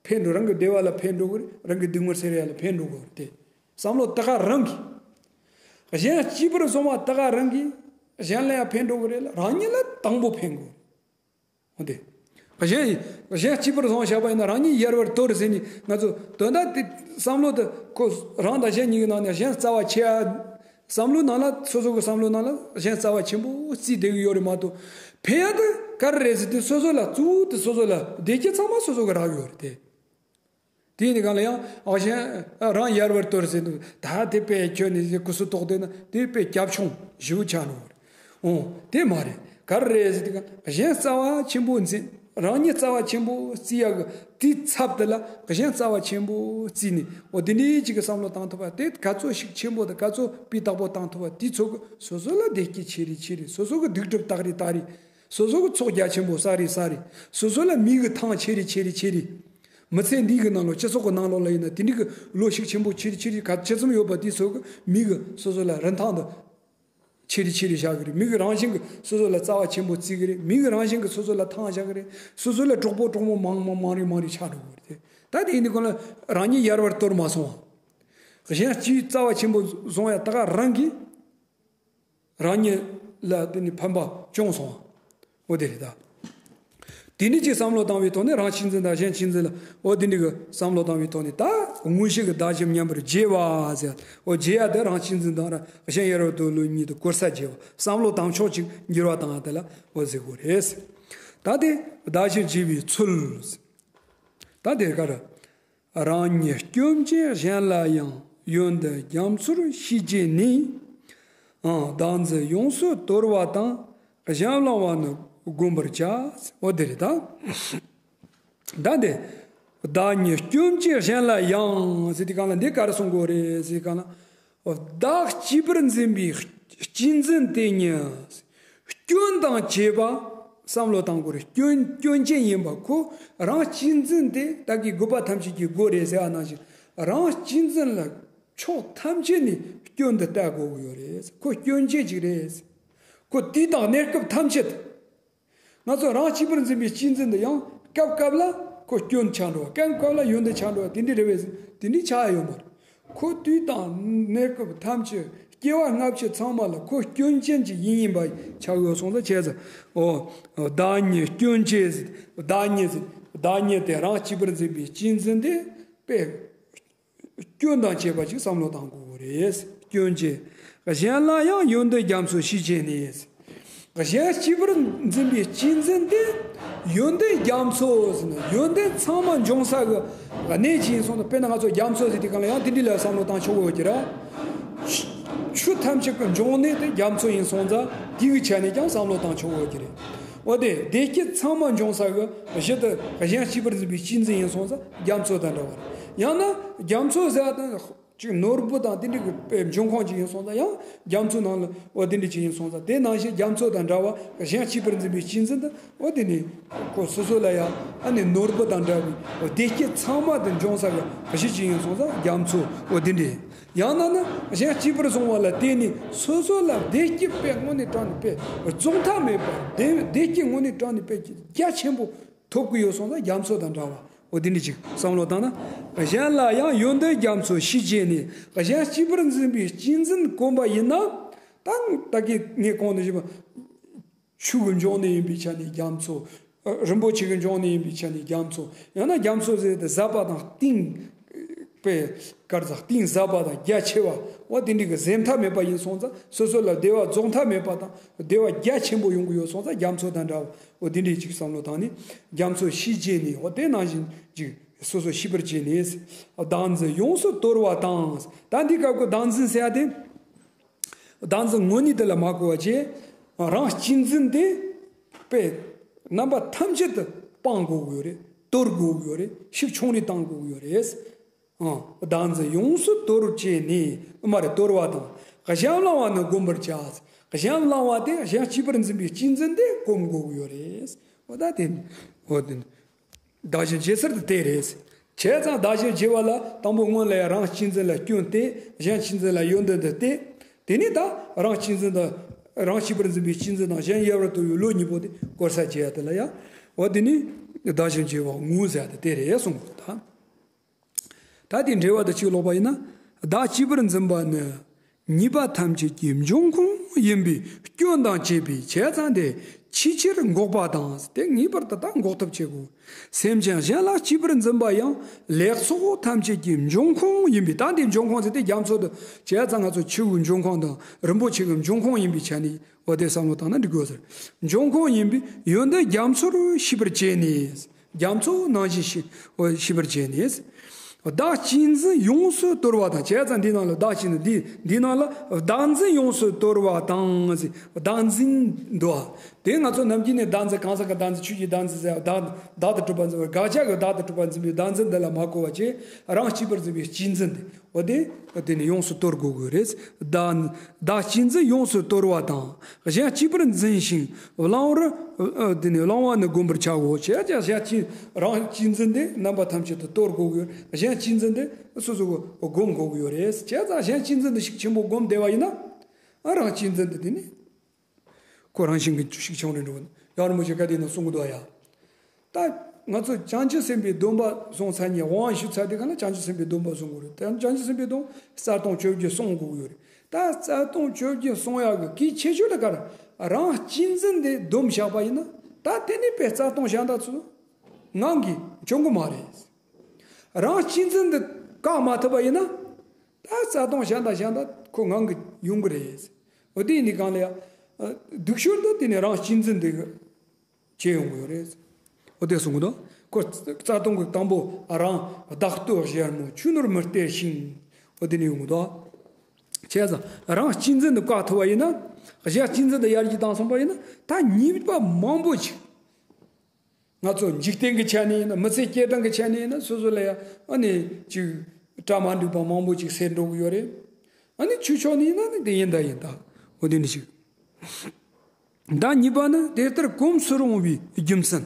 ཕན་འགྲོ། རང་གི་བདེ་བ་ལ་ཕན་འགྲོ་གི་རེད། རང་གི་སྡུག་བསྔལ་སེལ་ཡ་ལ་ཕན་འགྲོ་གི་རེད་དེ། བསམ་བློ་ད་ག་རང་གིས། གཞན་གཅེས་པར་བཟུང་བ་ད་ག་རང་གིས་གཞན་ལ་ཡང་ཕན་འགྲོ་གི་རེད་ལ་རང་ཉིད་ལ་དང་པོ་ཕན་དགོས་རེད། འོ་དེ། གཞན། གཞན་གཅེས་པར་བཟུང་བཞག་པ་ཡིན་ན་རང་ཉིད་ཡལ་བར་དོར་ཟེར་ནས་ང་ཚོ་དོན་དག་དེ་བསམ་བློ་དེ་ཁོ་རང་དང་གཞན་གཉིས་ཀྱི་ནང་ནས་གཞན་རྩ་བ་ཆེ་ཡ། བསམ་བློའི་ནང་ལ་སོ་སོ་གི་བསམ་བློའི་ནང་ལ་གཞན་རྩ་བ་ཆེན་པོ་བརྩིས་བསྡད་ཀྱི་ཡོད་རེད་མ་གཏོགས། ཕན་ཡ་དེ་ག་རེ་རེད་ཟེར་དུས་སོ་སོ་ལ་གཙོ་བོ་དེ་སོ་སོ་ལ་བདེ་སྐྱིད་ཚང་མ་སོ་སོ་གི་རག་ཡོད་རེད་དེ། དེ་ཡིན་དུས་གང་ལ་ཡང་ཨ་གཞན་རང་ཡལ་བར་དོར་ཟེར་འདུག་ད་དེ་དཔེ་ཁྱོད་ནས་སྐུ་གཟུགས་དོག་བསྡད་ན་དེ་དཔེ་རྒྱབ་ཆུང་ཞེ་པོ་ཆགས་འགྲོ་གི་རེད། འོ་དེ་མ་རེད། ག་རེ་རེད་ཟེར་དུས་ག་གཞན་རྩ་བ་ཆེན་པོ་འཛིན། རང་ཉིད་རྩ་བ་ཆེན་པོ་བརྩི་ཡག་གི་དེའི་ཚབ་དེ་ལ་གཞན་རྩ་བ་ཆེན་པོ་བརྩིས་ནས། འོ་དེ་འདྲའི་ཅིག་གི་བསམ་བློ་བཏང་ཐུབ་པ་དེ་ག་ཚོད་ཤུགས་ཆེན་པོ་དང་ག་ཚོད་སྤུས་དག་པོ་བཏང་ཐུབ་པ་དེ་ཚོ་གི་སོ་སོ་ལ་བདེ་སྐྱིད་ཆེ་རེ་ཆེ་རེ། སོ་སོ་གི་སྡུག་སྒྲུབ་དག་རེ་དག་རེ། སོ་སོ་གི་ཚོགས་རྒྱ་ཆེན་པོ་བསགས་རེ་བསགས་རེ། སོ་སོ་ལ་མི་གི་ཐང་ཆད་རེ་ཆད་རེ་ཆད་རེ། མི་ཚེ་འདི་གི་ནང་ལོགས་སྤྱི་ཚོགས་ཀྱི་ནང་ལོགས་ལ་ཡིན་ན་དེ་འདྲའི་གི་བློ་ཤུགས་ཆེན་པོ་ཆེ་རེ་ཆེ་རེ་ག་ཇི་ཙམ་ཡོད་པ་དེ་ཚོ་གི་མི་གི་སོ་སོ་ལ་རིན་ཐང་དང་ཆེ་རེ་ཆེ་རེ་བཞག་གི་རེད། མི་གི་རང་བཞིན་གི་སོ་སོ་ལ་རྩ་བ་ཆེན་པོ་བརྩི་གི་རེད། མི་གི་རང་བཞིན་གི་སོ་སོ་ལ་ཐང་བཞག་གི་རེད། སོ་སོ་ལ་གྲོགས་པོ་གྲོགས་མོ་མང་མང་མང་རེ་མང་རེ་ཆགས་འགྲོ་གི་རེད། ད་དེ་ཡིན་དུས་གང་ལ་རང་ཉིད་ཡར་བར་དོར་མ་སོང་བ། གཞན་གཅེས་རྩ་བ་ཆེན་པོ་བཟུང་ཡ་ད་ག་རང་གིས་རང་ཉིད་ལ་དེ་ནི་ཕན་པ་བྱུང་སོང་བ། འོ་དེ་རེད་ད། དེ་ནི་ཅིག་བསམ་བློ་བཏང་བའི་ཐོག་ནས་རང་གཅེས་འཛིན་དང་གཞན་གཅེས་འཛིན་ལ། འོ་དེ་འདྲ་གི་བསམ་བློ་བཏང་བའི་ཐོག་ནས་ད་དངོས་གཞི་གི་བདག་གཞན་མཉམ་པར་བརྗེ་བ་ཟེར། འོ་བརྗེ་ཡ་དེ་རང་གཅེས་འཛིན་དང་རང་གཞན་ཡར་བར་དོ་ལོ་གཉིས་དུ་གོལ་ས་བརྗེ་བ། བསམ་བློ་བཏང་ཕྱོགས་ཅིག་འགྱུར་བ་བཏང་ཡ་དེ་ལ་འོ་ཟེར་དགོས་རེད། ད་དེ་བདག་གཞན་བརྗེ་བའི་ཚུལ། ད་དེ་ག་རེ། རང་ཉིད་སྐྱོན་ཅན་གཞན་ལ་ཡང་ཡོན་ཏན་རྒྱ་མཚོར་ཤེས་བྱས་ནས། ཨང་བདག་འཛིན་ཡོངས་སུ་དོར་བ་དང་གཞན་བླང་བ་ནི་བསྒོམ་པར་བྱ། འོ་དེ་རེད་ད། ད་འདི་བདག་ཉིད་སྐྱོན་ཅན་གཞན་ལ་ཡང་ཟེར་དུས་གང་ལ་འདི་ག་རེ་གསུང་དགོས་རེད་ཟེར་གང་ལ། བདག་གཅེས་པར་འཛིན་པའི་གཅེས་འཛིན་དེ་ཉིད་སྐྱོན་དང་བཅས་པ་བསམ་བློ་བཏང་དགོས་རེད། སྐྱོན་སྐྱོན་ཅན་ཡིན་པ་ཁོ་རང་གཅེས་འཛིན་དེ་བདག་གི་དགོས་པ་ཐམས་ཅད་ཀྱི་སྒོ་རེད་ཟེར་བ་ནང་བཞིན། རང་གཅེས་འཛིན་ལ་ཕྱོགས་ཐམས་ཅད་ནས་སྐྱོན་དུ་བལྟ་དགོས་ཀྱི་ཡོད་རེད། ཁོ་སྐྱོན་ཅན་ཅིག་རེད། ཁོ་དུས་དང་གནས་སྐབས་ཐམས་ཅད། ང་ཚོ་རང་གཅེས་པར་འཛིན་པའི་གཅེས་འཛིན་འདི་ཡང་སྐབས་སྐབས་ལ་ཁོ་སྐྱོན་ཆགས་འགྲོ་བ། སྐབས་སྐབས་ལ་ཡོན་ཏན་ཆགས་འགྲོ་བ། དེ་འདྲ་རེད་པས། དེ་འདྲ་ཆགས་ཡོད་མ་རེད། ཁོ་དུས་དང་གནས་སྐབས་ཐམས་ཅད་སྐྱེ་བ་སྔ་ཕྱི་ཚང་མ་ལ་ཁོ་སྐྱོན་ཅན་གྱི་ཡིན་ཡིན་པ་ཆགས་ཡོད་སོང་ཙང་བྱས་ཙང་། འོ། བདག་ཉིད་སྐྱོན་ཅན་ཟེར། བདག་ཉིད་ཟེར། བདག་ཉིད་དེ་རང་གཅེས་པར་འཛིན་པའི་གཅེས་འཛིན་དེ་དཔེ་སྐྱོན་དང་བཅས་པ་ཅིག་བསམ་བློ་བཏང་དགོས་རེད། སྐྱོན་ཅན། གཞན་ལ་ཡང་ཡོན་ཏན་རྒྱ་མཚོ་ཤེས་བྱས་ནས། གཞན་གཅེས་པར་འཛིན་པའི་གཅེས་འཛིན་དེ་ཡོན་ཏན་རྒྱ་མཚོ་ཟེར་ན་ཡོན་ཏན་ཚང་མ་འབྱུང་ས་གི་གནས་ཅིག་ཡིན་སོང་ན། དཔེར་ན་ང་ཚོ་རྒྱ་མཚོ་ཟེར་དུས་གང་ལ་ཡང་དེ་འདྲ་ལ་བསམ་བློ་བཏང་ཆོག་གི་ཡོད་ཀྱི་རེད། ཆུ་ཐམས་ཅད་ཀྱི་འབྱུང་གནས་དེ་རྒྱ་མཚོ་ཡིན་སོང་ཙང་དེ་གི་ཆ་ནས་ཀྱང་བསམ་བློ་བཏང་ཆོག་གི་ཡོད་ཀྱི་རེད། འོ་དེ་བདེ་སྐྱིད་ཚང་མ་འབྱུང་ས་གི་གཞི་དེ་གཞན་གཅེས་པར་འཛིན་པའི་གཅེས་འཛིན་ཡིན་སོང་ཙང་རྒྱ་མཚོ་དང་འདྲ་བ་རེད། ཡང་ན་རྒྱ་མཚོ་ཟེར་བ་དང་། ཅིག་ནོར་བུ་དང་དེ་འདྲ་གི་དཔེ་འབྱུང་ཁུངས་ཅིག་ཡིན་སོང་ཙང་། ཡང་རྒྱ་མཚོ་ནང་ལ་འོ་དེ་འདྲ་ཅིག་ཡིན་སོང་ཙང་། དེ་ནང་བཞིན་རྒྱ་མཚོ་དང་འདྲ་བ་གཞན་གཅེས་པར་འཛིན་པའི་གཅེས་འཛིན་དེ་འོ་དེ་ནི་ཁོ་སོ་སོ་ལ་ཡང་ཨ་ནི་ནོར་བུ་དང་འདྲ་བའི་འོ་བདེ་སྐྱིད་ཚང་མ་དེ་འབྱུང་ས་གི་གཞི་ཅིག་ཡིན་སོང་ཙང་རྒྱ་མཚོ་འོ་དེ་འདྲ། ཡང་ན་ནི་གཞན་གཅེས་པར་བཟུང་བ་ལ་བརྟེན་ནས་སོ་སོ་ལ་བདེ་སྐྱིད་དཔེ་དངོས་གནས་དྲང་ནས་དཔེ་རྫོགས་མཐའ་མེད་པ། བདེ་བདེ་སྐྱིད་དངོས་གནས་དྲང་ནས་དཔེ་རྒྱ་ཆེན་པོ་ཐོབ་ཀྱི་ཡོད་སོང་ཙང་རྒྱ་མཚོ་དང་འདྲ་བ། འོ་དེ་འདྲ་ཅིག་བསམ་བློ་བཏང་ན། གཞན་ལ་ཡང་ཡོན་ཏན་རྒྱ་མཚོ་ཤེས་བྱས་ནས། གཞན་གཅེས་པར་འཛིན་པའི་གཅེས་འཛིན་གོམས་པ་ཡིན་ན། ད་ད་གིན་ངས་གོང་དུ་ཞུས་པ། ཆུ་གི་འབྱུང་གནས་ཡིན་པའི་ཆ་ནས་རྒྱ་མཚོ། རིན་པོ་ཆེ་གི་འབྱུང་གནས་ཡིན་པའི་ཆ་ནས་རྒྱ་མཚོ། ཡང་ན་རྒྱ་མཚོ་ཟེར་ཏེ་ཟབ་པ་དང་གཏིང་། དཔེ་གར་ཟག་གཏིང་ཟབ་པ་དང་རྒྱ་ཆེ་བ། འོ་དེ་འདྲ་གི་ཟད་མཐའ་མེད་པ་ཡིན་སོང་ཙང་། སོ་སོ་ལ་བདེ་བ་རྫོགས་མཐའ་མེད་པ་དང་བདེ་བ་རྒྱ་ཆེན་པོ་ཡོང་གི་ཡོད་སོང་ཙང་རྒྱ་མཚོ་དང་འདྲ་བ། འོ་དེ་འདྲའི་ཅིག་བསམ་བློ་བཏང་ནས་རྒྱ་མཚོ་ཤེས་བྱས་ནས། འོ་དེ་ནང་བཞིན་ཅིག་སོ་སོ་ཤེས་པར་བྱས་ནས། བདག་འཛིན་ཡོངས་སུ་དོར་བ་དང་། ད་འདི་སྐབས་ཀྱི་བདག་འཛིན་ཟེར་ཡ་དེ། བདག་འཛིན་དངོས་གནས་དེ་ལ་མ་གོ་བ་བྱས། རང་གཅེས་འཛིན་དེ་དཔེ་རྣམ་པ་ཐམས་ཅད་དུ་སྤང་དགོས་ཀྱི་ཡོད་རེད། དོར་དགོས་ཀྱི་ཡོད་རེད། ཤུགས་ཆུང་རེ་བཏང་དགོས་ཀྱི་ཡོད་རེད། ཨང་། བདག་འཛིན་ཡོངས་སུ་དོར་བྱས་ནས། མ་རེད། དོར་བ་དང་། གཞན་བླང་བ་ནི་བསྒོམ་པར་བྱ། གཞན་བླང་བ་དེ་གཞན་གཅེས་པར་འཛིན་པའི་གཅེས་འཛིན་དེ་བསྒོམ་དགོས་ཀྱི་ཡོད་རེད། འོ་ད་དེ། འོ་དེ། བདག་གཞན་བརྗེ་ཚུལ་དེ་དེ་རེད། བྱས་ཙང་བདག་གཞན་བརྗེ་བ་ལ་དང་པོ་སྔོན་ལ་ཡང་རང་གཅེས་འཛིན་ལ་སྐྱོན་ཏེ། གཞན་གཅེས་འཛིན་ལ་ཡོན་ཏན་དུ་བལྟས། དེ་ནས་ད་རང་གཅེས་འཛིན་དང་། རང་གཅེས་པར་འཛིན་པའི་གཅེས་འཛིན་དང་གཞན་ཡལ་བར་དོར་བའི་བློ་གཉིས་པོ་དེ་གོལ་ས་བྱེད་ཡ་དེ་ལ་ཡང་། འོ་དེ་ནི་བདག་གཞན་བརྗེ་བ་ངོ་ཟེར་ཡ་དེ་དེ་རེད་གསུངས་པ་དང་། ད་དེ་འགྲེལ་བ་དང་གཅིག་ཀློག་པ་ཡིན་ན། བདག་གཅེས་པར་འཛིན་པ་ནི། ཉེས་པ་ཐམས་ཅད་ཀྱི་འབྱུང་ཁུངས་ཡིན་པས་སྐྱོན་དང་བཅས་པའི་བྱས་ཙང་དེ་ཆེས་ཆེར་འགོག་པ་དང་། དེ་ངེས་པར་དུ་ད་འགོག་ཐབས་བྱེད་དགོས། སེམས་ཅན་གཞན་ལ་གཅེས་པར་འཛིན་པ་ཡང་ལེགས་ཚོགས་ཐམས་ཅད་ཀྱི་འབྱུང་ཁུངས་ཡིན་པས། ད་འདི་འབྱུང་ཁུངས་ཟེར་དེ་རྒྱ་མཚོ་དང་བྱས་ཙང་ང་ཚོ་ཆུ་གི་འབྱུང་ཁུངས་དང་རིན་པོ་ཆེ་གི་འབྱུང་ཁུངས་ཡིན་པའི་ཆ་ནས། འོ་དེ་བསམ་བློ་བཏང་ན་འགྲིག་གོ་ཟེར། འབྱུང་ཁུངས་ཡིན་པས་ཡོན་ཏན་རྒྱ་མཚོར་ཤེས་པར་བྱས་ནས། རྒྱ་མཚོ་ནང་བཞིན་ཤེས། འོ་ཤེས་པར་བྱས་ནས། བདག་གཅེས་འཛིན་ཡོངས་སུ་དོར་བ་དང་། བྱས་ཙང་འདི་ནང་ལ་བདག་གཅེས་འཛིན་འདི་འདི་ནང་ལ་བདག་འཛིན་ཡོངས་སུ་དོར་བ་དང་ཟེར། བདག་འཛིན་འདུག་ཨ། དེ་ང་ཚོ་ནམ་རྒྱུན་ནས་བདག་འཛིན། གང་ཟག་གི་བདག་འཛིན། ཆོས་ཀྱི་བདག་འཛིན་ཟེར། བདག་བདག་ཏུ་གྲུབ་པར་འཛིན་པ། དགག་བྱ་གི་བདག་ཏུ་གྲུབ་པར་འཛིན་པའི་བདག་འཛིན་འདི་ལ་མ་གོ་བ་བྱས། རང་གཅེས་པར་འཛིན་པའི་གཅེས་འཛིན་དེ། འོ་དེ་དེ་ནི་ཡོངས་སུ་དོར་དགོས་དགོས་རེད། བདག་བདག་གཅེས་འཛིན་ཡོངས་སུ་དོར་བ་དང་། གཞན་གཅེས་པར་འཛིན་ཞིང་བླང་བར། ཨ། དེ་ནི་བླང་བ་ནི་བསྒོམ་པར་བྱའོ། བྱས་ཀྱང་གཞན་གཅེས། རང་གཅེས་འཛིན་དེ་རྣམ་པ་ཐམས་ཅད་དུ་དོར་དགོས་དགོས། གཞན་གཅེས་འཛིན་དེ་སོ་སོ་བསྒོམ་དགོས་ཀྱི་ཡོད་རེད། བྱས་ཙང་གཞན་གཅེས་འཛིན་དེ་ཤུགས་ཆེན་པོ་བསྒོམ་བསྡད་པ་ཡིན་ན། ཨ། རང་གཅེས་འཛིན་དེ་དེ་ནི་ཁོ་རང་བཞིན་གྱིས་ཤུགས་ཆུང་རུ་འགྲོ། ཡང་རིན་པོ་ཆེ་ག་དེ་ན་གསུང་གི་འདུག་ཡ། ད་ང་ཚོ་བྱང་ཆུབ་སེམས་དཔའི་སྡོམ་པ་བཟུང་ཚར་ནས། དབང་ཞུ་ཚར་དུས་ག་ལ་བྱང་ཆུབ་སེམས་དཔའི་སྡོམ་པ་བཟུང་དགོས་རེད། ད་བྱང་ཆུབ་སེམས་དཔའི་སྡོམ་རྩ་ལྟུང་བཅོ་བརྒྱད་སྲུང་དགོས་ཀྱི་ཡོད་རེད། ད་རྩ་ལྟུང་བཅོ་བརྒྱད་སྲུང་ཡག་གི་གལ་ཆེ་ཤོས་དེ་ག་རེ། རང་གཅེས་འཛིན་དེ་སྡོམ་བཞག་པ་ཡིན་ན། ད་དེ་ནི་དཔེ་རྩ་ལྟུང་གཞན་དག་ཚོ་ངང་གིས་འབྱུང་གི་མ་རེད། རང་གཅེས་འཛིན་དེ་བཀག་མ་ཐུབ་པ་ཡིན་ན། ད་རྩ་ལྟུང་གཞན་དག་གཞན་དག་ཁོ་ངང་གིས་ཡོང་གི་རེད། འོ་དེ་ཡིན་དུས་གང་ལ་ཡ། སྡུག་ཤོས་དེ་དེ་ནི་རང་གཅེས་འཛིན་དེ་བྱེད་ཡོང་གི་ཡོད་རེད། འོ་དེ་གསུང་གི་འདུག་ཁོ་རྩ་ལྟུང་གི་དང་པོ། རང་བདག་ལྟོ་བཞེས་མོ་ཆུ་ནོར་མི་སྟེར་ཞིང་། འོ་དེ་ནི་ཡོང་གི་འདུག་བྱས་ཙང་རང་གཅེས་འཛིན་དེ་བཀག་ཐུབ་པ་ཡིན་ན། གཞན་གཅེས་འཛིན་དེ་ཡར་རྒྱས་བཏང་སོང་པ་ཡིན་ན། ད་ཉེས་པ་མང་པོ་ཅིག་ང་ཚོ་འཇིག་རྟེན་གྱི་ཆ་ནས་ཡིན་ན། མི་ཚེ་སྐྱེལ་སྟངས་ཀྱི་ཆ་ནས་ཡིན་ན། སོ་སོ་ལ་ཡང་ཨ་ནི་ཅིག་གྲ་མ་འགྲིག་པ་མང་པོ་ཅིག་སེལ་འགྲོ་གི་ཡོད་རེད། ཨ་ནི་ཆོས་ཕྱོགས་ནས་ཡིན་ན་ནི་དེ་ཡིན་ད་ཡིན་ད། འོ་དེ་འདྲ་ཞིག་བདག་ཉེས་པ་ནི་དེ་ལྟར་གོམས་སུ་རུང་བའི་རྒྱུ་མཚན།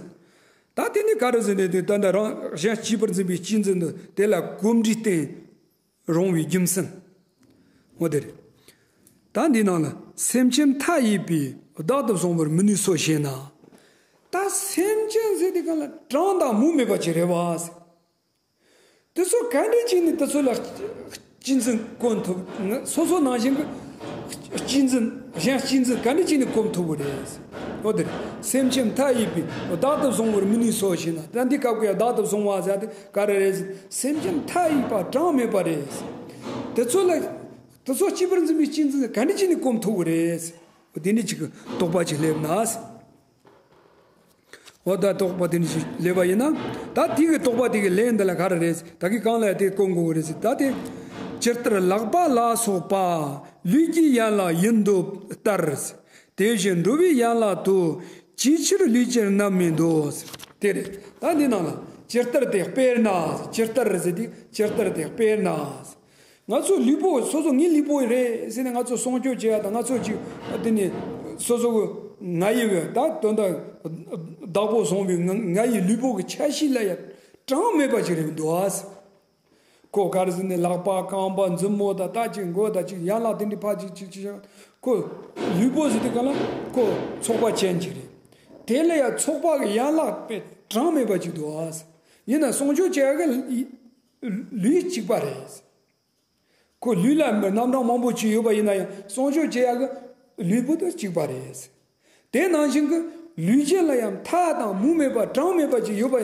ད་དེ་ནི་ག་རེ་ཟེར་ནས། དེ་ད་ལྟ་རང་གཞན་གཅེས་པར་འཛིན་པའི་གཅེས་འཛིན་དེ་དེ་ལ་གོམས་འདྲིས་བསྟེན་རུང་བའི་རྒྱུ་མཚན། འོ་དེ་རེད། ད་འདི་ནང་ལ་སེམས་ཅན་མཐའ་ཡས་པས་བདག་ཏུ་བཟུང་བར་མི་ནུས་སོ་ཞེ་ན། ད་སེམས་ཅན་ཟེར་དུས་ག་ལ་གྲངས་དང་མུ་མེད་པ་ཅིག་རེད་བ། དེ་ཚོ་ག་འདྲ་བྱས་ནས་དེ་ཚོ་ལ་གཅེས་འཛིན་གོམས་ཐུབ། སོ་སོ་ནང་བཞིན་གྱི་གཅེས་འཛིན། གཞན་གཅེས་འཛིན་ག་འདྲ་བྱས་ནས་གོམས་ཐུབ་ཀྱི་རེད། འོ་དེ་རེད། སེམས་ཅན་མཐའ་ཡས་པས་བདག་ཏུ་བཟུང་བར་མི་ནུས་སོ་ཞེ་ན། ད་འདི་སྐབས་ཀྱི་བདག་ཏུ་བཟུང་བ་ཟེར་དེ་ག་རེ་རེད། སེམས་ཅན་མཐའ་ཡས་པ་གྲངས་མེད་པ་རེད། དེ་ཚོ་ལ་དེ་ཚོ་གཅེས་པར་འཛིན་པའི་གཅེས་འཛིན་ག་འདྲ་བྱས་ནས་གོམས་ཐུབ་ཀྱི་རེད། འོ་དེ་འདྲ་ཅིག་གི་དོགས་པ་ཅིག་སླེབས་ན། འོ་ད་དོགས་པ་དེ་འདྲ་ཞིག་སླེབས་པ་ཡིན་ན། ད་དེ་གི་དོགས་པ་དེ་གི་ལན་འདི་ལ་ག་རེ་རེད། ད་གི་གང་ལ་དེ་གོ་དགོས་རེད་ཟེར། ད་དེ་ཇི་ལྟར་ལག་པ་ལ་སོགས་པ་ལུས་ཀྱི་ཡན་ལག་ཡིན་འདོད་ལྟར། དེ་བཞིན་འགྲོ་བའི་ཡན་ལག་ཏུ་ཅིའི་ཕྱིར་ལུས་ཀྱི་རྣམ་སྨིན་འདོད། དེ་རེད། ད་འདི་ནང་ལ་ཇི་ལྟར་དེ་དཔེར་ན། ཇི་ལྟར་ཟེར་དེ་ཇི་ལྟར་དེ་དཔེར་ན། ང་ཚོ་ལུས་པོ་སོ་སོ་ངའི་ལུས་པོ་རེད་ཟེར་ནས་ང་ཚོ་སྲུང་སྐྱོབ་བྱེད་ཡ་དང་། ང་ཚོ་ཅིག་དེ་ནི་སོ་སོ་གི་ང་ཡི་བའི་ད་དོན་དག་བདག་པོ་བཟུང་བའི་ང་ང་ཡི་ལུས་པོ་གི་ཆ་ཤས་ལ་ཡ་གྲངས་མེད་པ་ཅིག་རེད་འདུག་ཨ། ཁོ་ག་རེ་ཟེར་ནས་ལག་པ་རྐང་པ་མཛུབ་མོ་དང་། ད་ཅིག་མགོ་དང་། ཅིག་ཡན་ལག་དེ་འདྲ་ཕར་ཅིག་ཅིག་ཅིག་ཁོ་ལུས་པོ་ཟེར་དུས་ག་ལ་ཁོ་ཚོགས་པ་ཅན་ཅིག་རེད། དེ་ལ་ཡ་ཚོགས་པ་གི་ཡན་ལག་དཔེ་གྲངས་མེད་པ་ཅིག་འདུག་ཨ། ཡིན་ན་སྲུང་སྐྱོབ་བྱེད་ཡ་གི་ལུས་གཅིག་པ་རེད། ཁོ་ལུས་ལ་རྣམ་གྲངས་མང་པོ་ཅིག་ཡོད་པ་ཡིན་ན་ཡང་སྲུང་སྐྱོབ་བྱེད་ཡག་གི་ལུས་པོ་དེ་གཅིག་པ་རེད། དེ་ནང་བཞིན་གྱི་ལུས་ཅན་ལ་ཡང་མཐའ་དང་མུ་མེད་པ་གྲངས་མེད་པ་ཅིག་ཡོད་པ་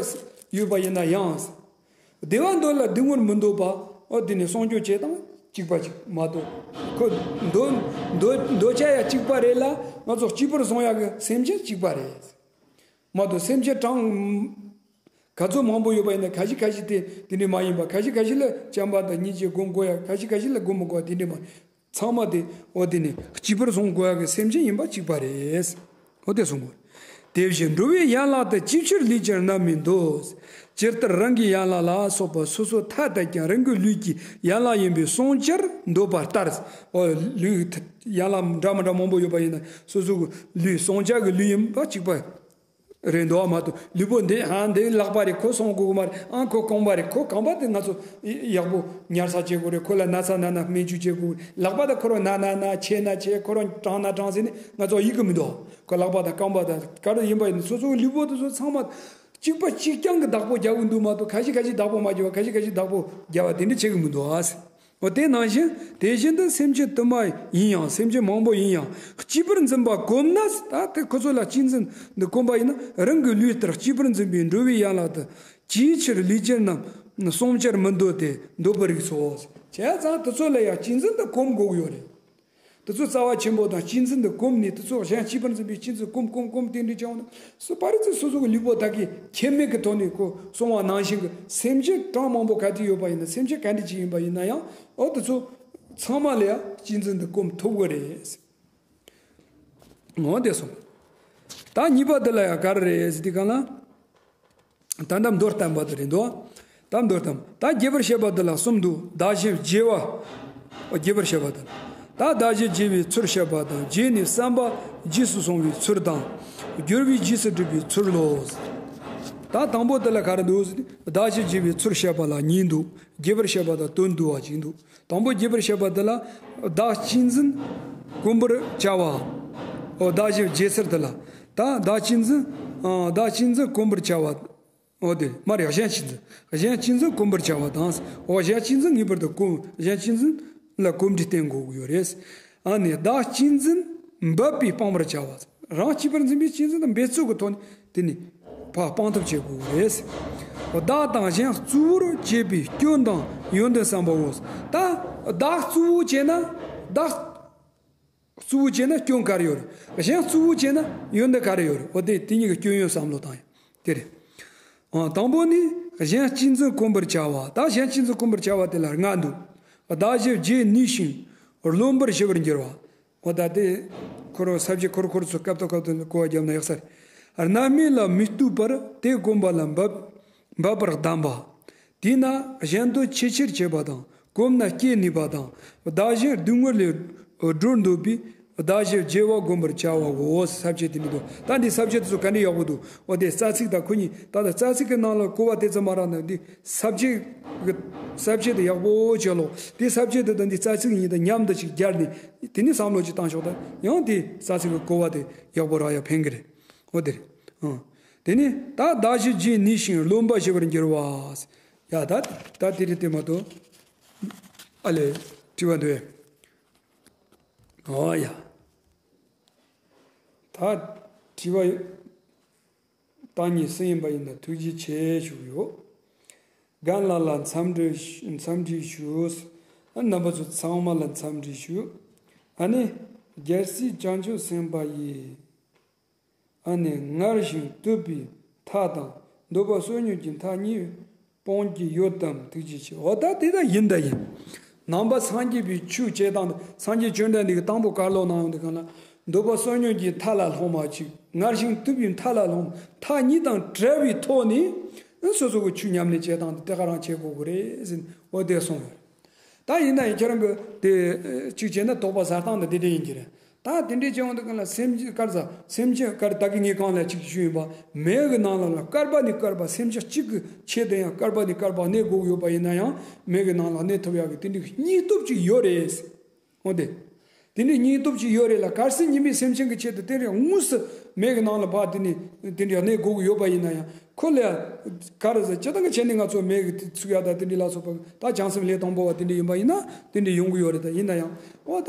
ཡོད་པ་ཡིན་ན་ཡང་། བདེ་བ་འདོད་ལ་སྡུག་བསྔལ་མི་འདོད་པ། འོ་དེ་ནི་སྲུང་སྐྱོབ་བྱེད་སྟངས་གཅིག་པ་ཅིག་མ་གཏོགས། ཁོ་འདོད་འདོད་འདོད་བྱ་ཡང་གཅིག་པ་རེད་ལ། ང་ཚོ་གཅེས་པར་བཟུང་ཡག་གི་སེམས་ཅན་གཅིག་པ་རེད། མ་གཏོགས་སེམས་ཅན་གྲངས་ག་ཚོད་མང་པོ་ཡོད་པ་ཡིན་ན། ཁ་ཤས་ཁ་ཤས་དེ་དེ་འདྲ་མ་ཡིན་པ། ཁ་ཤས་ཁ་ཤས་ལ་བྱམས་པ་དང་སྙིང་རྗེ་སྒོམ་དགོས་ཡ། ཁ་ཤས་ཁ་ཤས་ལ་སྒོམ་མི་དགོས་པ་དེ་འདྲ་མ། ཚང་མ་དེ་འོ་དེ་ནི་གཅེས་པར་བཟུང་དགོས་ཡ་གི་སེམས་ཅན་ཡིན་པ་གཅིག་པ་རེད། འོ་དེ་གསུང་དགོས། དེ་བཞིན་འགྲོ་བའི་ཡན་ལག་ཏུ་ཅིའི་ཕྱིར་ལུས་ཀྱི་རྣམ་སྨིན་འདོད། ཇི་ལྟར་རང་གི་ཡན་ལག་ལ་སོགས་པ་སོ་སོར་ཐ་དད་ཀྱང་རང་གི་ལུས་ཀྱི་ཡན་ལག་ཡིན་པས་སྲུང་བྱར་འདོད་པ་ལྟར། འོ་ལུས་ཡན་ལག་འདྲ་མི་འདྲ་མང་པོ་ཡོད་པ་ཡིན་ན་སོ་སོ་གི་ལུས་སྲུང་བྱ་གི་ལུས་ཡིན་པ་གཅིག་པ་རེད་འདུག་བ། མ་གཏོགས་ལུས་པོ་འདི་ཨང་འདི་ལག་པ་རེད། ཁོ་སྲུང་དགོས་ཀྱི་མ་རེད། ཨང་ཁོ་རྐང་པ་རེད། ཁོ་རྐང་པ་དེ་ང་ཚོ་ཡག་པོ་ཉར་ཚགས་བྱེད་དགོས་རེད། ཁོ་ལ་ན་ཚ་ན་ན་སྨན་བཅོས་བྱེད་དགོས་རེད། ལག་པ་དང་ཁོ་རང་ན་ན་ན་ཆེ་ན་ཆེ། ཁོ་རང་གྲང་ན་གྲང་ཟེར་ནས་ང་ཚོ་ཡིད་ཀྱི་མི་འདུག་ཁོ་ལག་པ་དང་རྐང་པ་དང་ག་རེ་ཡིན་པ་ཡིན་ན་སོ་སོའི་ལུས་པོ་དེ་ཚོ་ཚང་མ་གཅིག་པ་གཅིག་རྐྱང་གི་བདག་པོ་རྒྱག་གི་འདུག་མ་གཏོགས། ཁ་ཤས་ཁ་ཤས་བདག་པོ་མ་རྒྱབ་པ། ཁ་ཤས་ཁ་ཤས་བདག་པོ་རྒྱབ་པ་དེ་འདྲ་བྱེད་ཀྱི་མི་འདུག་ཨ། འོ་དེ་ནང་བཞིན་དེ་བཞིན་དུ་སེམས་ཅན་དུ་མ་ཡིན་ཡང་སེམས་ཅན་མང་པོ་ཡིན་ཡང་གཅེས་པར་འཛིན་པ་གོམས་ན། ད་དེ་ཁོ་ཚོ་ལ་གཅེས་འཛིན་འདི་གོམས་པ་ཡིན་ན་རང་གི་ལུས་ལྟར་གཅེས་པར་འཛིན་པའི་འགྲོ་བའི་ཡན་ལག་ཏུ་ཅིའི་ཕྱིར་ལུས་ཀྱི་རྣམ་སྲུང་བྱར་མི་འདོད་དེ་འདོད་པའི་རིགས་སོ། བྱས་ཙང་དེ་ཚོ་ལ་ཡང་གཅེས་འཛིན་འདི་གོམས་དགོས་ཀྱི་ཡོད་རེད། དེ་ཚོ་རྩ་བ་ཆེན་པོ་དང་གཅེས་འཛིན་དུ་གོམས་ནས། དེ་ཚོ་གཞན་གཅེས་པར་འཛིན་པའི་གཅེས་འཛིན་གོམས་གོམས་གོམས་དེ་འདྲ་བྱུང་ན། སོ་པ་རི་ཚོས་སོ་སོ་གི་ལུས་པོ་དག་གིས་ཁྱད་མེད་ཀྱི་ཐོག་ནས་ཁོ་གསུངས་པ་ནང་བཞིན་གྱི་སེམས་ཅན་གྲངས་མང་པོ་ག་དུས་ཡོད་པ་ཡིན་ན། སེམས་ཅན་ག་འདྲ་ཅིག་ཡིན་པ་ཡིན་ན་ཡང་། འོ་དེ་ཚོ་ཚང་མ་ལ་ཡང་གཅེས་འཛིན་དུ་གོམས་ཐུབ་ཀྱི་རེད། འོ་དེ་སོང་། ད་གཉིས་པ་དེ་ལ་ཡང་ག་རེ་རེད་ཟེར་དུས་སྒང་ལ། ད་ལྟ་མདོར་བསྟན་པ་དེ་རེད་འདུག་ད་མདོར་བསྟན། ད་རྒྱས་པར་བཤད་པ་དེ་ལ་གསུམ་འདུག་བདག་གཞན་བརྗེ་བ། རྒྱས་པར་བཤད་པ་དེ། ད་བདག་གཞན་བརྗེ་བའི་ཚུལ་བཤད་པ་དང་། བརྗེས་ནས་བསམ་པ་རྗེས་སུ་སོང་བའི་ཚུལ་དང་། སྦྱོར་བས་རྗེས་སུ་སྒྲུབ་པའི་ཚུལ་ལོ། ད་དང་པོ་དེ་ལ་ག་རེ་འདུག་ཟེར་ན། བདག་གཞན་བརྗེ་བའི་ཚུལ་བཤད་པ་ལ་གཉིས་འདུག་རྒྱས་པར་བཤད་པ་དང་དོན་བསྡུ་བ་གཅིག་འདུག་དང་པོ་རྒྱས་པར་བཤད་པ་དེ་ལ། བདག་གཅེས་འཛིན་གོམས་པར་བྱ་བ། འོ་བདག་གཞན་བརྗེ་ཚུལ་དེ་ལ། ད་བདག་གཅེས་འཛིན། ཨ། བདག་གཅེས་འཛིན་གོམས་པར་བྱ་བ། འོ་དེ་མ་རེད། གཞན་གཅེས་འཛིན། གཞན་གཅེས་འཛིན་གོམས་པར་བྱ་བ་དང་། འོ་གཞན་གཅེས་འཛིན་ངེས་པར་དུ་གོམས། གཞན་གཅེས་འཛིན་ལ་གོམས་འདྲིས་བསྟེན་དགོས་ཀྱི་ཡོད་རེད། ཨ་ནི་བདག་གཅེས་འཛིན་འབད་པས་སྤང་བར་བྱ་བ། རང་གཅེས་པར་འཛིན་པའི་གཅེས་འཛིན་དང་འབད་རྩོལ་གྱི་ཐོག་ནས་དེ་ནི་ཕར་སྤང་ཐབས་བྱེད་དགོས་ཀྱི་རེད། བདག་དང་གཞན་གཙོ་བོར་བྱེད་པའི་སྐྱོན་དང་ཡོན་ཏན་བསམ་པའོ། ད་བདག་གཙོ་བོ་བྱས་ན། བདག་གཙོ་བོ་བྱས་ན་སྐྱོན་ག་རེ་ཡོད་རེད། གཞན་གཙོ་བོ་བྱས་ན་ཡོན་ཏན་ག་རེ་ཡོད་རེད། འོ་དེ་དེ་གཉིས་ཀྱི་སྐྱོན་ཡོན་བསམ་བློ་བཏང་ཡ་དེ་རེད། ཨ། དང་པོ་ནི་གཞན་གཅེས་འཛིན་གོམས་པར་བྱ་བ། ད་གཞན་གཅེས་འཛིན་གོམས་པར་བྱ་བ་དེ་ལ་ལྔ་འདུག་བདག་གཞན་བརྗེས་ནུས་ཤིང་རློམ་པར་ཞི་བར་འགྱུར་བ། འོ་ད་དེ་ཁོ་རང་ས་བཅད་ཁོར་ཁོར་ཚོ་སྐབས་ཐོག་སྐབས་ཐོག་གོ་བ་བརྒྱབ་ན་ཡག་ས་རེད། རྣམ་སྨིན་ལ་མི་ལྟོས་པར་དེ་གོམས་པ་ལ་འབད་འབད་པར་གདམས་པ། དེས་ན་གཞན་དོན་ཆེས་ཆེར་བྱེད་པ་དང་། གོམས་ན་སྐྱེ་ནུས་པ་དང་། བདག་གཞན་སྡུག་བསྔལ་ལས་སྒྲོལ་འདོད་པས། བདག་གཞན་བརྗེ་བ་བསྒོམ་པར་བྱ་བའོ། ས་བཅད་དེ་འདྲ་འདུག་ད་འདི་ས་བཅད་དེ་ཚོ་ག་འདྲ་ཡག་པོ་འདུག་འོ་དེ་རྩ་ཚིག་དང་ཁོ་གཉིས། ད་ལྟ་རྩ་ཚིག་གི་ནང་ལ་གོ་བ་དེ་ཙམ་མ་རག་ན། འདི་ས་བཅད་ཀྱི་ས་བཅད་དེ་ཡག་པོ་བྱས་ལོ། དེ་ས་བཅད་དེ་དང་འདི་རྩ་ཚིག་གཉིས་དང་མཉམ་དུ་ཅིག་སྦྱར་ནས། དེ་ནས་བསམ་བློ་ཅིག་བཏང་ཆོག་ད་ཡང་དེ་རྩ་ཚིག་གི་གོ་བ་དེ་ཡག་པོ་རག་ཡ་ཕན་གི་རེད། འོ་དེ་རེད། ཨང་། དེ་ནས་ད་བདག་གཞན་བརྗེས་ནུས་ཤིང་རློམ་པར་ཞི་བར་འགྱུར་བ། ཡ་ད་ད་དེ་རེད་དེ་མ་གཏོགས། ཨ་ལས། དྲི་བ་འདུག་ཨེ། ཨོ་ཡ། ད་དྲི་བ་ད་གཉིས་སུ་ཡིན་པ་ཡིན་ན་ཐུགས་རྗེ་ཆེ་ཞུ་གི་ཡོད། རྒན་ལགས་ལ་འཚམས་འདྲི་འཚམས་འདྲི་ཞུ། རྣམ་པ་ཚོ་ཚང་མ་ལ་འཚམས་འདྲི་ཞུ། ཨ་ནི་རྒྱལ་སྲས་བྱང་ཆུབ་སེམས་དཔའ་ཡིས། ཨ་ནི་སྔར་བཞིན་བཏུབ་པའི་མཐའ་དང་འདོད་པ་སོལ་མྱོང་གི་མཐའ་གཉིས་སྤོང་གི་ཡོད་དམ། ཐུགས་རྗེ་ཆེ། འོ་ད་དེ་ད་ཡིན་ད་ཡིན། ནང་པ་སངས་རྒྱས་པའི་ཆོས་བྱེད་སྟངས་དེ། སངས་རྒྱས་བཅོམ་ལྡན་འདས་ཀྱིས་དང་པོ་བཀའ་སློབ་གནང་ཡོང་དུས་སྒང་ལ། འདོད་པ་སོལ་མྱོང་གི་མཐའ་ལ་ལྷུང་བ་གཅིག་སྔར་བཞིན་བཏུབ་པའི་མཐའ་ལ་ལྷུང་། མཐའ་གཉིས་དང་བྲལ་བའི་ཐོག་ནས་སོ་སོ་གི་ཆོས་ཉམས་ལེན་བྱེད་སྟངས་དེ་དེ་ག་རང་བྱེད་དགོས་ཀྱི་རེད་ཟེར། འོ་དེ་གསུངས་ཡོད། ད་ཡིན་ན་ཡང་ཁྱེད་རང་གིས་དེ་གཅིག་བྱས་ན་དོགས་པ་ཟ་སྟངས་དེ་དེ་འདྲ་ཡིན་གྱི་རེད། ད་དེ་འདྲའི་བྱས་ཡོང་དུས་སྒང་ལ་སེམས་ཀྱི་དཀར་ས་སེམས་ཅན་དཀར་ད་གི་ངས་གང་ལ་གཅིག་ཞུས་ཡིན་པ། མེ་གི་ནང་ལ་ལ་བསྐལ་པ་ནས་བསྐལ་པ་སེམས་ཅན་གཅིག་གི་ཆེད་དུ་ཡང་བསྐལ་པ་ནས་བསྐལ་པ་གནས་དགོས་ཀྱི་ཡོད་པ་ཡིན་ན་ཡང་། མེ་གི་ནང་ལ་གནས་ཐུབ་ཡག་གི་དེ་འདྲའི་སྙིང་སྟོབས་ཅིག་ཡོད་རེད། འོ་དེ། དེ་འདྲའི་སྙིང་སྟོབས་ཅིག་ཡོད་རེད་ལ། གལ་སྲིད་ཉི་མས་སེམས་ཅན་གྱི་ཆེད་དུ་དེ་འདྲའི་དངོས་སུ་མེ་གི་ནང་ལ་ཕར་དེ་ནས་དེ་འདྲའི་གནས་དགོས་ཀྱི་ཡོད་པ་ཡིན་ན་ཡང་། ཁོ་ལ་ག་རེ་ཟེར། སྤྱིར་བཏང་གི་ཆ་ནས་ང་ཚོ་མེ་གི་ཚུགས་ཡག་དང་དེ་འདྲའི་ལ་སོགས་པ། ད་བྱང་སེམས་ལས་དང་པོ་བ་དེ་འདྲ་ཡིན་པ་ཡིན་ན་དེ་འདྲ་ཡོང་གི་ཡོད་རེད། ད་ཡིན་ན་ཡང་། འོ་ད་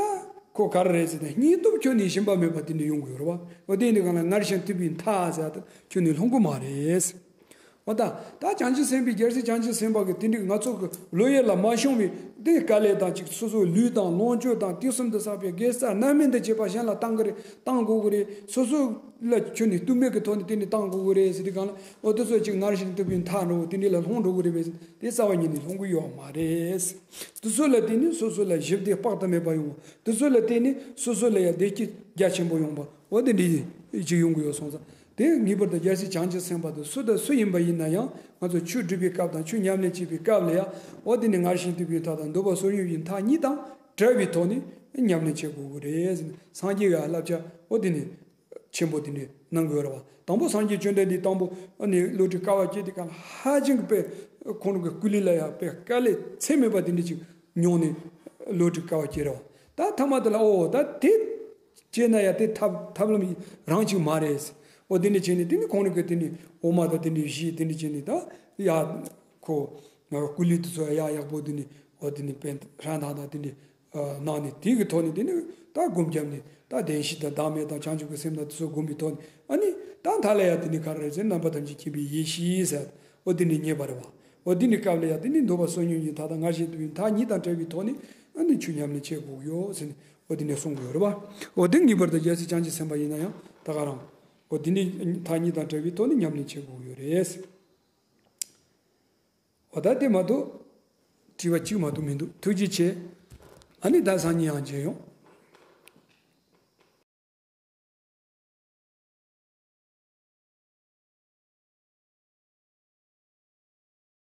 ཁོ་ག་རེ་རེད་ཟེར་ན། སྙིང་སྟོབས་ཁྱོན་ནས་ཞུམ་པ་མེད་པ་དེ་འདྲ་ཡོང་གི་ཡོད་རེད་བ། འོ་དེ་ཡིན་དུས་སྒང་ལ་སྔར་བཞིན་བཏུབ་པའི་མཐའ་ཟེར་ཡག་དེ་ཁྱོན་ནས་ལྷུང་གི་མ་རེད། འོ་ད་ད་བྱང་ཆུབ་སེམས་དཔའི། རྒྱལ་སྲས་བྱང་ཆུབ་སེམས་དཔའ་གིས་དེ་འདྲའི་ང་ཚོ་གི་བློ་ཡུལ་ལ་མ་ཤོང་བའི་དེ་དཀའ་ལས་དང་གཅིག་སོ་སོའི་ལུས་དང་ལོངས་སྤྱོད་དང་དུས་གསུམ་དུ་བསགས་པའི་དགེ་རྩ་རྣམ་སྨིན་དུ་བྱེད་པ་གཞན་ལ་བཏང་གི་རེད། བཏང་དགོས་ཀྱི་རེད། སོ་སོ་ལ་ཁྱོན་ནས་བཏུབ་མེད་ཀྱི་ཐོག་ནས་དེ་འདྲ་བཏང་དགོས་ཀྱི་རེད་ཟེར་དུས་སྒང་ལ། འོ་དེ་ཚོ་གཅིག་སྔར་བཞིན་བཏུབ་པའི་མཐའ་འགྲོ་དེ་འདྲ་ལ་ལྷུང་འགྲོ་གི་རེད་པས་ཟེར། དེ་རྩ་བ་ཉིད་ནས་ལྷུང་གི་ཡོད་མ་རེད། དེ་ཚོ་ལ་བརྟེན་ནས་སོ་སོ་ལ་ཞི་བདེ་དཔག་ཏུ་མེད་པ་ཡོང་བ། དེ་ཚོ་ལ་བརྟེན་ནས་སོ་སོ་ལ་ཡང་བདེ་སྐྱིད་རྒྱ་ཆེན་པོ་ཡོང་བ། འོ་དེ་འདྲ་ཅིག་ཡོང་གི་ཡོད་སོང་ཙང་། དེ་ངེས་པར་དུ་རྒྱལ་སྲས་བྱང་ཆུབ་སེམས་དཔའ་དེ་སུ་དང་སུ་ཡིན་པ་ཡིན་ན་ཡང་། ང་ཚོ་ཆོས་སྒྲུབ་པའི་སྐབས་དང་ཆོས་ཉམས་ལེན་བྱེད་པའི་སྐབས་ལ་ཡང་། འོ་དེ་ནི་སྔར་བཞིན་བཏུབ་པའི་མཐའ་དང་འདོད་པ་སོལ་མྱོང་གི་མཐའ་གཉིས་དང་བྲལ་བའི་ཐོག་ནས་ཉམས་ལེན་བྱེད་དགོས་ཀྱི་རེད་ཟེར་ནས། སངས་རྒྱས་ཀྱི་བསླབ་བྱ་འོ་དེ་ནི་ཆེན་པོ་དེ་འདྲ་གནང་དགོས་རེད་བ། དང་པོ་སངས་རྒྱས་བཅོམ་ལྡན་འདས་དང་པོ་ཨ་ནི་བློ་གྲོས་དཀའ་བ་སྤྱད་དེ་གང་ཧ་ཅང་གི་དཔེ་ཁོང་གི་སྐུ་ལུས་ལ་ཡང་དཔེ་དཀའ་ལས་ཚད་མེད་པ་དེ་འདྲ་ཅིག་མྱོང་ནས་བློ་གྲོས་དཀའ་བ་སྤྱད་རེད་བ། ད་ཐ་མ་དེ་ལ་ཨོ་ད་དེ་བྱས་ན་ཡང་དེ་ཐབས་ཐབས་ལམ་རང་ཅིག་མ་རེད། ཨོ་དེ་འདྲ་བྱས་ནས་དེ་ནི་ཁོང་རང་གི་དེ་ནི་འོ་མ་དང་དེ་འདྲ་བཞེས། དེ་འདྲ་བྱས་ནས་ད་ཡ་ཁོ་སྐུ་ལུས་དེ་ཚོ་ཡང་ཡག་པོ་དེ་ནི་ཨོ་དེ་ནི་དཔེ་ཧྲ་ཐག་ཐག་དེ་འདྲ། ཨ། གནང་ནས་དེ་གི་ཐོག་ནས་དེ་ནི་ད་སྒོམ་བརྒྱབ་ནས། ད་བདེན་བཞི་དང་བདག་མེད་དང་བྱང་ཆུབ་ཀྱི་སེམས་དང་དེ་ཚོ་སྒོམ་པའི་ཐོག་ནས། ཨ་ནི་ད་མཐའ་ལ་ཡང་དེ་ནི་ག་རེ་རེད་ཟེར་ན། རྣམ་པ་ཐམས་ཅད་མཁྱེན་པའི་ཡེ་ཤེས་ཟེར། འོ་དེ་ནི་རྙེད་པ་རེད་བ། འོ་དེ་ནི་སྐབས་ལ་ཡང་དེ་ནི་འདོད་པ་སོལ་མྱོང་གི་མཐའ་དང་སྔར་བཞིན་བཏུབ་པའི་མཐའ་གཉིས་དང་བྲལ་བའི་ཐོག་ནས་ཨ་ནི་ཆོས་ཉམས་ལེན་བྱེད་དགོས་ཀྱི་ཡོད་ཟེར་ནས། འོ་དེ་ནས་གསུང་གི་ཡོད་རེད་བ། འོ་དེ་ངེས་པར་དུ་རྒྱལ་སྲས་བྱང་ཆུབ་སེམས་དཔའ་ཡིན་ན་ཡང་ད་ག་རང་། འོ་དེ་ནི་མཐའ་གཉིས་དང་བྲལ་བའི་ཐོག་ནས་ཉམས་ལེན་བྱེད་དགོས་ཡོད་རེད། འོ་ད་དེ་མ་གཏོགས་དྲི་བ་གཅིག་མ་གཏོགས་མི་འདུག་ཐུགས་རྗེ་ཆེ། ཨ་ནི་ད་སང་ཉིན་ཡང་མཇལ་ཡོང་།